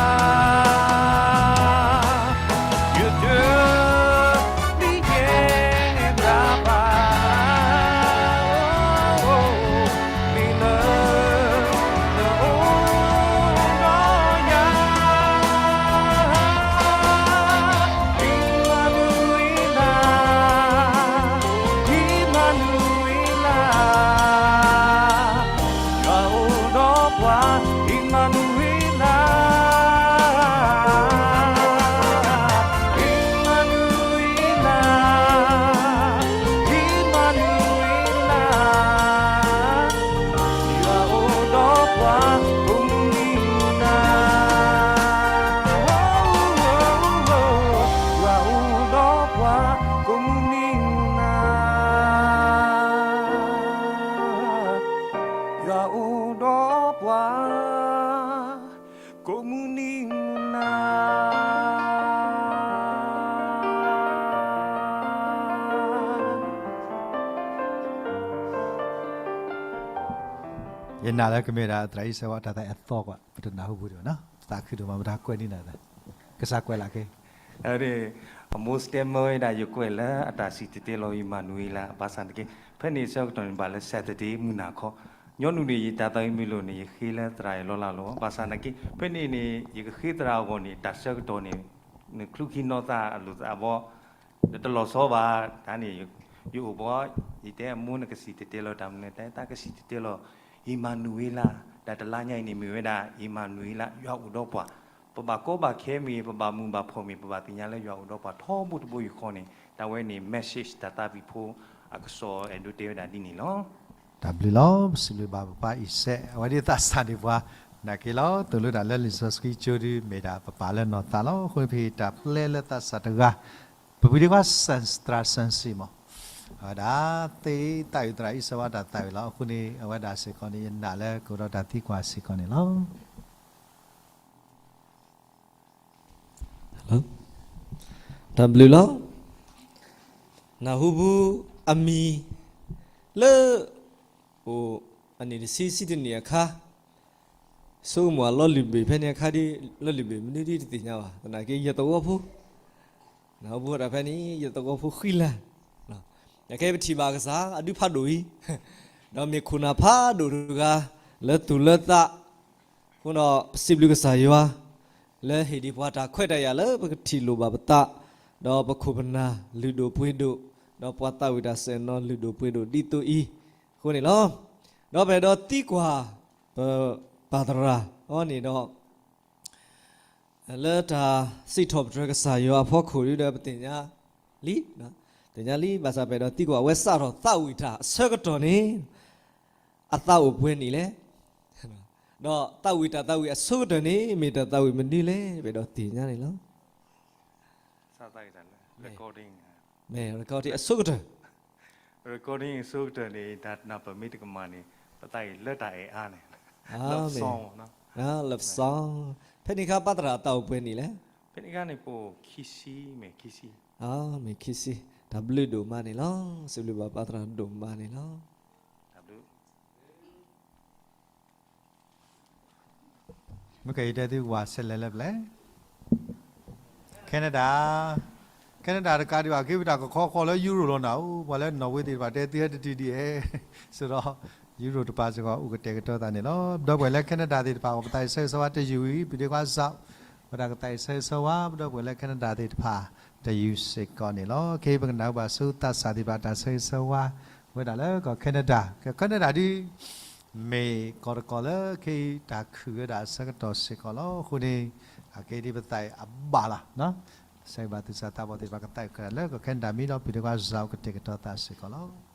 ယတမံယဲၢ်ဘၣ်ဘၣ်, မ့ၢ်လၢ နအိၣ်ဒီးယၤ, အံၤမၤနူၤအ့လး, အံၤမၤနူၤအ့လး, ယွၤအိၣ်ဒီးပှၤ, အံၤမၤနူၤအ့လး, အံၤမၤနူၤအ့လး, အံၤမၤနူၤအ့လး, ကိးမုၢ်နံၤမုၢ်နၤ ယနာ်လၢကမ့ၢ်ဒၣ်သရၣ်အံၣ်စဲးဝါတၢ်သးအသီကွၢ် ပတနၢ်ဟူပူၤဒံးဘၣ်နီၤ, ပသးခုဒိၣ်မး ပတၢ်ကွဲးန့ၢ်နၤ, ကစၢ်ကွဲးလၢ်က့ၤ, အမိၢ်စတဲမၢဝဲဒၣ် ယကွဲးလၢအတၢ်စံၣ်တဲၤတဲလီၤ အံၣ်မၤနူၤအ့လး, ဘၣ်ဆၣ်သနာ်က့ ဖဲန့ၣ်အဆၢကတီၢ်န့ၣ် ဘၣ်လၢ Saturday မုၢ်နၤခီ, ညီနုၢ်န့ၣ် ယတၢ်သးဝံၣ်မ့ၢ်လိာ်န့ၣ် ယဃ့လၢသရၣ်အလီၢ်လၢ်လီၤ. ဘၣ်ဆၣ်သနာ်က့ ဖဲန့ၣ်န့ၣ် ယကဃ့သရၣ်အဂီၢ်န့ၣ် တၢ်ဆၢကတီၢ်န့ၣ် နချူၣ်ခံနီၢ်သးအလိာ်သးဘီ ဒီးတလီၤဆီဘၣ်, တၢ်န့ၣ် ယအိၣ်ဘီ ယတဲအမိၢ် နကစံၣ်တဲၤတဲလီၤတၢ်မနုၤလဲၣ်, တဲသးကစံၣ်တဲၤတဲလီၤ အံၣ်မၤနူၤအ့လး, ဒီးတလါညါအံၤန့ၣ် မ့ၢ်ဝဲဒၣ် အံၣ်မၤနူၤအ့လး ယွၤအိၣ်ဒီးပှၤ, ပဘၣ်ကီဘၣ်ခဲမ့ၢ် ပဘၣ်မုာ်ဘၣ်ဖှီၣ်မ့ၢ် ပဘၣ်သ့ၣ်ညါလၢယွၤအိၣ်ဒီးပှၤထီဘိတဘိယူၢ်ဃီန့ၣ် တၢ်ဝဲန့ၣ် message တၢ်သးဝံၣ်ဖိ အကစီၣ်အဲၣ်ဒိးတဲဝဲဒၣ်ဒ်န့ၣ်လီၤ. တၢ်ဘျုးလီၤ, ပစံးဘျုးဘၣ်ပၢ်အံၣ်စဲး အဝဲဒ်သးစၢ်န့ၢ်ပှၤ နာ်က့လီၤ, သိၣ်လိတၢ်လၢလံာ်စီဆှံကၠိဒု မ့ၢ်ဒၣ်ပပာ်လၢနီၢ်သးလီၤ. အဃိန့ၣ် ပဟ့ၣ်တၢ်ပျဲလၢသးစၢ်တဂၤ, ပပှၤဒ့ခွါ သရၣ်စၢၣ်စံၣ်မး, အဝဲဒၣ်သ့သးအုးသရၣ်အံၣ်စဲးဝါတၢ်သးဝံၣ်လီၤ. အဃိန့ၣ် အဝဲဒၣ်စ့ၢ်ကီးန့ၣ် ယနာ်လၢကအိၣ်ဒီးတၢ်သံကွၢ်စ့ၢ်ကီးန့ၣ်လီၤ. တၢ်ဘျုးလီၤ. နၢ်ဟူပူၤအမံၤလၢ အိၣ်အနံၣ်တဆံဆံတနံၣ်အခါ, ဆိကမိၣ်အလီၢ်လုၢ်ဘ့ၣ်ဖဲန့ၣ်အခါဒ် လီၢ်လုၢ်ဘ့ၣ်မနုၤဒ်တသ့ၣ်ညါဘၣ်, သနာ်က့ယသဝီဖိ, နၢ်ဟူပူၤတၢ်ဖဲန့ၣ် ယသဝီဖိဃံလၤ, အခဲအံၤပထံၣ်ဘၣ်ကစၢ်အဒုးဖးဒိၣ်အံၤ, ဒီးမ့ၢ်ခိၣ်နၢ်ဖးဒိၣ်တဂၤ လၢသူၣ်လၢသး အဃိဒီး ပစံးဘျုးကစၢ်ယွၤ လၢဟ့ၣ်ဒံးပှၤတၢ်ခွဲးတၢ်ယာ်လၢပကထံၣ်လိာ်ဘၣ်ပသး, ဒီးပခိၣ်ပနၢ်လုၢ်ဒိၣ်ပှ့ၤဒိၣ်, ဒီးပှၤသးဝံၣ်တၢ်စဲၣ်နီၤလုၢ်ဒိၣ်ပှ့ၤဒိၣ်ဒ်သိးအံၤ, အဃိန့ၣ်လီၤ. ဒီးပအဲၣ်ဒိးသံကွၢ် ပပၢ်သရၣ်အီၤန့ၣ်ဒီး လၢတၢ်စံးထီၣ်ပတြၢၤကစၢ်ယွၤအဖီခိၣ်ဒ်ဒီးပသ့ၣ်ညါလံ, သ့ၣ်ညါလံ, ဘၣ်ဆၣ်ပအဲၣ်ဒိးသံကွၢ် အဝဲစးထီၣ်သးဝံၣ်တၢ်အဆၢကတီၢ်န့ၣ် အသးအိၣ်ပှဲၤနံၣ်လဲၣ်, ဒီးသးဝံၣ်တၢ်သးဝံၣ်အဆိကတၢၢ်န့ၣ် မ့ၢ်တၢ်သးဝံၣ်မနုၤလဲၣ် ပအဲၣ်ဒိးသ့ၣ်ညါန့ၣ်လီၤ. မ့ၢ် recording အဆိကတၢၢ်, recording အဆိကတၢၢ်န့ၣ် တၢ်နၢ်ပၢၢ်မ့ၢ်တကမၣ်န့ၣ် ပသးအံၤလၢတၢ်အဲၣ်အါန့ၣ်, လၢပစီ, လၢပစီ, ဖဲန့ၣ်အခါပၢ်သရၣ်အသးအိၣ်ပှဲၤနံၣ်လဲၣ်, ဖဲန့ၣ်အခါန့ၣ် ပအိၣ်ခံဆံ, မ့ၢ်ခံဆံ, မ့ၢ်ခံဆံ, တၢ်ဘျုးဒိၣ်မးန့ၣ်လီၤ. စံးဘျုးဘၣ်ပၢ်သရၣ်ဒိၣ်မးန့ၣ်လီၤ. မ့ၢ်ကယတဲသုဝၤဆဲးလဲၤလၢပျဲၢ် Canada, Canada တကးဒံးဘၣ် က့ၤပတၢ်ကခီဃီလၢ Europe လီၤနၤ, အိၣ်ပှၤလၢ Norway သ့ၣ်တဖၣ်တဲသုဟဲတတုၤဒံးဧဲ, ဆိဒီး Europe တပၤစ့ၢ်ကီး အိၣ်ကတဲာ်ကတီၤသးန့ၣ်လီၤ. ဒီပုၢ်ဝဲၢ်လၢ Canada သ့ၣ်တဖၣ်အပူၤပသးအံၤဆၢဂ့ၤဆၢဝါတယုၢ်အံၤ ပဒ့ခွါစး ဝဲဒၣ်ကသးအံၤဆၢဂ့ၤဆၢဝါ ပဒီပုၢ်ဝဲၢ်လၢ Canada သ့ၣ်တဖၣ်တယုၢ်စ့ၢ်ကီးန့ၣ်လီၤ. ခဲအံၤပကနၢ်ဟူဘၣ်ဆူသးစၢ်သ့ၣ်တဖၣ်တၢ်ဆၢဂ့ၤဆၢဝါ ဝဲဒၣ်လၢကီၢ် Canada, ကီၢ် Canada ဒ် မ့ၢ်ကီၢ်တကီၢ်လၢခဲအံၤတၢ်ခုၣ်ဝဲဒၣ်အဆၢကတီၢ်စ့ၢ်ကီးလီၤ. အဃိန့ၣ် အခဲအံၤဒ်ပသးအံၤအဘၣ်လီၤ. ဆၢဂ့ၤဘၣ်သုစၢ်သးဘီၣ်သ့ၣ်တဖၣ် ကသးအံၤခဲလၢာ်လၢကီၢ် Canada မ့ၢ်ဒီး ပဒ့ခွါစး အိၣ်ကတဲာ်ကတီၤသးစ့ၢ်ကီးလီၤ.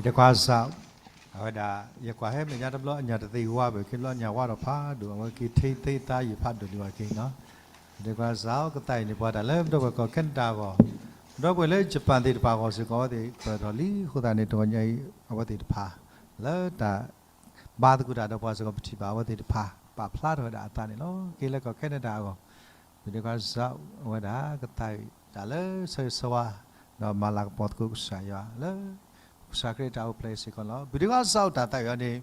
ဒဲကွၢ်စး, အဝဲဒၣ် ယကွၢ်ဟဲမဲာ်ညါတဘျီအညၣ်တသ့ဝါဘၣ် ခံဘျီအညၣ်ဝါထီၣ်ဖးဒိၣ် အဝဲက့ၤထံသ့တၢ်ယံာ်ဖးဒိၣ်လံဝဲက့ၤနီၤ. ဒဲကွၢ်စး ကသးအံၤန့ၣ် ပှၤတၢ်လၢပဒီပုၢ်ဝဲၢ်ကီၢ်ခဲနဒၤအဂီၢ်, ဒီပုၢ်ဝဲၢ်လၢယပၣ်သ့ၣ်တဖၣ်အဂီၢ်စ့ၢ်ကီး အဝဲသ့ၣ်ပၢၢ်ထီၣ်လံအဃိသတးန့ၣ် တဂီၤညါအံၤ အဝဲသ့ၣ်တဖၣ် လၢတၢ် ဘါသကိးတၢ်ဒီးပှၤစ့ၢ်ကီး ပထံၣ်ဘၣ်အဝဲသ့ၣ်တဖၣ် ပာ်ဖျါထီၣ်ဝဲဒၣ်အသးန့ၣ်လီၤ. က့ၤလၢကီၢ်ခဲနဒၤအဂီၢ်, ပဒဲကွၢ်စး အဝဲဒၣ်ကသးအံၤ တၢ်လၢဆၢဂ့ၤဆၢဝါ ဒီးမၤလၤကပီၤသကိးကစၢ်ယွၤလၢ ကစၢ်ခရံာ်တၢ်အိၣ်ဖျဲၣ်စ့ၢ်ကီးလီၤ. ပဒဲကွၢ်စးအိၣ်တၢ်သးအံၤန့ၣ်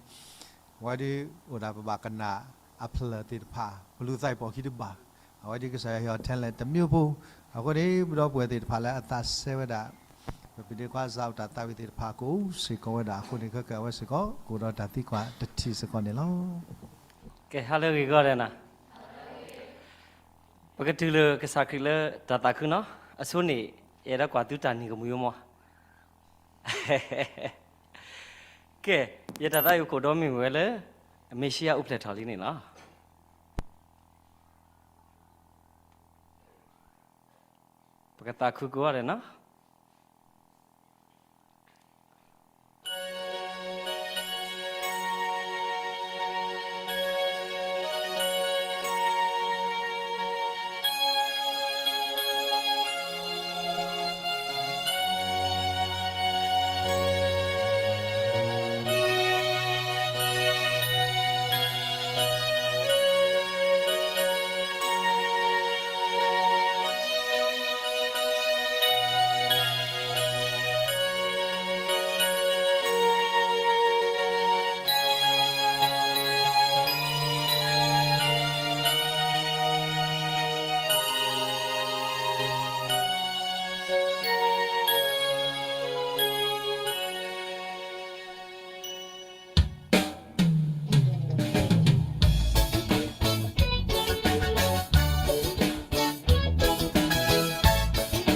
အဝဲဒၣ်အိၣ်ဒၣ်ပဘၣ်ကနၣ်အဖျၢၣ်သ့ၣ်တဖၣ် ပလူၤသးအံၤပိာ်ခံတဘၣ်, အဝဲဒၣ်ကစၢ်ယွၤဟ့ၣ်အီၤ talent တမျိုးဖိ, အဃိန့ၣ် ပဒီပုၢ်ဝဲၢ်သ့ၣ်တဖၣ်လၢအသးစဲဝဲဒၣ် ပဒဲကွၢ်စးအိၣ်တၢ်သးဝံၣ်သ့ၣ်တဖၣ် ကအိၣ်စ့ၢ်ကီးဝဲဒၣ်အဃိန့ၣ် ခဲကနံၣ်အဝဲစ့ၢ်ကီး ကအိၣ်ဒီးတၢ်သံကွၢ်တထံၣ်စ့ၢ်ကီးန့ၣ်လီၤ. ကဲ ဟါလၢအဂ့ၤဂီၢ်ဒဲးနၤ, ပကတုၤလၢကစၢ်ခရံာ်လၢတၢ်သးခုနီၤ, အဆိန့ၣ် ယအဲၣ်ဒိးကွၢ်သုတၢ်နံၤကမှံၤမီၤ. ကဲ, ယတၢ်သးဝံၣ်ခိၣ်ဒီမ့ၢ်ဝဲလၢ မ့ၣ်ၡံအၤအိၣ်ဖျဲၣ်ထီၣ်လံန့ၣ်လီၤ. ပကသးခုကိးဂၤဒဲးနီၤ.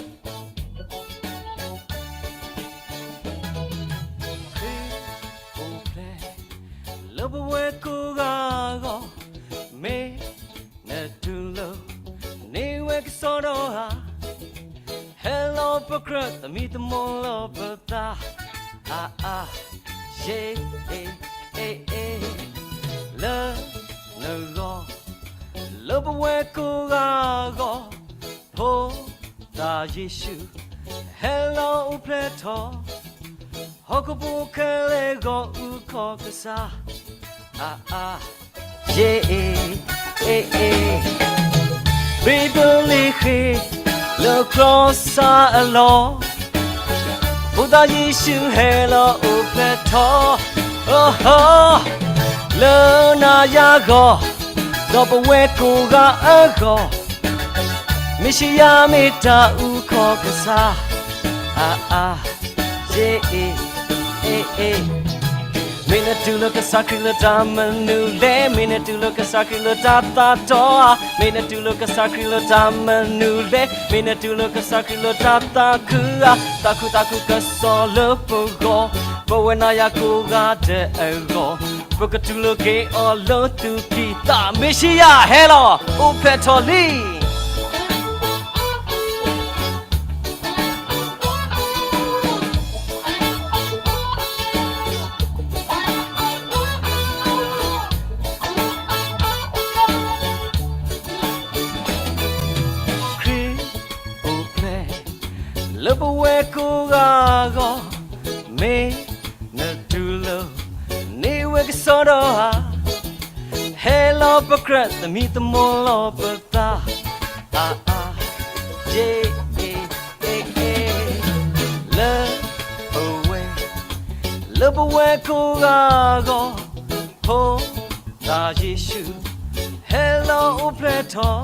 အိၣ်ဖျဲၣ် လၢပဝဲကိးဂၤအဂီၢ်, မ့ၢ်နတူၢ်လိာ်န့ၢ်ဝဲကစီဒီဧါ, ဟဲလီၤပကြၢးသမံသမိးလီၤပသး, အါအါ, ယ့, အ့, အ့, အ့, လၢနဂီၢ်, လၢပဝဲကိးဂၤအဂီၢ်, ဖိသၣ်ယ့ၣ်ၡူး ဟဲလီၤအိၣ်ဖျဲၣ်ထီၣ်, ဟီၣ်ခိၣ်ဖိခဲလၢာ်ဂီၢ်အုၣ်ခီၣ်ကစၢ်, အါအါ, ယ့, အ့, အ့, အ့, ဘ့းသလ့ဃ့ၣ် လၢကျီစၢ်အလီၢ်, ဖိသၣ်ယ့ၣ်ၡူးဟဲလီၤအိၣ်ဖျဲၣ်ထီၣ်, လၢနၤယၤဂီၢ်, ဒီးပဝဲကိးဂၤအဂီၢ်, မ့ၣ်ၡံယၤမ့ၢ်တၢ်အုၣ်ခီၣ်ကစၢ်, အါအါ, ယ့, အ့, အ့, အ့, မ့ၢ်နတူၢ်လိာ်ကစၢ်ခရံာ်လၢတၢ်မနုၤလဲၣ်, မ့ၢ်နတူၢ်လိာ်ကစၢ်ခရံာ်လၢတၢ်သးတီဧါ, မ့ၢ်နတူၢ်လိာ်ကစၢ်ခရံာ်လၢတၢ်မနုၤလဲၣ်, မ့ၢ်နတူၢ်လိာ်ကစၢ်ခရံာ်လၢတၢ်သးခုဧါ, သးခုသးခုကစီၣ်လၢပဂီၢ်, ပဝဲနၤယၤကိးဂၤဒဲးအဂီၢ်, ပကတူၢ်လိာ်က့ၤအီၤလၢသုခံ, သးမ့ၣ်ၡံယၤဟဲလီၤအိၣ်ဖျဲၣ်ထီၣ်လံ. ခရံာ်အိၣ်ဖျဲၣ် လၢပဝဲကိးဂၤအဂီၢ်, မ့ၢ်နတူၢ်လိာ်န့ၢ်ဝဲကစီဒီဧါ, ဟဲလီၤပကြၢးသမံသမိးလီၤပသး, အါအါ, ယ့, အ့, အ့, အ့, လၢပဝဲ, လၢပဝဲကိးဂၤအဂီၢ်, ဖိသၣ်ယ့ၣ်ၡူး ဟဲလီၤအိၣ်ဖျဲၣ်ထီၣ်,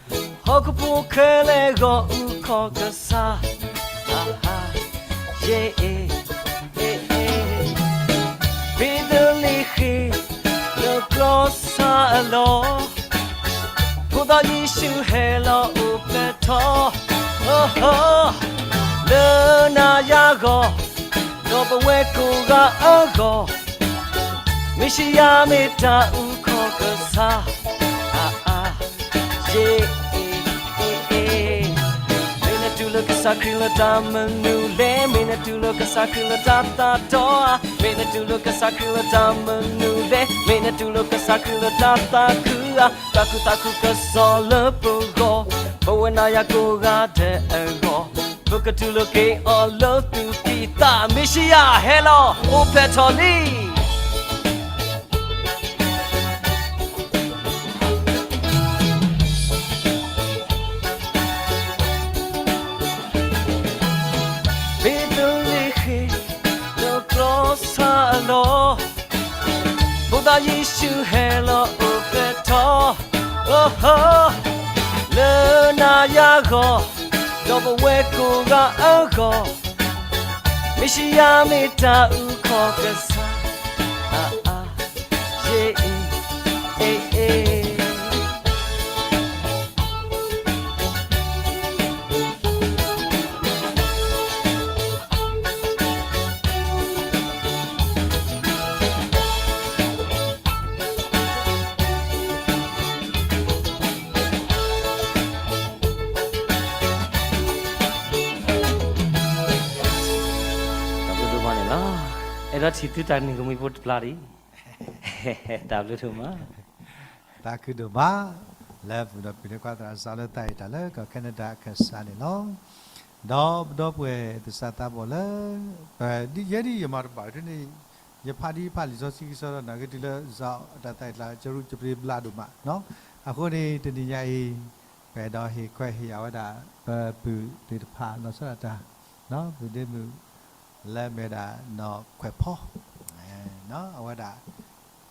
ဟီၣ်ခိၣ်ဖိခဲလၢာ်ဂီၢ်အုၣ်ခီၣ်ကစၢ်, အါအါ, ယ့, အ့, အ့, အ့, ဘ့းသလ့ဃ့ၣ် လၢကျီစၢ်အလီၢ်, ဖိသၣ်ယ့ၣ်ၡူးဟဲလီၤအိၣ်ဖျဲၣ်ထီၣ်, လၢနၤယၤဂီၢ်, ဒီးပဝဲကိးဂၤအဂီၢ်, မ့ၣ်ၡံယၤမ့ၢ်တၢ်အုၣ်ခီၣ်ကစၢ်, အါအါ, ယ့, အ့, အ့, အ့, မ့ၢ်နတူၢ်လိာ်က ကစၢ်ခရံာ်လၢတၢ်မနုၤလဲၣ်, မ့ၢ်နတူၢ်လိာ်ကစၢ်ခရံာ်လၢတၢ်သးဒီဧါ, မ့ၢ်နတူၢ်လိာ်ကစၢ်ခရံာ်လၢတၢ်မနုၤလဲၣ်, မ့ၢ်နတူၢ်လိာ်ကစၢ်ခရံာ်လၢတၢ်သးခုဧါ, သးခုသးခုကစီၣ်လၢပဂီၢ်, ပဝဲနၤယၤကိးဂၤဒဲးအဂီၢ်, ပကတူၢ်လိာ်က့ၤအီၤလၢသူၣ်ကံၢ်သး, မ့ၢ်ၡံယၤဟဲလီၤ, အိၣ်ဖျဲၣ်ထီၣ်လံ. ဘ့းသလ့ဃ့ၣ် လၢကျီဆၣ်အလီၢ်, ဖိသၣ်ယ့ၣ်ၡူးဟဲလီၤအိၣ်ဖျဲၣ်ထီၣ်, လၢနၤယၤဂီၢ်, ဒီးပဝဲကိးဂၤအဂီၢ်, မ့ၢ်ၡံယၤမ့ၢ်တၢ်အုၣ်ခီၣ်ကစၢ်, အါအါ ယ့အ့ အ့အ့ တၢ်ဘျုးဒိၣ်မးန့ၣ်လီၤ. အဲၣ်ဒိးထံၣ်သုတၢ်နံၤကမှံဖိတပျၢ်ဒံး, တၢ်ဘျုးဒိၣ်မး. သးခုဒိၣ်မး, လၢပဒီပုၢ်ဝဲၢ်ခွါသရၣ်စးလၢသးအံၤတၢ်လၢကီၢ်ခဲနဒၤအခၢၣ်စးန့ၣ်လီၤ. ဒီးပဒီပုၢ်ဝဲၢ်သးစၢ်သးဘီၣ်လၢ ပဒ်ယဲဒ်ယမၤတဘၣ်ဒ်န့ၣ်, ယဖးဒ်ယဖးလံာ်စီဆှံကစီဒီး နာ်က့တုၤလၢစးအတၢ်သးအံၤကျါ ကရူၢ်ကပျ့ၤဘျါဒိၣ်မး, အဃိန့ၣ် တနံၤညါအံၤ ပအဲၣ်ဒိးဟ့ၣ်ခွဲးဟ့ၣ်ယာ်ဝဲဒၣ် ပပုၢ်သ့ၣ်တဖၣ် လီၤဆီဒၣ်တၢ်, ပုၢ်ဒ့မုၣ် လၢမ့ၢ်ဝဲဒၣ်နီၢ်ခွဲးဖီ, အဝဲဒၣ်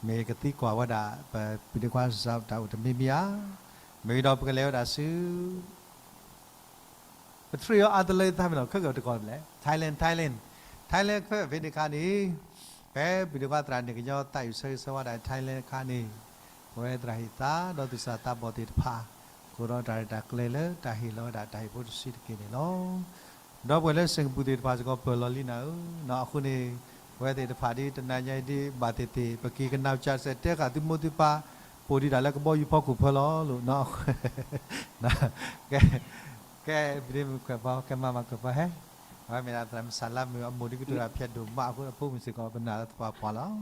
မ့ၢ်ကသံကွၢ်ဝဲဒၣ် ပပုၢ်ဒ့ခွါစးတၢ်အိၣ်တမံၤမံၤဧါ, မ့ၢ်ဒီးပကလဲၤဝဲဒၣ်ဆူ ပထရံးအီၤအါတလၢသးမ့ၢ်နီၤ ခဲကတကီၢ်လဲၣ် Thailand Thailand Thailand ခဲဖဲန့ၣ်အခါန့ၣ်, ဖဲပုၢ်ဒ့ခွါသရၣ်န့ၣ်ကညီသးအုးဆၢဂ့ၤဆၢဝါဒၣ် Thailand အခါန့ၣ်, ပဝဲသရၣ်ဟံၣ်သါဒီးသူၣ်စၢ်သးဘီၣ်သ့ၣ်တဖၣ်, ကအိၣ်ဒီးတၢ်ရဲၣ်တၢ်ကျဲၤလၢတၢ်ဟ့ၣ်လီၤဝဲဒၣ်တၢ်ဟ့ၣ်ဖိတဆံးတက့ၢ်န့ၣ်လီၤ. ဒီပုၢ်ဝဲၢ်လၢ Singapore သ့ၣ်တဖၣ်စ့ၢ်ကီးပၢၢ်လီၤလံနၤဧၢ, အဃိန့ၣ် ပဝဲသ့ၣ်တဖၣ်ဒ်တနၤညါအံၤဒ်ဘၣ်သ့ၣ်သ့ၣ် ပက့ၤကနၣ်ကစၢ်စဲးတဲဃာ်သုမိၢ်သုပၢ် ပိာ်ဒံးတၢ်လၢကဘီယူၤဖီခိၣ်ဖၢလီၤလိၤ ကဲ, ကဲပဒ့မုၣ်ခွဲးဖီ ကဲမါမၤခွဲးဖီဟဲ, အဝဲမ့ၢ်ဒၣ်သရၣ်မုၣ်စးလါမုၣ်အမိၢ်ဒ်ကတိၤတၢ်ဖျဲးဒိၣ်မးအဃိ အဖိမုၣ်စ့ၢ်ကီးပနာ်လၢသပှၢ်ပှၢ်လီၤ.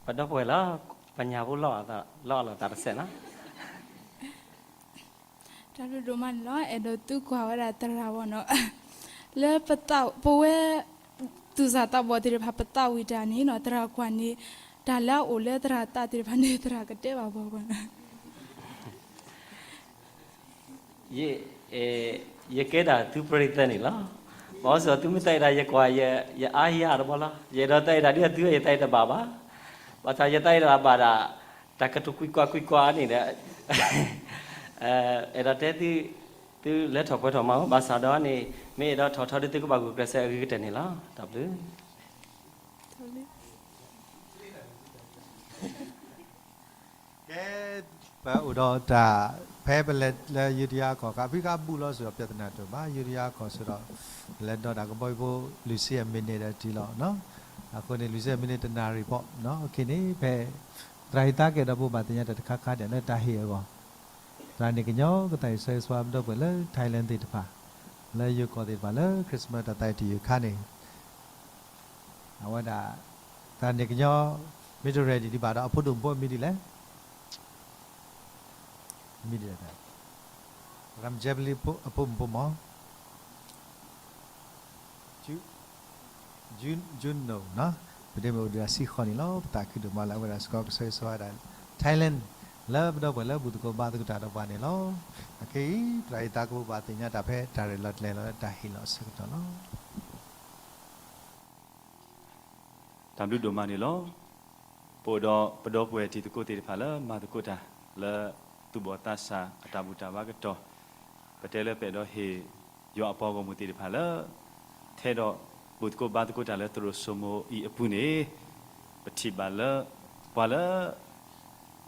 ပဒီပုၢ်ဝဲၢ်လီၤ, ပညၣ်ဖိလီၤ, လီၤအလီၢ်သးတစဲးနီၤ. တၢ်ဘျုးဒိၣ်မးန့ၣ်လီၤ. အဲၣ်ဒိးသံကွၢ်ဝဲဒၣ်သရၣ်ဘီၣ်နီၤ, လၢပဝဲ သူၣ်စၢ်သးဘီၣ်သ့ၣ်တဖၣ် ပသးဝံၣ်တၢ်န့ၣ်နီၤ သရၣ်ကွၢ်န့ၣ် တၢ်လၢအအိၣ်လၢသရၣ်သးသ့ၣ်တဖၣ်န့ၣ် သရၣ်ကတဲဘၣ်ပှၤကွၢ် ယကဲဒၣ်သုပရ့သၢန့ၣ်လီၤ. ဘၣ်ဆၣ်သုမ့ၢ်သးအံၤဒၣ်ယကွၢ် ယအါယၤတဘီလီၤ. ယအဲၣ်ဒိးသးအံၤဒၣ်ဒ်သု ယသးအံၤတဘၣ်ဘၣ်. ဘၣ်ဆၣ်ယသးအံၤဒၣ်ဘၣ်ဒၣ် တၢ်ကတိၤကွံာ်ကွၢ်ကွံာ်ကွၢ်န့ၣ်ဒီး အဲၣ်ဒိးတဲသု သုလဲၤထီၣ်ပှဲၤထီၣ်မး ဘၣ်ဆၣ်ဒီးန့ၣ် မ့ၢ်အဲၣ်ဒိးထီၣ်ထီဒ်သုကဘၣ်ဂုာ်ကျဲးစၢးအဂ့ၤကတၢၢ်န့ၣ်လီၤ. တၢ်ဘျုး ကဲ, ပအိၣ်ဒီးတၢ် ဖဲပလဲၤလၢယူဒၤယါကီၢ်ခါ ဖံးခါဘူးလီၤစ့ၢ်ကီး ပြဿနာ တအိၣ်ဘၣ်, ယူဒၤယါကီၢ်စ့ၢ်ကီး လဲၤဒီးတၢ်ကဘီယူၤဖိ လွံၢ်ဆံယဲၢ်မံးနံးဒီးတုၤလီၤ. အဃိန့ၣ် လွံၢ်ဆံယဲၢ်မံးနံး တနၣ်ရံၣ်ဖီ အခဲအံၤန့ၣ် ဖဲ သရၣ်ဟံၣ်သါကဲဒီး ပဘၣ်သ့ၣ်ညါတၢ်တခါခါဒၣ်လၢတၢ်ဟ့ၣ်အဂီၢ်, သရၣ်န့ၣ်ကညီကသးအံၤ ဆၢဂ့ၤဆၢဝါပဒီပုၢ်ဝဲၢ်လၢ Thailand သ့ၣ်တဖၣ်, လၢယိၤကီၢ်သ့ၣ်တဖၣ်လၢ Christmas တၢ်သးအံၤတယုၢ်ခါန့ၣ် အဝဲဒၣ် သရၣ်န့ၣ်ကညီ မ့ၢ်တ ready ဒံးဘၣ်ဒီး အဖိဒိၣ်မုၣ်ဖိအမံၤဒ်လဲၣ်, အမံၤဒ်လဲၣ်, ရၣ်မၠဲပလံ အဖိမုၣ်ဖိမး Juno နီၤ, ပဒ့မုၣ်အိၣ်ဒံးအဆံဃီန့ၣ်လီၤ. ပသးခုဒိၣ်မးလၢအဝဲဒၣ်စ့ၢ်ကီးကဆၢဂ့ၤဆၢဝါဒၣ် Thailand လၢပဒီပုၢ်ဝဲၢ်လၢဘူၣ်သကိးဘါသကိးတၢ်ဒီးပှၤန့ၣ်လီၤ. အခဲအံၤ သရၣ်ဟံၣ်သါကဘၣ်သ့ၣ်ညါတၢ်ဖဲ တၢ်ရဲၣ်လီၤကျဲၤလီၤလၢတၢ်ဟ့ၣ်လီၤအဆၢကတီၢ်လီၤ. တၢ်ဘျုးဒိၣ်မးန့ၣ်လီၤ. ပအိၣ်ဒီးပဒီပုၢ်ဝဲၢ်တံၤသကိးသ့ၣ်တဖၣ်လၢမၤသကိးတၢ် လၢသူၣ်ဘီၣ်သးစၢ်အတၢ်ဘူၣ်တၢ်ဘါကတီၢ်, ပတဲလၢပအဲၣ်ဒိးဟ့ၣ်ယွၤအပှၤဂီၢ်မုၢ်သ့ၣ်တဖၣ်လၢ ထဲဒီးဘူၣ်သကိးဘါသကိးတၢ်လၢသရိာ်စိမိၤအံၤအပူၤန့ၣ်, ပထံၣ်ဘၣ်လၢ ပှၤလၢ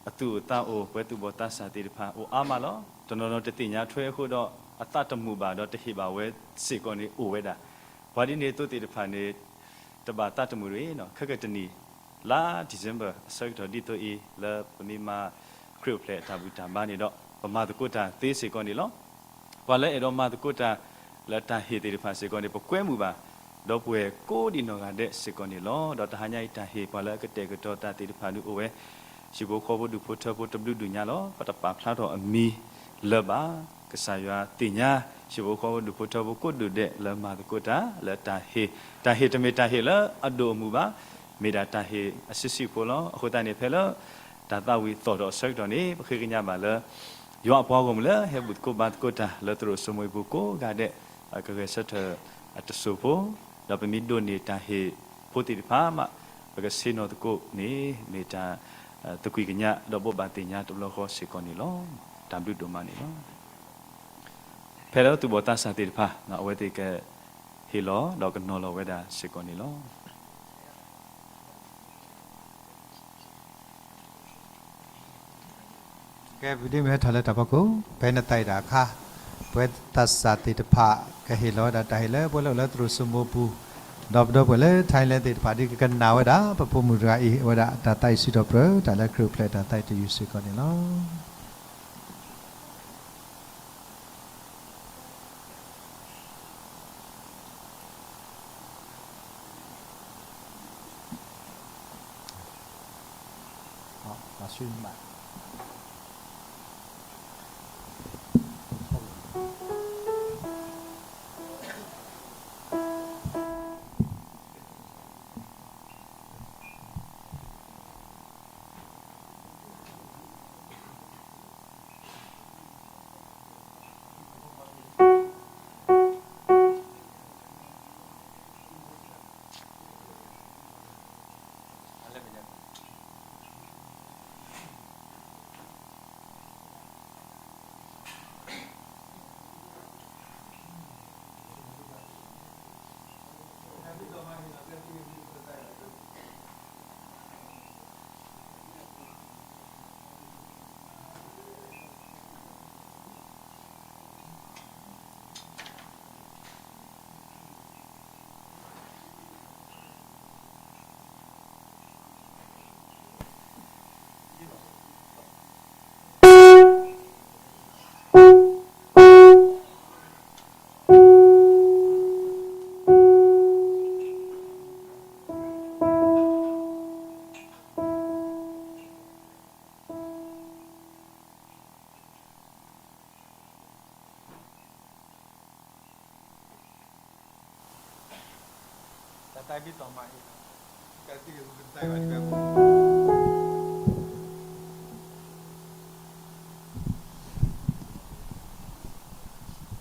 အသူၣ်အိၣ်သးအိၣ် ပှၤသူၣ်ဘီၣ်သးစၢ်သ့ၣ်တဖၣ်အိၣ်အါမးလီၤ. တနီၤနီၤတသ့ၣ်ညါထွဲအဃိဒီး အသးတမုာ်ဘၣ်ဒီးတဟ့ၣ်ဘၣ်ဝဲစ့ၢ်ကီးန့ၣ် အိၣ်ဝဲဒၣ်. ပှၤဒ်န့ၣ်အသိးသ့ၣ်တဖၣ်န့ၣ် တဘၣ်သးတမုာ်တဂ့ၤနီၤ. ခဲကတနံၤ လါ December အဆၢကတီၢ်ဒ်သိးအံၤ လၢပမ့ၢ်မၤခရံာ်အိၣ်ဖျဲၣ်အတၢ်ဘူၣ်တၢ်ဘါန့ၣ်ဒီး ပမၤသကိးတၢ်သ့စ့ၢ်ကီးန့ၣ်လီၤ. ပှၤလၢအဲၣ်ဒိးမၤသကိးတၢ်လၢတၢ်ဟ့ၣ်သ့ၣ်တဖၣ်စ့ၢ်ကီးန့ၣ် ပကွဲမုာ်ဘၣ်, ဒီပုၢ်ဝဲၢ်ကိးဒံးနီၢ်ဂၤဒဲးစ့ၢ်ကီးန့ၣ်လီၤ. ဒီးတဟါညါအံၤတၢ်ဟ့ၣ်ပှၤလၢအကတဲာ်ကတီၤတၢ်သ့ၣ်တဖၣ်ဒုးအိၣ်ဝဲ ဟံၣ်ဖိဃီဖိဒူၣ်ဖိထၢဖိတဘျုးဒုၣ်ညါလီၤ. ပတပာ်ဖျါထီၣ်အမံၤလၢၤဘၣ်. ကစၢ်ယွၤသ့ၣ်ညါ ဟံၣ်ဖိဃီဖိဒူၣ်ဖိထၢဖိကိးဒူၣ်ဒဲးလၢမၤသကိးတၢ်လၢတၢ်ဟ့ၣ်, တၢ်ဟ့ၣ်တမ့ၢ်တၢ်ဟ့ၣ်လၢအဒိၣ်အမုၢ်ဘၣ်, မ့ၢ်ဒၣ်တၢ်ဟ့ၣ်အဆံးဆံးဖိလီၤ. အဃိသတးန့ၣ် ဖဲလၢတၢ်သးဝံၣ်သီၣ်ထီၣ်အဆၢကတီၢ်န့ၣ် ပဃ့ကညးဘၣ်လၢ ယွၤအပှၤဂီၢ်မုၢ်လၢဟဲဘူၣ်သကိးဘါသကိးတၢ်လၢသရိာ်စိမိၤအပူၤကိးဂၤဒဲး ကဂဲၤဆၢထၢၣ်အတစိၢ်ဖိ, ဒီးပမ့ၢ်ဒိးန့ၢ်တၢ်ဟ့ၣ်ဖိသ့ၣ်တဖၣ်မး ပကဆ့ၣ်နီၤသကိးန့ၣ် မ့ၢ်တၢ်သကွံာ်ကညးဒီးဘိးဘၣ်သ့ၣ်ညါတဘျီဃီစ့ၢ်ကီးန့ၣ်လီၤ. တၢ်ဘျုးဒိၣ်မးန့ၣ်လီၤ. ဖဲလၢသူၣ်ဘီၣ်သးစၢ်သ့ၣ်တဖၣ် အဝဲသ့ၣ်ကဟ့ၣ်လီၤဒီးကနီၤလီၤဝဲဒၣ်စ့ၢ်ကီးန့ၣ်လီၤ. ကဲ ပဒ်မ့ၢ်ဟဲထီၣ်လၢတၢ်ဖီခိၣ် ဖဲနသးအံၤတၢ်အခါ ပဝဲသးစၢ်သ့ၣ်တဖၣ် ကဟ့ၣ်လီၤဝဲဒၣ်တၢ်ဟ့ၣ်လၢပှၤလၢအိၣ်လၢသရိာ်စိမိၤပူၤ, ဒီးပဒီပုၢ်ဝဲၢ်လၢ Thailand သ့ၣ်တဖၣ် ဒ်ကကနၣ်ဝဲဒၣ် ပဖိမုၣ်တဂၤအံၤ အဝဲဒၣ်တၢ်သးအံၤစံးထီၣ်ပတြၢၤ တၢ်လၢခရံာ်အိၣ်ဖျဲၣ်တၢ်သးအံၤတယုၢ်စ့ၢ်ကီး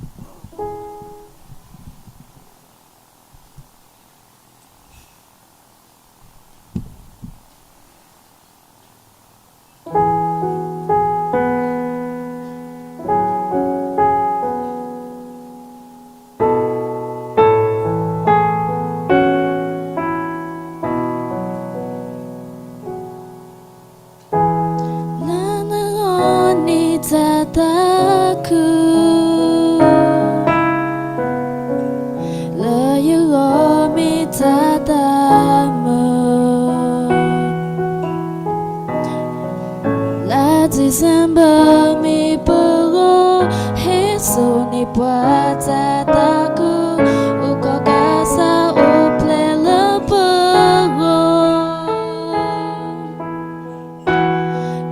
န့ၣ်လီၤ. လၢနဂီၢ်န့ၣ်တၢ်သးခု, လၢယဂီၢ်မ့ၢ်တၢ်သးမုာ်, လါ December မ့ၢ်ပဂီၢ်, ဟဲစိာ်န့ၢ်ပှၤတၢ်သးခု, အိၣ်ကီၢ်ကးစၢ်အိၣ်ဖျဲၣ်လၢပဂီၢ် ခရံာ်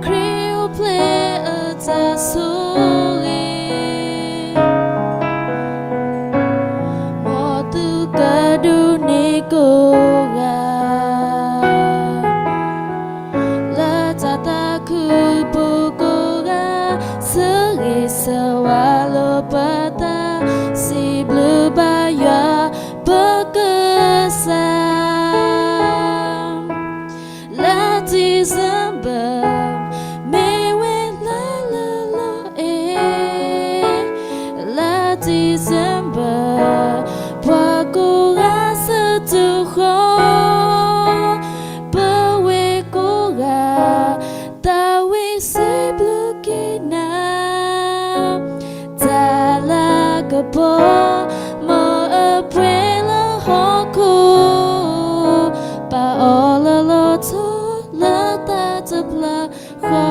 အိၣ်ဖျဲၣ်အတၢ်ဆိၣ်ဂ့ၤ, မ်သုကဒိးန့ၢ်ကိးဂၤ, လၢတၢ်သးခုပူၤကိးဂၤ, ဆၢဂ့ၤဆၢဝါလိာ်ပသး, စံးဘျုးဘၣ်ယွၤပကစၢ် လါ December မ့ၢ်ဝဲလါလၢလီၤအဲၣ်, လါ December ပှၤကိးဂၤဆၢတုၤဃီ, ပဝဲကိးဂၤ သးဝံၣ်စံးဘျုးက့ၤနၤ, တၢ်လၤကပီၤ မ်အပှဲၤလၢဟီၣ်ခိၣ်, ပာ်အီၤလၢလီၤထီလၢတၢ်တဖျၢၣ်ဃီ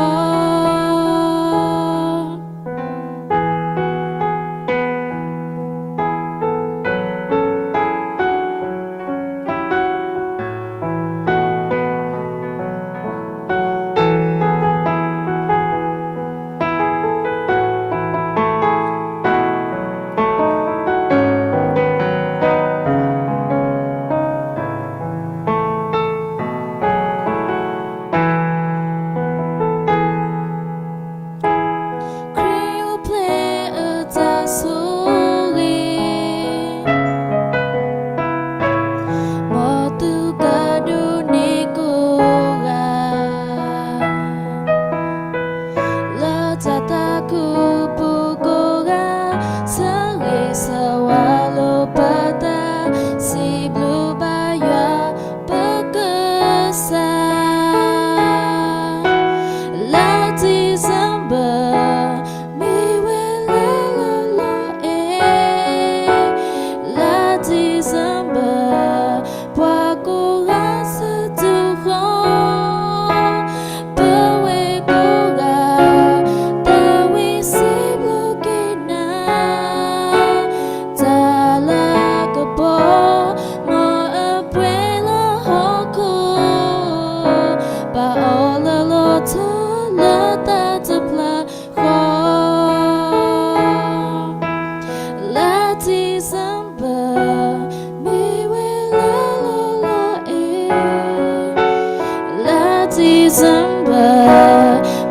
December,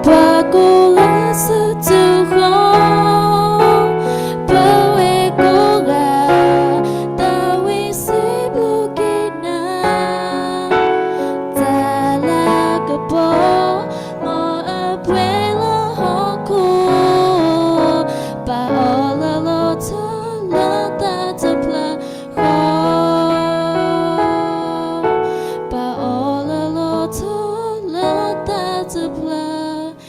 ပှၤကိးဂၤဆၢထၢၣ်ဃီ, ပဝဲကိးဂၤ, တၢ်ဝံစံးဘျုးက့ၤနၤ, တၢ်လၤကပီၤ, မ်အပှဲၤလၢဟီၣ်ခိၣ်, ပအီၣ်လၢလီၤထီလၢတၢ်တဖျါ ဃီ, ပအီၣ်လၢလီၤထီလၢတၢ်တဖျါဃီ.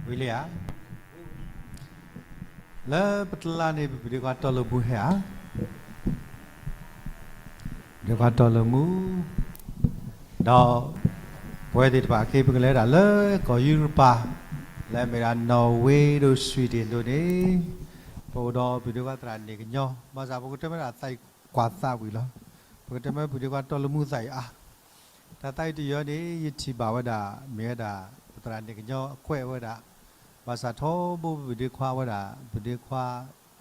ဝံၤလံဧါ. လၢပတလါန့ၣ် ပဒုးခွါတီလိၤမူဟဲဧါ. ဒုးခွါတီလိၤမူ, ဒီးပဝဲသ့ၣ်တဖၣ်အခံ ပကလဲၤဝဲဒၣ်လၢကီၢ်ယူရပၤ, လၢအမ့ၢ်ဒၣ် နီၣ်ဝ့ ဒီး Sweden ဒိၣ်န့ၣ်, ပအိၣ်ဒီးပဒုးခွါသရၣ်န့ၣ်ကညီ, ဘၣ်ဆၣ်ပကတဲမ့ၢ်ဒၣ်သးအံၤကွၢ်သးဝံၤလီၤ. ပကတဲမ့ၢ်ပဒုးခွါတီလိၤမူသးအံၤအါ တၢ်သးအံၤတယၢန့ၣ် ယထံၣ်ဘၣ်ဝဲဒၣ် မ့ၢ်ဝဲဒၣ် ပသရၣ်န့ၣ်ကညီအကွဲးဝဲဒၣ်, ဘၣ်ဆၣ်ထီဘိပဒုးခွါဝဲဒၣ် ပဒုးခွါ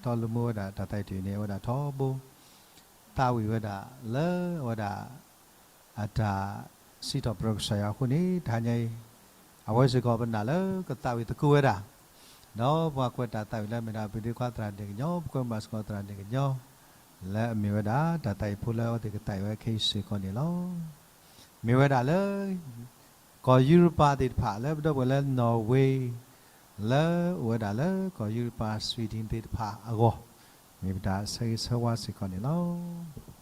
တီလိၤမူဝဲဒၣ် တၢ်သးအံၤတယၢန့ၣ် အဝဲဒၣ်ထီဘိ သးဝံၤဝဲဒၣ်လၢအဝဲဒၣ် အတၢ်စံးထီၣ်ပတြၢၤကစၢ်ယွၤအဃိန့ၣ် တဟါညါအံၤ အဝဲစ့ၢ်ကီးပနာ်လၢကသးဝံၤသကိးဝဲဒၣ်, ဒီးပှၤကွဲးတၢ်သးဝံၤလၢအမ့ၢ်ဒၣ် ပဒုးခွါသရၣ်န့ၣ်ကညီ ပကွဲးမၤစ့ၢ်ကီးသရၣ်န့ၣ်ကညီ လၢအမ့ၢ်ဝဲဒၣ် တၢ်သးအံၤဖိလၢအဝဲသ့ၣ်ကသးဝံၤဝဲခဲအံၤစ့ၢ်ကီးန့ၣ်လီၤ. မ့ၢ်ဝဲဒၣ်လၢ ကီၢ်ယူရပၤသ့ၣ်တဖၣ် လၢပဒီပုၢ်ဝဲၢ်လၢနီၣ်ဝ့ လၢအိၣ်ဝဲဒၣ်လၢကီၢ်ယူရပၤ Sweden သ့ၣ်တဖၣ်အဂီၢ် မ့ၢ်ပတၢ်ဆၢဂ့ၤဆၢဝါစ့ၢ်ကီးန့ၣ်လီၤ.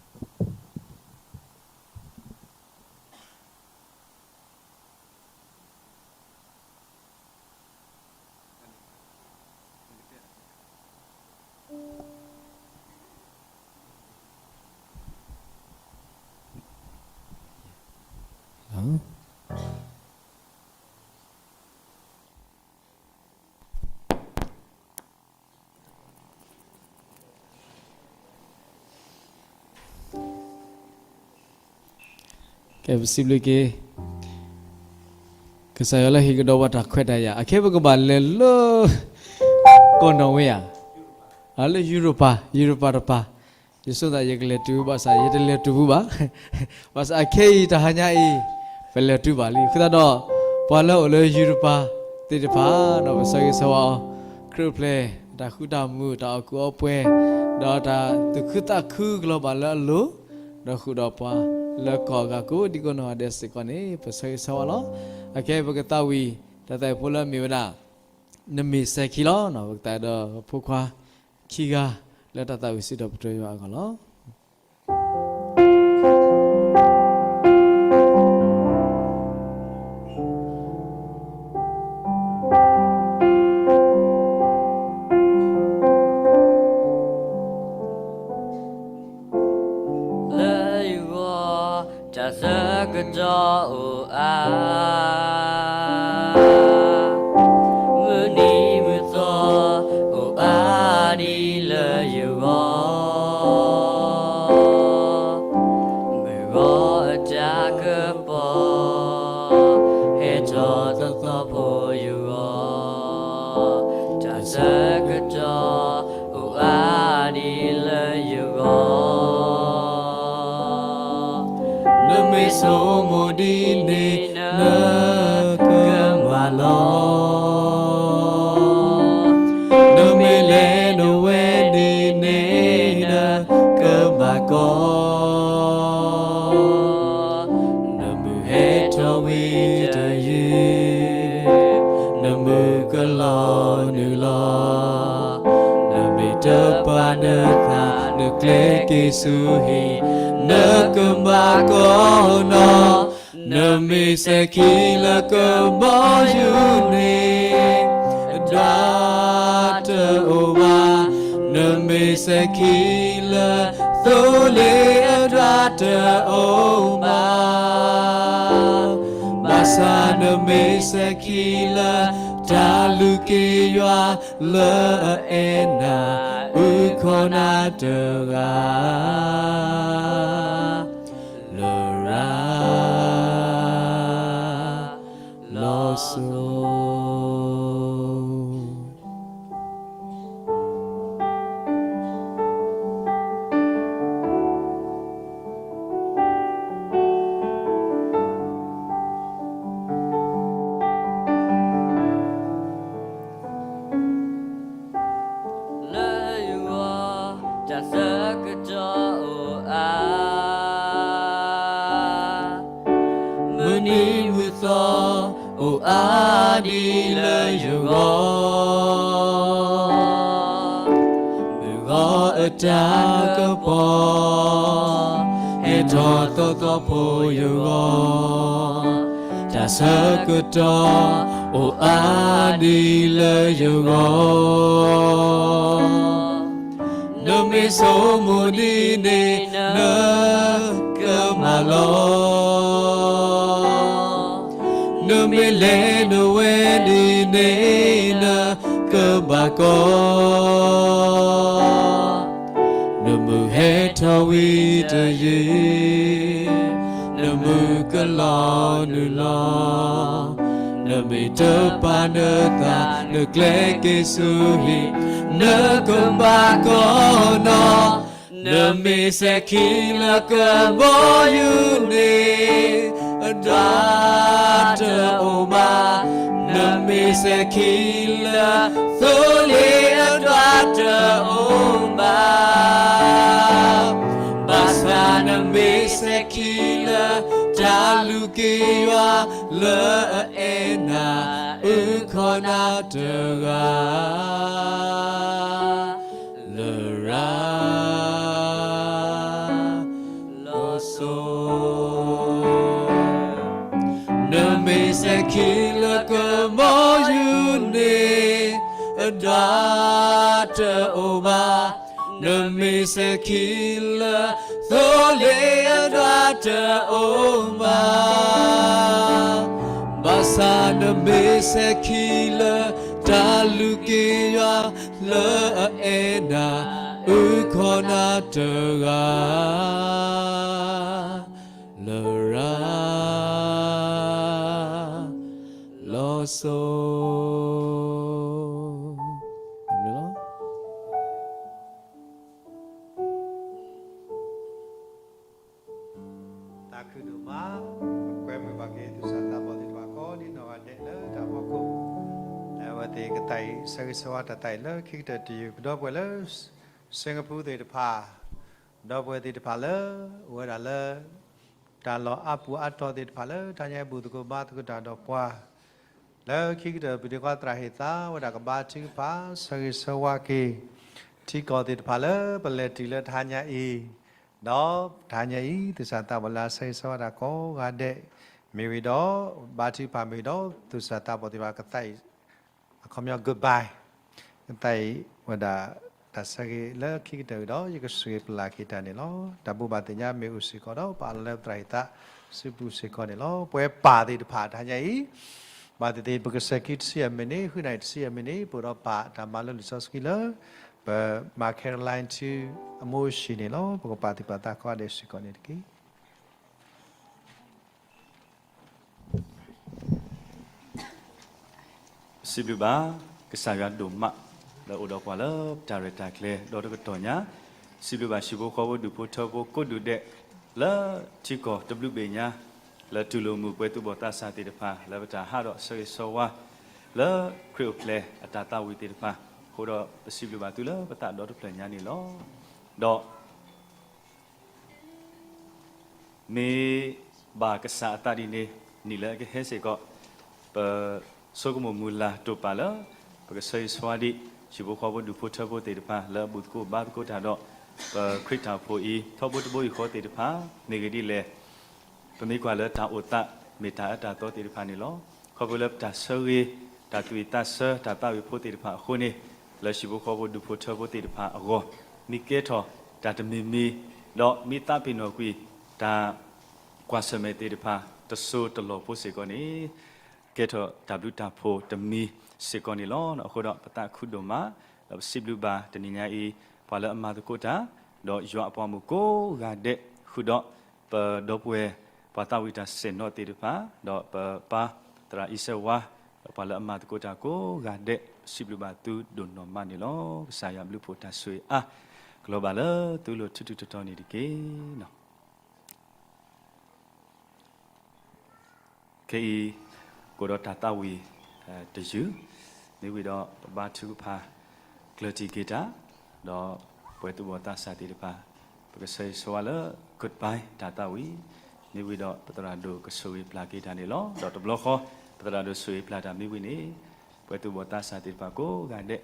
ကဲ ပစံးဘျုးက့ၤ ကစၢ်ယွၤလၢဟ့ၣ်ကဒီးပှၤတၢ်ခွဲးတၢ်ယာ် အခဲပကဘၣ်လဲၤလၢ ကီၢ်နီၣ်ဝ့ဧါ, လၢယူရပၤ, ယူရပၤတပၤ, ယဆိသးယကလဲၤတုၤဘၣ်ဆၣ် ယတလဲၤတုၤဘူးဘၣ်. ဘၣ်ဆၣ်အခဲအံၤတဟါညါအံၤ ပလဲၤတုၤဘၣ်လံ. အဃိသတးဒီး ပှၤလၢအိၣ်လၢယူရပၤသ့ၣ်တဖၣ် ဒီးပဆၢဂ့ၤဆၢဝါအီၤ ခရံာ်အိၣ်ဖျဲၣ် တၢ်ဃူတၢ်မုာ် တၢ်အီၣ်ကူအီပှဲၤ ဒီးတၢ်သူၣ်ခုသးခုကလီၤဘၣ်လၢအလိၤ ဒီးဃုာ်ဒီးပှၤ လၢကီၢ်အဂၤကိးဒံကိးနီၢ်ဂၤဒဲးစ့ၢ်ကီးန့ၣ် ပဆၢဂ့ၤဆၢဝါလီၤ. အခဲအံၤပကသးဝံၤ တၢ်သးဝံၤဖိလၢအမ့ၢ်ဝဲဒၣ် နမ့ၢ်စဲၤခံလီၤ. ပကသးဒီးဖိခွါခံဂၤ လၢတၢ်သးဝံၤစံးထီၣ်ပတြၢၤယွၤအဂီၢ်လီၤ. လၢယဂီၢ် တၢ်ဆၢကတီၢ်အိၣ်အါ, မုၢ်နံၤမုၢ်သီအိၣ်အါဒံးလၢယဂီၢ်, မုၢ်ဂီၤအတၢ်ကပီၤ ဟဲထီၣ်သီသီဖိယဂီၢ်, တၢ်ဆၢကတီၢ်အိၣ်အါဒံးလၢယဂီၢ် နမ့ၢ်ဆိကမိၣ်ဒ်န့ၣ် နကမၤလီၤ. နမ့ၢ်လဲၤနဝဲဒ်န့ၣ် နကဘၣ်ကီ နမုၢ်ဟဲထီၣ်ဝံၤတယုၢ်, နမုၢ်ကလီၤနုာ်လီၤ. နမ့ၢ်တပာ်နသး နကျဲက့ၤဆူဟံၣ်, နကဘၣ်ကီနီၤ. နမ့ၢ်စဲၤခံလၢကဘီယူၤန့ၣ် အဒွးတအိၣ်ဘၣ်. နမ့ၢ်စဲၤခံလၢသိလ့ၣ် အဒွးတအိၣ်ဘၣ်. ဘၣ်ဆၣ်နမ့ၢ်စဲၤခံလၢ တၢ်လုၢ်က့ၤယွၤလၢအအဲၣ်နၤ, အုၣ်ခီၣ်နၤတဂၤ လရာ်လီၤစိၤ. လၢယဂီၢ် တၢ်ဆၢကတီၢ်အိၣ်အါ, မုၢ်နံၤမုၢ်သီအိၣ်အါဒံးလၢယဂီၢ်, မုၢ်ဂီၤအတၢ်ကပီၤ ဟဲထီၣ်သီသီဖိယဂီၢ်, တၢ်ဆၢကတီၢ်အိၣ်အါဒံးလၢယဂီၢ်, နမ့ၢ်ဆိမိၣ်ဒ်န့ၣ် နကမၤလီၤ. နမ့ၢ်လဲၤနဝဲဒ်န့ၣ် နကဘၣ်ကီ, နမုၢ်ဟဲထီၣ်ဝံၤတယံာ်, နမုၢ်ကလီၤနုာ်လီၤ, နမ့ၢ်တပာ်နသး နကျဲက့ၤဆူဟံၣ် နကဘၣ်ကီနီၤ. နမ့ၢ်စဲၤခံလၢကဘီယူၤန့ၣ် အဒွးတအိၣ်ဘၣ်, နမ့ၢ်စဲၤခံလၢသိလ့ၣ်အဒွးတအိၣ်ဘၣ်, ဘၣ်ဆၣ်နမ့ၢ်စဲၤခံလၢတၢ်လုၢ်က့ၤယွၤလၢအအဲၣ်နၤ, အုၣ်ခီၣ်နၤတဂၤ လရာ်လီၤစိၤ. နမ့ၢ်စဲၤခံလၢကဘီယူၤန့ၣ် အဒွးတအိၣ်ဘၣ်, နမ့ၢ်စဲၤခံလၢသိလ့ၣ်အဒွးတအိၣ်ဘၣ်, ဘၣ်ဆၣ်နမ့ၢ်စဲၤခံလၢတၢ်လုၢ်က့ၤယွၤလၢအအဲၣ်နၤ, အုၣ်ခီၣ်နၤတဂၤ လရာ်လီၤစိၤ. တၢ်ခုၣ်ဒိၣ်မး, ပကွဲမုာ်ဘၣ်က့ၤသူၣ်စၢ်သးဘီၣ်သ့ၣ်တဖၣ်ကိးဒံနီၢ်ဂၤဒဲးလၢတၢ်ဖီခိၣ်, လၢအဝဲသ့ၣ်ကသးအံၤ ဆၢဂ့ၤဆၢဝါတၢ်သးအံၤလၢခံကတၢၢ်တယုၢ် ပဒီပုၢ်ဝဲၢ်လၢ စ့ကပူၤသ့ၣ်တဖၣ်, ဒီပုၢ်ဝဲၢ်သ့ၣ်တဖၣ်လၢ အိၣ်ဝဲဒၣ်လၢ တၢ်လီၢ်အါပူၤအါတီၤသ့ၣ်တဖၣ်လၢ တဟါညါအံၤဘူၣ်သကိးဘါသကိးတၢ်ဒီးပှၤ, လၢခံကတၢၢ်ပဒ့ခွါသရၣ်ဟ့ၣ်သါဝဲဒၣ်ကဘါထုကဖၣ် ဆၢဂ့ၤဆၢဝါက့ၤ ထံကီၢ်သ့ၣ်တဖၣ်လၢပလဲၤတုၤလၢတဟါညါအံၤ, ဒီးတဟါညါအံၤ သူၣ်စၢ်သးဘီၣ်လၢအဆၢဂ့ၤဆၢဝါတၢ်ကိးဂၤဒဲး, မ့ၢ်ဝံၤဒီး ဘါထုကဖၣ်မ့ၢ်ဝံၤဒီး သူၣ်စၢ်သးဘီၣ်သ့ၣ်တဖၣ်ကသးအံၤ အခီပညီ goodbye, ကသးအံၤဝဲဒၣ် တၢ်ဆၢဂ့ၤလၢခံကတၢၢ်ဝံၤဒီး ယကစံးပလၢ်က့ၤတၢ်န့ၣ်လီၤ. တၢ်ဘိးဘၣ်သ့ၣ်ညါမ့ၢ်အိၣ်စ့ၢ်ကီးဒီး ပအၢၣ်လီၤလၢပသရၣ်ဟ့ၣ်သါ စုပူၤစ့ၢ်ကီးန့ၣ်လီၤ. ပဝဲပၢ်သ့ၣ်တဖၣ်တဟါညါအံၤ, ဘၣ်သ့ၣ်သ့ၣ် ပကစဲၤခံတဆံယဲၢ်မံးနံး, ဃုနၣ်ရံၣ်တဆံယဲၢ်မံးနံး, ပအိၣ်ဒီးပၢ်တၢ်မၤလိလံာ်စီဆှံလၢ ပမၤ Caroline ထူအမိၢ်ဆံးန့ၣ်လီၤ. ပကပာ်သူၣ်ပာ်သးကိးဂၤဒဲးစ့ၢ်ကီးန့ၣ်တက့ၢ်. စံးဘျုးဘၣ် ကစၢ်ယွၤဒိၣ်မး လၢအအိၣ်ဒီးပှၤလၢတၢ်ရဲၣ်တၢ်ကျဲၤဒီတကတီၢ်ညါ, စံးဘျုးဘၣ်ဟံၣ်ဖိဃီဖိဒူၣ်ဖိထၢဖိကိးဒူၣ်ဒဲး လၢထံကီၢ်တဘျုးဘ့ၣ်ညါ, လၢတူၢ်လိာ်မုာ်ပှဲၤသူၣ်ဘီၣ်သးစၢ်သ့ၣ်တဖၣ် လၢပတၢ်ဟးဒီးဆၢဂ့ၤဆၢဝါ လၢခရံာ်အိၣ်ဖျဲၣ်အတၢ်သးဝံၣ်သ့ၣ်တဖၣ်, အဃိဒီးပစံးဘျုးဘၣ်သုလၢပသးဒီတဖျၢၣ်ညါန့ၣ်လီၤ. ဒီး မ့ၢ်ဘၣ်ကစၢ်အသးဒ်န့ၣ် နံၣ်လၢအကဟဲစ့ၢ်ကီး, ပဆိကမိၣ်မုၢ်လၢ်တိာ်ပာ်လၢ ပကဆၢဂ့ၤဆၢဝါဒံး ဟံၣ်ဖိဃီဖိဒူၣ်ဖိထၢဖိသ့ၣ်တဖၣ် လၢအဘူၣ်သကိးဘါသကိးတၢ်ဒီး ပခရံာ်တၢ်အိၣ်ဖှိၣ်အံၤ ထီဘိတဘိယူၢ်ဃီသ့ၣ်တဖၣ် မ့ၢ်ဂ့ၤဒ်လဲၣ် ပမ့ၢ်ကွၢ်လၢတၢ်အိၣ်သး မ့ၢ်တၢ်အၢတၢ်သီသ့ၣ်တဖၣ်န့ၣ်လီၤ. ခီဖျိလၢပတၢ်ဆၢဂ့ၤ တၢ်သူၣ်ဝံၣ်သးဆၢ တၢ်သးဝံၣ်ဖိသ့ၣ်တဖၣ်အဃိန့ၣ်, လၢဟံၣ်ဖိဃီဖိဒူၣ်ဖိထၢဖိသ့ၣ်တဖၣ်အဂီၢ်, မ့ၢ်ကဲထီၣ်တၢ်တမံၤမံၤ, ဒီးမ့ၢ်သးပ့ၤနီၣ်ကွံာ် တၢ်ကွၢ်ဆၢၣ်မဲာ်သ့ၣ်တဖၣ် တစိၢ်တလီၢ်ဖိစ့ၢ်ကီးန့ၣ်, ကဲထီၣ်တၢ်ဘျုးတၢ်ဖှိၣ်တမံၤ စ့ၢ်ကီးန့ၣ်လီၤ. အဃိဒီးပသးခုဒိၣ်မး ဒီးပစံးဘျုးဘၣ်တနံၤညါအံၤ ပှၤလၢအမၤသကိးတၢ် ဒီးယွၤအပှၤမုၣ်ကိးဂၤဒဲး ဃုာ်ဒီး ပဒီပုၢ်ဝဲၢ် ပှၤသးဝံၣ်တၢ်ဆ့ၣ်နီၤသ့ၣ်တဖၣ် ဒီးပပၢ်သရၣ်အံၤစဲးဝါ ဒီးပှၤလၢအမၤသကိးတၢ်ကိးဂၤဒဲး ပစံးဘျုးဘၣ်သုဒိၣ်နီၢ်မးန့ၣ်လီၤ. ကစၢ်ယွၤဘျုးဖှိၣ်တၢ်ဆိၣ်ဂ့ၤအါ ကလီၤဘၣ်လၢသုလိၤထူထူတီတီန့ၣ်တက့ၢ်. ခဲအံၤ ကအိၣ်ဒီးတၢ်သးဝံၣ် တယုၢ်, မ့ၢ်ဝံၤဒီးပဘါထုကဖၣ် ကျၢၢ်တံၢ်က့ၤတၢ်, ဒီးပှၤသူၣ်ဘီၣ်သးစၢ်သ့ၣ်တဖၣ် ပကဆၢဂ့ၤဆၢဝါလၢ goodbye တၢ်သးဝံၣ်, မ့ၢ်ဝံၤဒီးပသရၣ်ဒိၣ်ကဆိၣ်ဂ့ၤပျၢ်က့ၤတၢ်န့ၣ်လီၤ. ဒီးတဘျီဃီ ပသရၣ်ဒိၣ်ဆိၣ်ဂ့ၤပျၢ်တၢ်မ့ၢ်ဝံၤန့ၣ် ပှၤသူၣ်ဘီၣ်သးစၢ်သ့ၣ်တဖၣ်ကိးဂၤဒဲး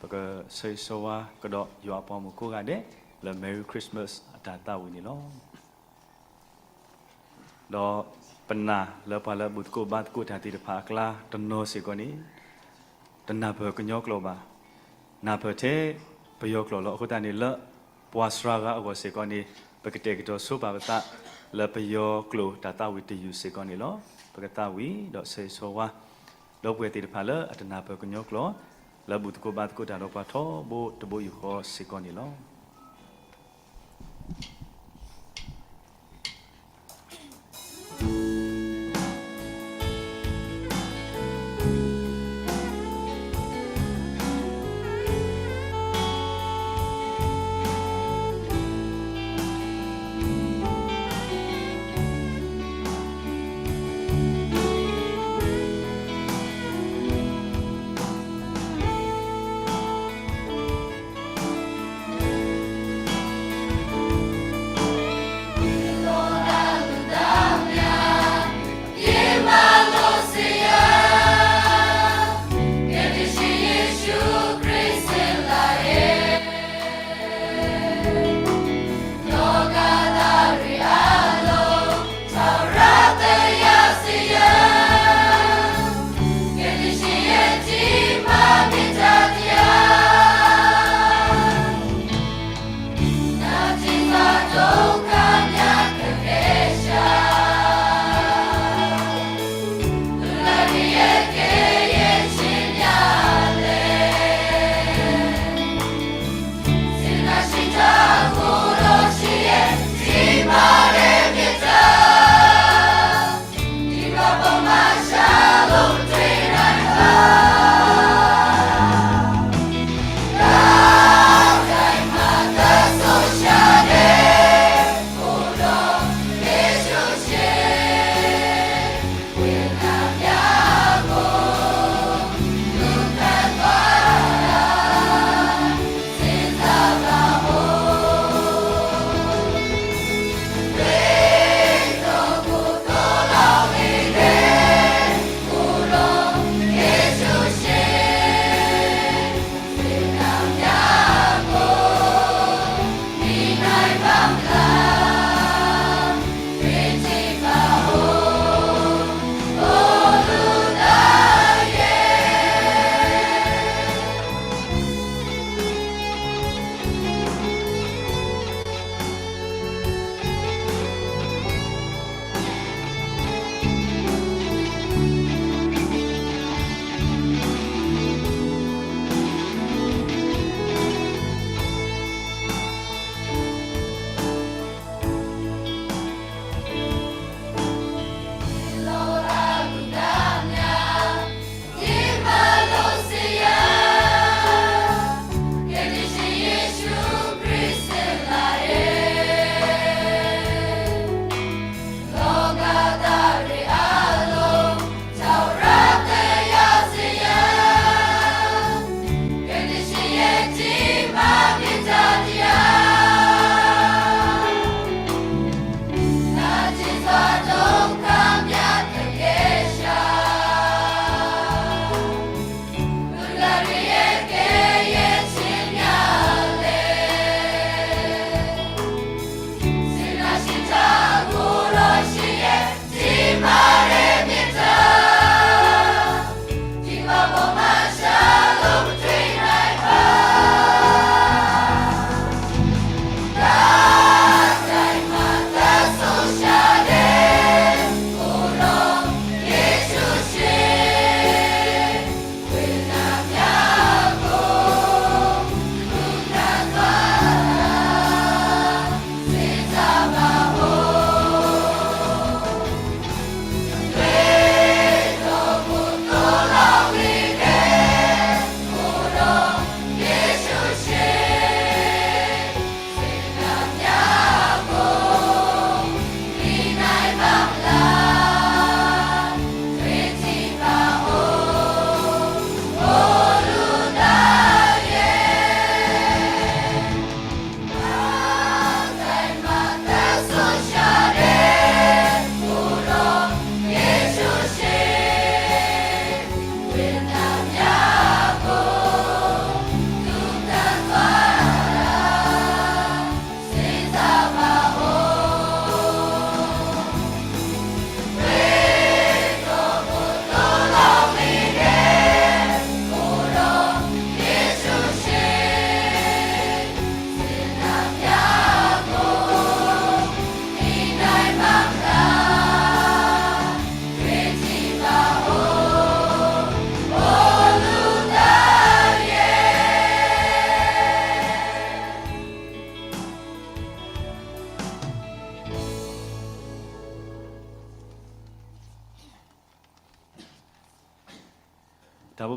ပကဆၢဂ့ၤဆၢဝါကဒီးယွၤအပှၤမုၣ်ကိးဂၤဒဲး လၢ Merry Christmas အတၢ်သးဝံၣ်န့ၣ်လီၤ. ဒီးပနာ်လၢပှၤလၢအဘူၣ်သကိးဘါသကိးတၢ်သ့ၣ်တဖၣ်အကျါတနီၤစ့ၢ်ကီးန့ၣ် တနၢ်ပၢၢ်ကညီကျိာ်ဘၣ်, နၢ်ပၢၢ်ထဲပယီၤကျိာ်လီၤ. အဃိသတးန့ၣ်လၢ ပှၤစှၤဂၤအဂီၢ်စ့ၢ်ကီးန့ၣ် ပကတဲာ်ကတီၤဆိပာ်ပသး လၢပယီၤကျိာ်တၢ်သးဝံၣ်တယုၢ်စ့ၢ်ကီးန့ၣ်လီၤ. ပကသးဝံၣ်ဒီးဆၢဂ့ၤဆၢဝါ ဒီပုၢ်ဝဲၢ်သ့ၣ်တဖၣ်လၢအတနၢ်ပၢၢ်ကညီကျိာ် လၢဘူၣ်သကိးဘါသကိးတၢ်ဒီးပှၤထီဘိတဘိယူၢ်ဃီစ့ၢ်ကီးန့ၣ်လီၤ.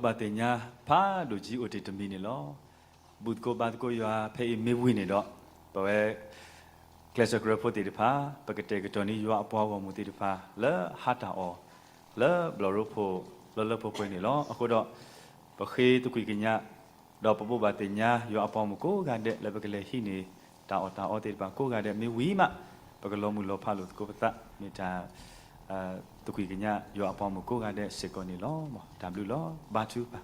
ဘၣ်သ့ၣ်ညါဖးဒိၣ်ကံအိၣ်တ့ၢ်တမံၤန့ၣ်လီၤ. ဘူၣ်သကိးဘါသကိးယွၤဖဲအံၤမ့ၢ်ဝံၤန့ၣ်ဒီး, ပဝဲ ကျဲးစၢးကရၢဖိသ့ၣ်တဖၣ် ပကတဲာ်ကတီၤန့ၢ်ယွၤအပှၤဂီၢ်မုၢ်သ့ၣ်တဖၣ် လၢဟါတၢ်အီၣ် လၢဘျီၣ်ရိဖှိၣ်လၢလၢပှဲၤပှဲၤန့ၣ်လီၤ. အဃိဒီး ပဃ့သကွံာ်ကညး ဒီးပဘိးဘၣ်သ့ၣ်ညါ ယွၤအပှၤဂီၢ်မုၢ်ကိးဂၤဒဲးလၢပကလဲၤဟံးန့ၢ် တၢ်အီၣ်တၢ်အီသ့ၣ်တဖၣ်ကိးဂၤဒဲးမ့ၢ်ဝံၤမး, ပကလီၤမုၢ်လီၤဖးလိာ်သကိးပသး မ့ၢ်တၢ် သကွံာ်ကညးယွၤအပှၤဂီၢ်မုၢ်ကိးဂၤဒဲးစ့ၢ်ကီးန့ၣ်လီၤ. တၢ်ဘျုးလီၤ. ဘါထုကဖၣ်.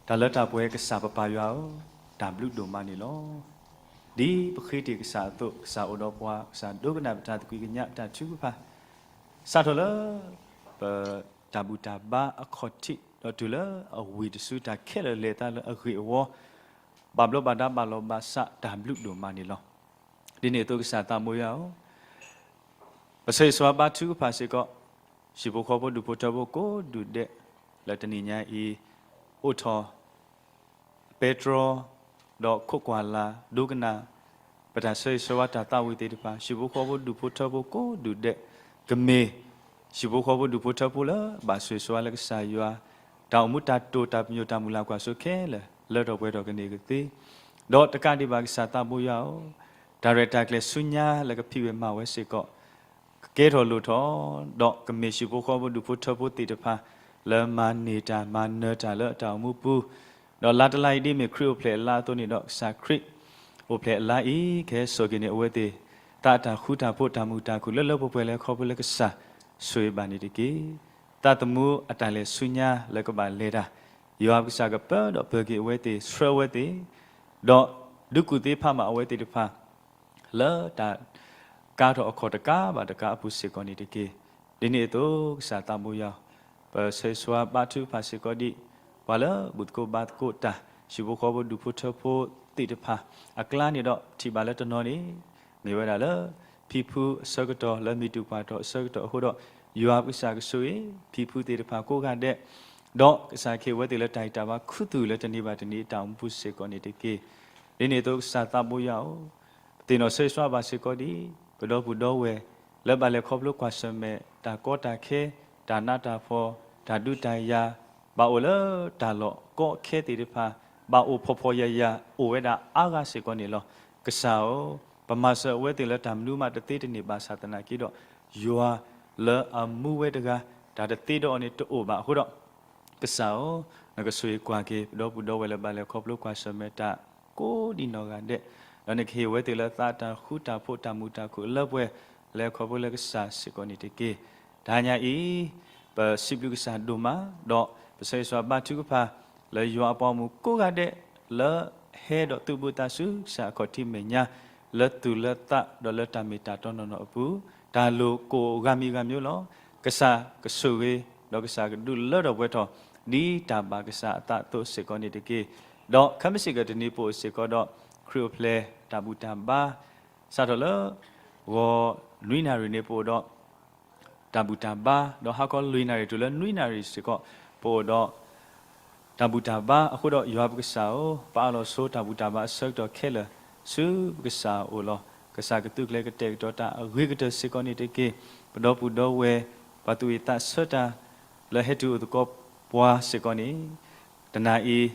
တၢ်လၢတၢ်ပှဲၤကစၢ်ပပၢ်ယွၤဧၢ, တၢ်ဘျုးဒိၣ်မးန့ၣ်လီၤ. ဒ်ပဃ့တ့ၢ်ကစၢ်အသိး, ကစၢ်အိၣ်ဒီးပှၤ, ကစၢ်ဒိကနၣ်ပတၢ်သကွံာ်ကညးပတၢ်ထုကဖၣ်, စးထီၣ်လၢ ပတၢ်ဘူၣ်တၢ်ဘါအခီၣ်ထံး ဒီးတုၤလၢအဝံၣ်တစု တၢ်ခဲလၢာ်လဲၤသးလၢအဂ့ၢ်အဝီ, ဘၣ်ဘျီးဘၣ်ဒါဘၣ်လီၤဘၣ်စး တၢ်ဘျုးဒိၣ်မးန့ၣ်လီၤ. ဒ်န့ၣ်အသိးကစၢ်သးဘိယွၤဧၢ, ပဆၢဂ့ၤဆၢဝါဘါထုကဖၣ်စ့ၢ်ကီး ဟံၣ်ဖိဃီဖိဒူၣ်ဖိထၢဖိကိးဒူၣ်ဒဲး, လၢတနံၤညါအံၤ အိၣ်ထီၣ် ပဲတြီ, ဒီးခိးကွၢ်လၢ်ဒိကနၣ် ပတၢ်ဆၢဂ့ၤဆၢဝါတၢ်သးဝံၣ်သ့ၣ်တဖၣ်, ဟံၣ်ဖိဃီဖိဒူၣ်ဖိထၢဖိကိးဒူၣ်ဒဲး, ကမ့ၢ် ဟံၣ်ဖိဃီဖိဒူၣ်ဖိထၢဖိလၢဘၣ်ဆိၣ်ဂ့ၤဆိၣ်ဝါလၢကစၢ်ယွၤ, တၢ်အိၣ်မူတၢ်တိာ်တၢ်ပညိၣ်တၢ်မုၢ်လၢ်ကွၢ်စိခဲလၢာ် လၢထီၣ်ပှဲၤထီၣ်ကန့ၢ်ကသ့, ဒီးတကးဒံးဘၣ်ကစၢ်သးဘိယွၤဧၢ, တၢ်ရဲၣ်တၢ်ကျဲၤဆူညါလၢကဖံးဝဲမၤဝဲစ့ၢ်ကီး ကကဲထီၣ်လိၣ်ထီၣ်, ဒီးကမ့ၢ်ဟံၣ်ဖိဃီဖိဒူၣ်ဖိထၢဖိသ့ၣ်တဖၣ် လၢမၤန့ၢ်တၢ်မၤနၢၤတၢ်လၢအတၢ်အိၣ်မူပူၤ, ဒီးလါတလါအံၤဒ်မ့ၢ်ခရံာ်အိၣ်ဖျဲၣ်အလါအသိးန့ၣ်ဒီး ကစၢ်ခရံာ်အိၣ်ဖျဲၣ်အလါအံၤ ကဟဲစိာ်က့ၤန့ၢ်အဝဲသ့ၣ် သးအတၢ်ဃူတၢ်ဖိးတၢ်မုာ်တၢ်ခုၣ်လၢလၢပှဲၤပှဲၤလၢခီဖျိလၢကစၢ်ဆိၣ်ဂ့ၤဘၣ်န့ၣ်တက့ၢ်. သးသမူအတၢ်လဲၤဆူညါလၢကဘၣ်လဲၤတၢ်, ယွၤပကစၢ်ကပၢဒီးပၢၤက့ၤအဝဲသ့ၣ်ဆှၢအဝဲသ့ၣ် ဒီးဒုးကူၣ်သ့ဖးမၤအဝဲသ့ၣ်တဖၣ် လၢတၢ်ကါထီၣ်အခီၣ်တကါဘၣ်တကါအပူၤစ့ၢ်ကီးန့ၣ်တက့ၢ်. ဒ်န့ၣ်အသိးကစၢ်သးဘိယွၤ, ပဆၢဂ့ၤဆၢဝါဘါထုကဖၣ်စ့ၢ်ကီးဒ် ပှၤလၢဘူၣ်သကိးဘါသကိးတၢ် ဟံၣ်ဖိဃီဖိဒူၣ်ဖိထၢဖိသ့ၣ်တဖၣ်အကျါန့ၣ်ဒီး ထံၣ်ဘၣ်လၢတနီၤန့ၣ် မ့ၢ်ဝဲဒၣ်လၢ ဖံဖုအဆၢကတီၢ်လၢမံၤတူၢ်ပှၢ်တီၢ်အဆၢကတီၢ်အဃိဒီး ယွၤပကစၢ်ကဆိၣ်ဂ့ၤ ဖံဖုသ့ၣ်တဖၣ်ကိးဂၤဒဲး ဒီးကစၢ်ခ့ဝဲသ့ၣ်လၢတၢ်ဟ့ၣ်တၢ်ဘါခူသူၣ်လၢတနံၤဘၣ်တနံၤအတၢ်အိၣ်မူပူၤစ့ၢ်ကီးန့ၣ်တက့ၢ်. ဒ်န့ၣ်အသိးကစၢ်သးဘိယွၤဧၢ, ပသ့ၣ်နီၣ်ဆၢဂ့ၤဆၢဝါဘၣ်စ့ၢ်ကီးဒ် ပဒီပုၢ်ဒီဝဲၢ် လၢဘၣ်လဲၤခီဖျိကွၢ်ဆၢၣ်မဲာ် တၢ်ကီတၢ်ခဲ တၢ်နးတၢ်ဖှီၣ် တၢ်ဒုးတၢ်ယၤ ဘၣ်အိၣ်လၢတၢ်လီၢ်ကီခဲသ့ၣ်တဖၣ် ဘၣ်အိၣ်ဖှီၣ်ဖှီၣ်ယာ်ယာ် အိၣ်ဝဲဒၣ်အါဂၤစ့ၢ်ကီးန့ၣ်လီၤ. ကစၢ်ဧၢ, ပမၤစၢၤအဝဲသ့ၣ်လၢတၢ်မနုၤမးတသ့တန့ၢ်ဘၣ်ဆၣ်သနာ်က့ဒီး ယွၤလၢအမူဝဲတဂၤ တၢ်တသ့ဒီးအီၤန့ၣ်တအိၣ်ဘၣ်အဃိဒီး ကစၢ်ဧၢ, နကဆိၣ်ဂ့ၤကွၢ်က့ၤ ပဒီပုၢ်ဒီဝဲၢ်လၢဘၣ်လဲၤခီဖျိကွၢ်ဆၢၣ်မဲာ်တၢ်ကိးဒံနီၢ်ဂၤဒဲး, ဒီးနကဟ့ၣ်ဝဲသ့ၣ်လၢသးတၢ်ဃူတၢ်ဖိးတၢ်မုာ်တၢ်ခုၣ်လၢပှဲၤ လၢခီဖျိလၢကစၢ်စ့ၢ်ကီးန့ၣ်တက့ၢ်. တဟါညါအံၤ ပစံးဘျုးကစၢ်ဒိၣ်မး, ဒီးပဆၢဂ့ၤဆၢဝါဘါထုကဖၣ် လၢယွၤအပှၤဂီၢ်မုၢ်ကိးဂၤဒဲး လၢဟဲဒီးသူၣ်ဘိသးစူၤကစၢ်အခီၣ်ထံးမဲာ်ညါ လၢသူၣ်လၢသး ဒီးလၢတၢ်မ့ၢ်တၢ်တီနီၢ်နီၢ်အပူၤ, တၢ်လိၣ်ကိၣ်ဂၤမံၤဂၤမံၤလီၤ. ကစၢ်ကဆိၣ်ဂ့ၤ ဒီးကစၢ်ကဒုးလၢထီၣ်ပှဲၤထီၣ် ဒ်တၢ်ဘၣ်ကစၢ်အသးအသိးစ့ၢ်ကီးန့ၣ်တက့ၢ်. ဒီးခဲမုၢ်ဆ့ၣ်ကတနံၤပအိၣ်စ့ၢ်ကီးဒီး ခရံာ်အိၣ်ဖျဲၣ်တၢ်ဘူၣ်တၢ်ဘါ စးထီၣ်လၢ ဂီၤနွံနၣ်ရံၣ်န့ၣ် ပအိၣ်ဒီး တၢ်ဘူၣ်တၢ်ဘါ, ဒီးဟါခီလွံၢ်နၣ်ရံၣ်တုၤလၢနွံနၣ်ရံၣ်စ့ၢ်ကီး ပအိၣ်ဒီး တၢ်ဘူၣ်တၢ်ဘါအဃိဒီး ယွၤပကစၢ်ဧၢ, ပအးလီၤဆိတၢ်ဘူၣ်တၢ်ဘါအဆၢကတီၢ်ခဲလၢာ် ဆူပကစၢ်အအိၣ်လီၤ. ကစၢ်ကသုးကျဲၤကတဲာ်ကတီၤတၢ်အဂ့ၤကတၢၢ်စ့ၢ်ကီးန့ၣ်တက့ၢ်. ပဒီပုၢ်ဒီဝဲၢ် ပှၤသူၣ်ဝံၣ်သးဆၢတၢ် လၢဟဲတုၤအိၣ်သကိးပှၤစ့ၢ်ကီးန့ၣ် တနၤအံၤ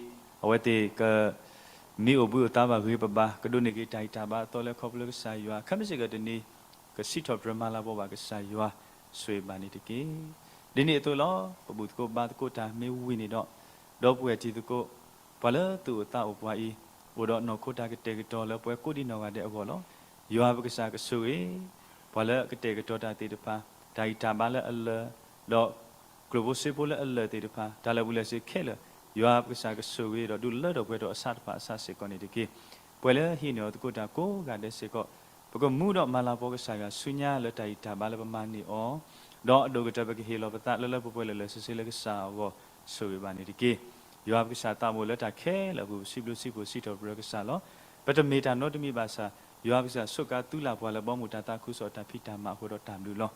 အဝဲသ့ၣ်က မ့ၢ်အိၣ်ဘှံးအိၣ်သါဘၣ်ဂ့ၤပဘၣ် ကဒိးန့ၢ်က့ၤတၢ်ဟ့ၣ်တၢ်ဘါအသီလၢခီဖျိလၢကစၢ်ယွၤ ခဲမုၢ်ဆ့ၣ်ကတနံၤ ကစံးထီၣ်ပတြၢၤမၤလၤကပီၤဘၣ်ကစၢ်ယွၤ ဆိၣ်ဂ့ၤဘၣ်န့ၣ်တက့ၢ်. ဒ်န့ၣ်အသိးလီၤ. ပဘူၣ်သကိးဘါသကိးတၢ်မ့ၢ်ဝံၤန့ၣ်ဒီး ဒီပုၢ်ဝဲၢ်တံၤသကိး ပှၤလၢသူၣ်အိၣ်သးအိၣ်ပှၤအံၤ အိၣ်ဒီးနီၢ်ခိတၢ်ကတဲာ်ကတီၤလၢပှၤကိးဒံနီၢ်ဂၤဒဲးအဂီၢ်လီၤ. ယွၤပကစၢ်ကဆိၣ်ဂ့ၤ ပှၤလၢကတဲာ်ကတီၤတၢ်သ့ၣ်တဖၣ် တၢ်ဟ့ၣ်တၢ်ဘါလၢအလၢာ် ဒီးကျိၣ်ဖိစ့ဖိလၢအလၢာ်သ့ၣ်တဖၣ် တၢ်လၢာ်ဘူၣ်လၢာ်စ့ၤခဲလၢာ် ယွၤပကစၢ်ကဆိၣ်ဂ့ၤဒီးဒုးလၢထီၣ်ပှဲၤထီၣ်အဆးတဖၣ်အဆးစ့ၢ်ကီးန့ၣ်တက့ၢ်. ပှၤလၢဟံးန့ၢ်အီၤသကိးတၢ်ကိးဂၤဒဲးစ့ၢ်ကီး ပကမူဒီးမၤလၤကပီၤကစၢ်ယွၤဆူညါလၢတၢ်ဟ့ၣ်တၢ်ဘါလၢပမၤန့ၢ်အီၤ ဒီးအဒိၣ်ကတၢၢ်ပကဟ့ၣ်လီၤပသးလၢလၢပှဲၤပှဲၤလၢာ်လၢာ်ဆ့ဆ့လၢကစၢ်အဂီၢ် ဆိၣ်ဂ့ၤဘၣ်န့ၣ်တက့ၢ်. ယွၤပကစၢ်သးဘိလၢတၢ်ခဲလၢာ်အပူၤ ပစံးဘျုးစံးဖှိၣ်စံးထီၣ်ပတြၢၤကစၢ်လီၤ. ပတမ့ၢ်တၢ်နီတမံၤဘၣ်ဆၣ် ယွၤပကစၢ်ဆိးကါသူလၢ်ပှၤလၢဘီမုၢ်တၢ်သးခုကစီၣ်တၢ်ဖံးတၢ်မၤအဃိဒီးတၢ်ဘျုးလီၤ.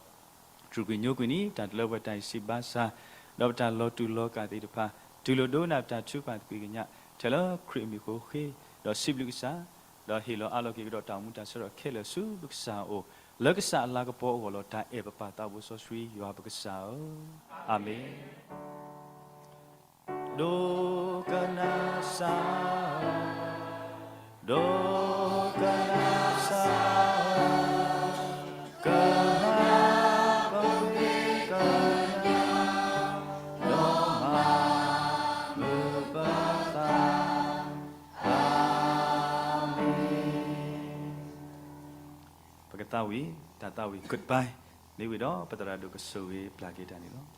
တြူၢ်ကွံာ်ညိကွံာ်န့ၣ် တၢ်တလၢပှဲၤတၢ်အံၤစံးဘါစၢ် ဒီးပတၢ်လီၤတူာ်လီၤကာ်သ့ၣ်တဖၣ် တုၤလီၤဒိကနၣ်ပတၢ်ထုကဖၣ်သကွံာ်ကညး ထဲလၢခရံာ်အမံၤဃိဃ့ ဒီးစံးဘျုးကစၢ် ဒီးဟ့ၣ်လီၤအးလီၤက့ၤကဒီးတၢ်အိၣ်မူတၢ်ဆၢကတီၢ်ခဲလၢာ်ဆူပကစၢ်အအိၣ် လၢကစၢ်အလၤကပီၤအဂီၢ်လီၤ. တၢ်အဲၣ်ပပၢ်သးဘိစီဆှံယွၤပကစၢ်ဧၢ, အၤမ့ၣ်. ဒိကနၣ်စၢ်, ဒိကနၣ်စၢ်, ကနၣ်ပမ့ၢ်ကနၣ်, ဒီးမၤမုာ်ပသး. အၤမ့ၣ်. ပကသးဝံၣ်တၢ်သးဝံၣ် Goodbye န့ၣ်ဝံၤဒီး ပသရၣ်ဒိၣ်ကဆိၣ်ဂ့ၤပျၢ်က့ၤတၢ်န့ၣ်လီၤ.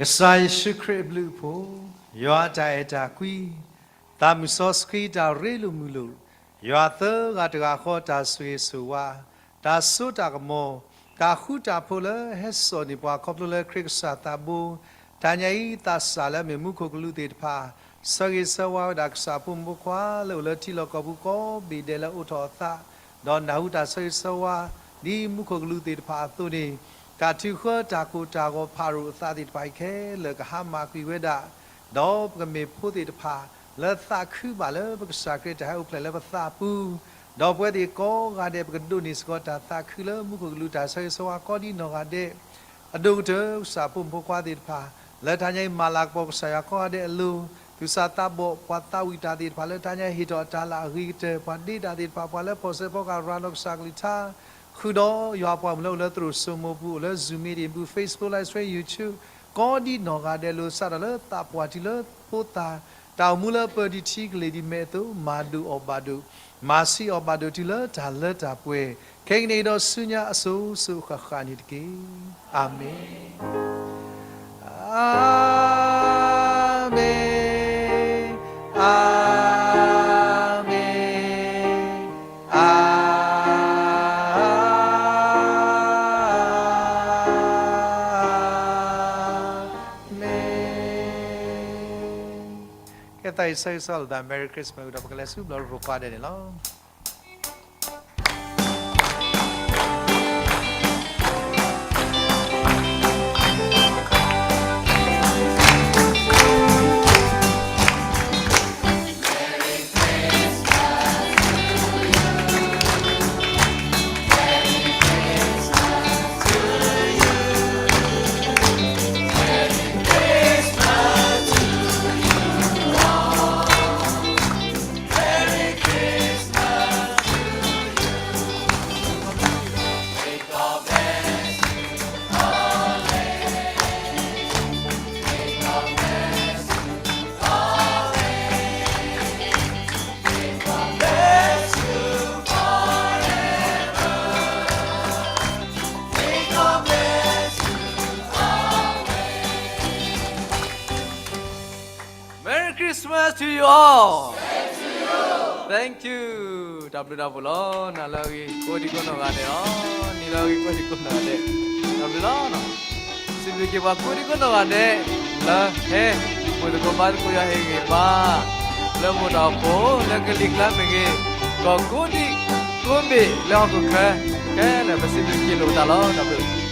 ကစၢ်ယ့ၣ်ၡူးခရံာ်အဘျုးအဖှိၣ်, ယွၤအတၢ်အဲၣ်တၢ်ကွံ, သးမုၢ်စီဆှံတၢ်ရ့လိာ်မုာ်လိာ်, ယွၤသၢဂၤတဂၤဃီတၢ်ဆိၣ်ဂ့ၤဆိၣ်ဝါ, တၢ်စိတၢ်ကမီၤ, တၢ်ဃူတၢ်ဖိးလၢဟဲစိာ်န့ၢ်ပှၤခီဖျိလၢခရံာ်ကစၢ်သးဘိ, တၢ်ညါအံၤသးစၢ်လၢအမ့ၢ်မူခိၣ်ကလူးသ့ၣ်တဖၣ်, ဆၢဂ့ၤဆၢဝါဝဲဒၣ်ကစၢ်ဖိမုၣ်ဖိခွါလၢအိၣ်လၢထံလီၢ်ကီၢ်ပူၤကိးဘ့ၣ်ဒဲးလၢအိးထီၣ်အသး ဒီးနၢ်ဟူတၢ်ဆၢဂ့ၤဆၢဝါ ဒ်မူခိၣ်ကလူးသ့ၣ်တဖၣ်အသိးန့ၣ်, တၢ်ထုးဃၢတၢ်ကိၢ်တၢ်ဂီၤဖးရိၣ်အသးသ့ၣ်တဖၣ်အံၤခဲလၢာ်ကဟါမၢ်ကွံာ်ဝဲဒၣ်, ဒီးပကမ့ၢ်ဖိသ့ၣ်တဖၣ် လၢသးခုဘၣ်လၢပကစၢ်ခရံာ်တၢ်ဟဲအိၣ်ဖျဲၣ်လၢပသးပူၤ, ဒီးပဝဲသ့ၣ်ကိးဂၤဒဲး ပကဒိးန့ၢ်စ့ၢ်ကီးတၢ်သးခုလၢမူခိၣ်ကလူးတၢ်ဆၢဂ့ၤဆၢဝါကိးဒံနီၢ်ဂၤဒဲး အဒိၣ်ကတၢၢ်ကစၢ်ဖိမုၣ်ဖိခွါသ့ၣ်တဖၣ် လၢတၢ်ညါအံၤမၤလၤကပီၤကစၢ်ယွၤကိးဂၤဒဲးအလိၤ, သူၣ်စၢ်သးဘီၣ် ပှၤသးဝံၣ်တၢ်သ့ၣ်တဖၣ် လၢတၢ်ညါဟ့ၣ်ထီၣ်တၢ်လၢအဂ့ၤကတၢၢ် ပှၤဒ့တၢ်သ့ၣ်တဖၣ် ပှၤလၢဖီၣ်စဲးဖီကဟၣ်ရၤလီၤကစၢ်ကလုၢ်ကထါ, ဃုာ်ဒီးယွၤပှၤမုၣ်လၢအိၣ်လၢသရိာ်စိမိးပူၤ အိၣ်လၢ Zoom meeting ပူၤ Facebook Live Stream YouTube ကိးဒံနီၢ်ဂၤဒဲးအလိၤ စးထီၣ်လၢသးပှၢ်တုၤလၢဖိသၣ်, တၢ်အိၣ်မူလၢပၢၤဒံးထံကလ့ၢ်ဒံးမဲာ်အသိး မၤဒိၣ်အီၣ်ဘၣ်ဒိၣ်, မၤဆံးအီၣ်ဘၣ်ဒိၣ်တုၤလၢတၢ်လၢတၢ်ပှဲၤ, ခဲကနံၣ်အံၤဒီးဆူညါအစိၤစိၤအဃၣ်ဃၣ်န့ၣ်တက့ၢ်. အၤမ့ၣ်, အၤမ့ၣ်, အၤမ့ၣ်, အၤမ့ၣ်. ကဲသးအံၤ ဆၢဂ့ၤဆၢဝါလိာ်သး Merry Christmas ဝံၤဒီး ပကလဲၤဆူဘျီၣ်ရိဖိခွါဒဲးန့ၣ်လီၤ. Merry Christmas to you all. Thank you. တၢ်ဘျုးတၢ်ဖှိၣ်လီၤ. နၤလၢအဂ့ၤ ကိးဒံကိးနီၢ်ဂၤဒဲးလီၤ. နံၤလၢအဂ့ၤ ကိးဒံကိးနီၢ်ဂၤဒဲး တၢ်ဘျုးလီၤ. စံးဘျုးက့ၤပှၤကိးဒံကိးနီၢ်ဂၤဒဲး လၢဟဲ မုၢ်သကိးဘါသကိးယွၤဟ့ၣ်ဂံၢ်ဘါ လၢမိၢ်တၢ်အိၣ်ဖှိၣ် လၢကလံၤကျါမ့ၢ်ဂ့ၤ ကီၢ်ကိးဒံကိးဘ့ၣ်လၢဟီၣ်ခိၣ်ချၢ ခဲလၢာ် ပစံးဘျုးက့ၤလိာ်ပသးလီၤ. တၢ်ဘျုး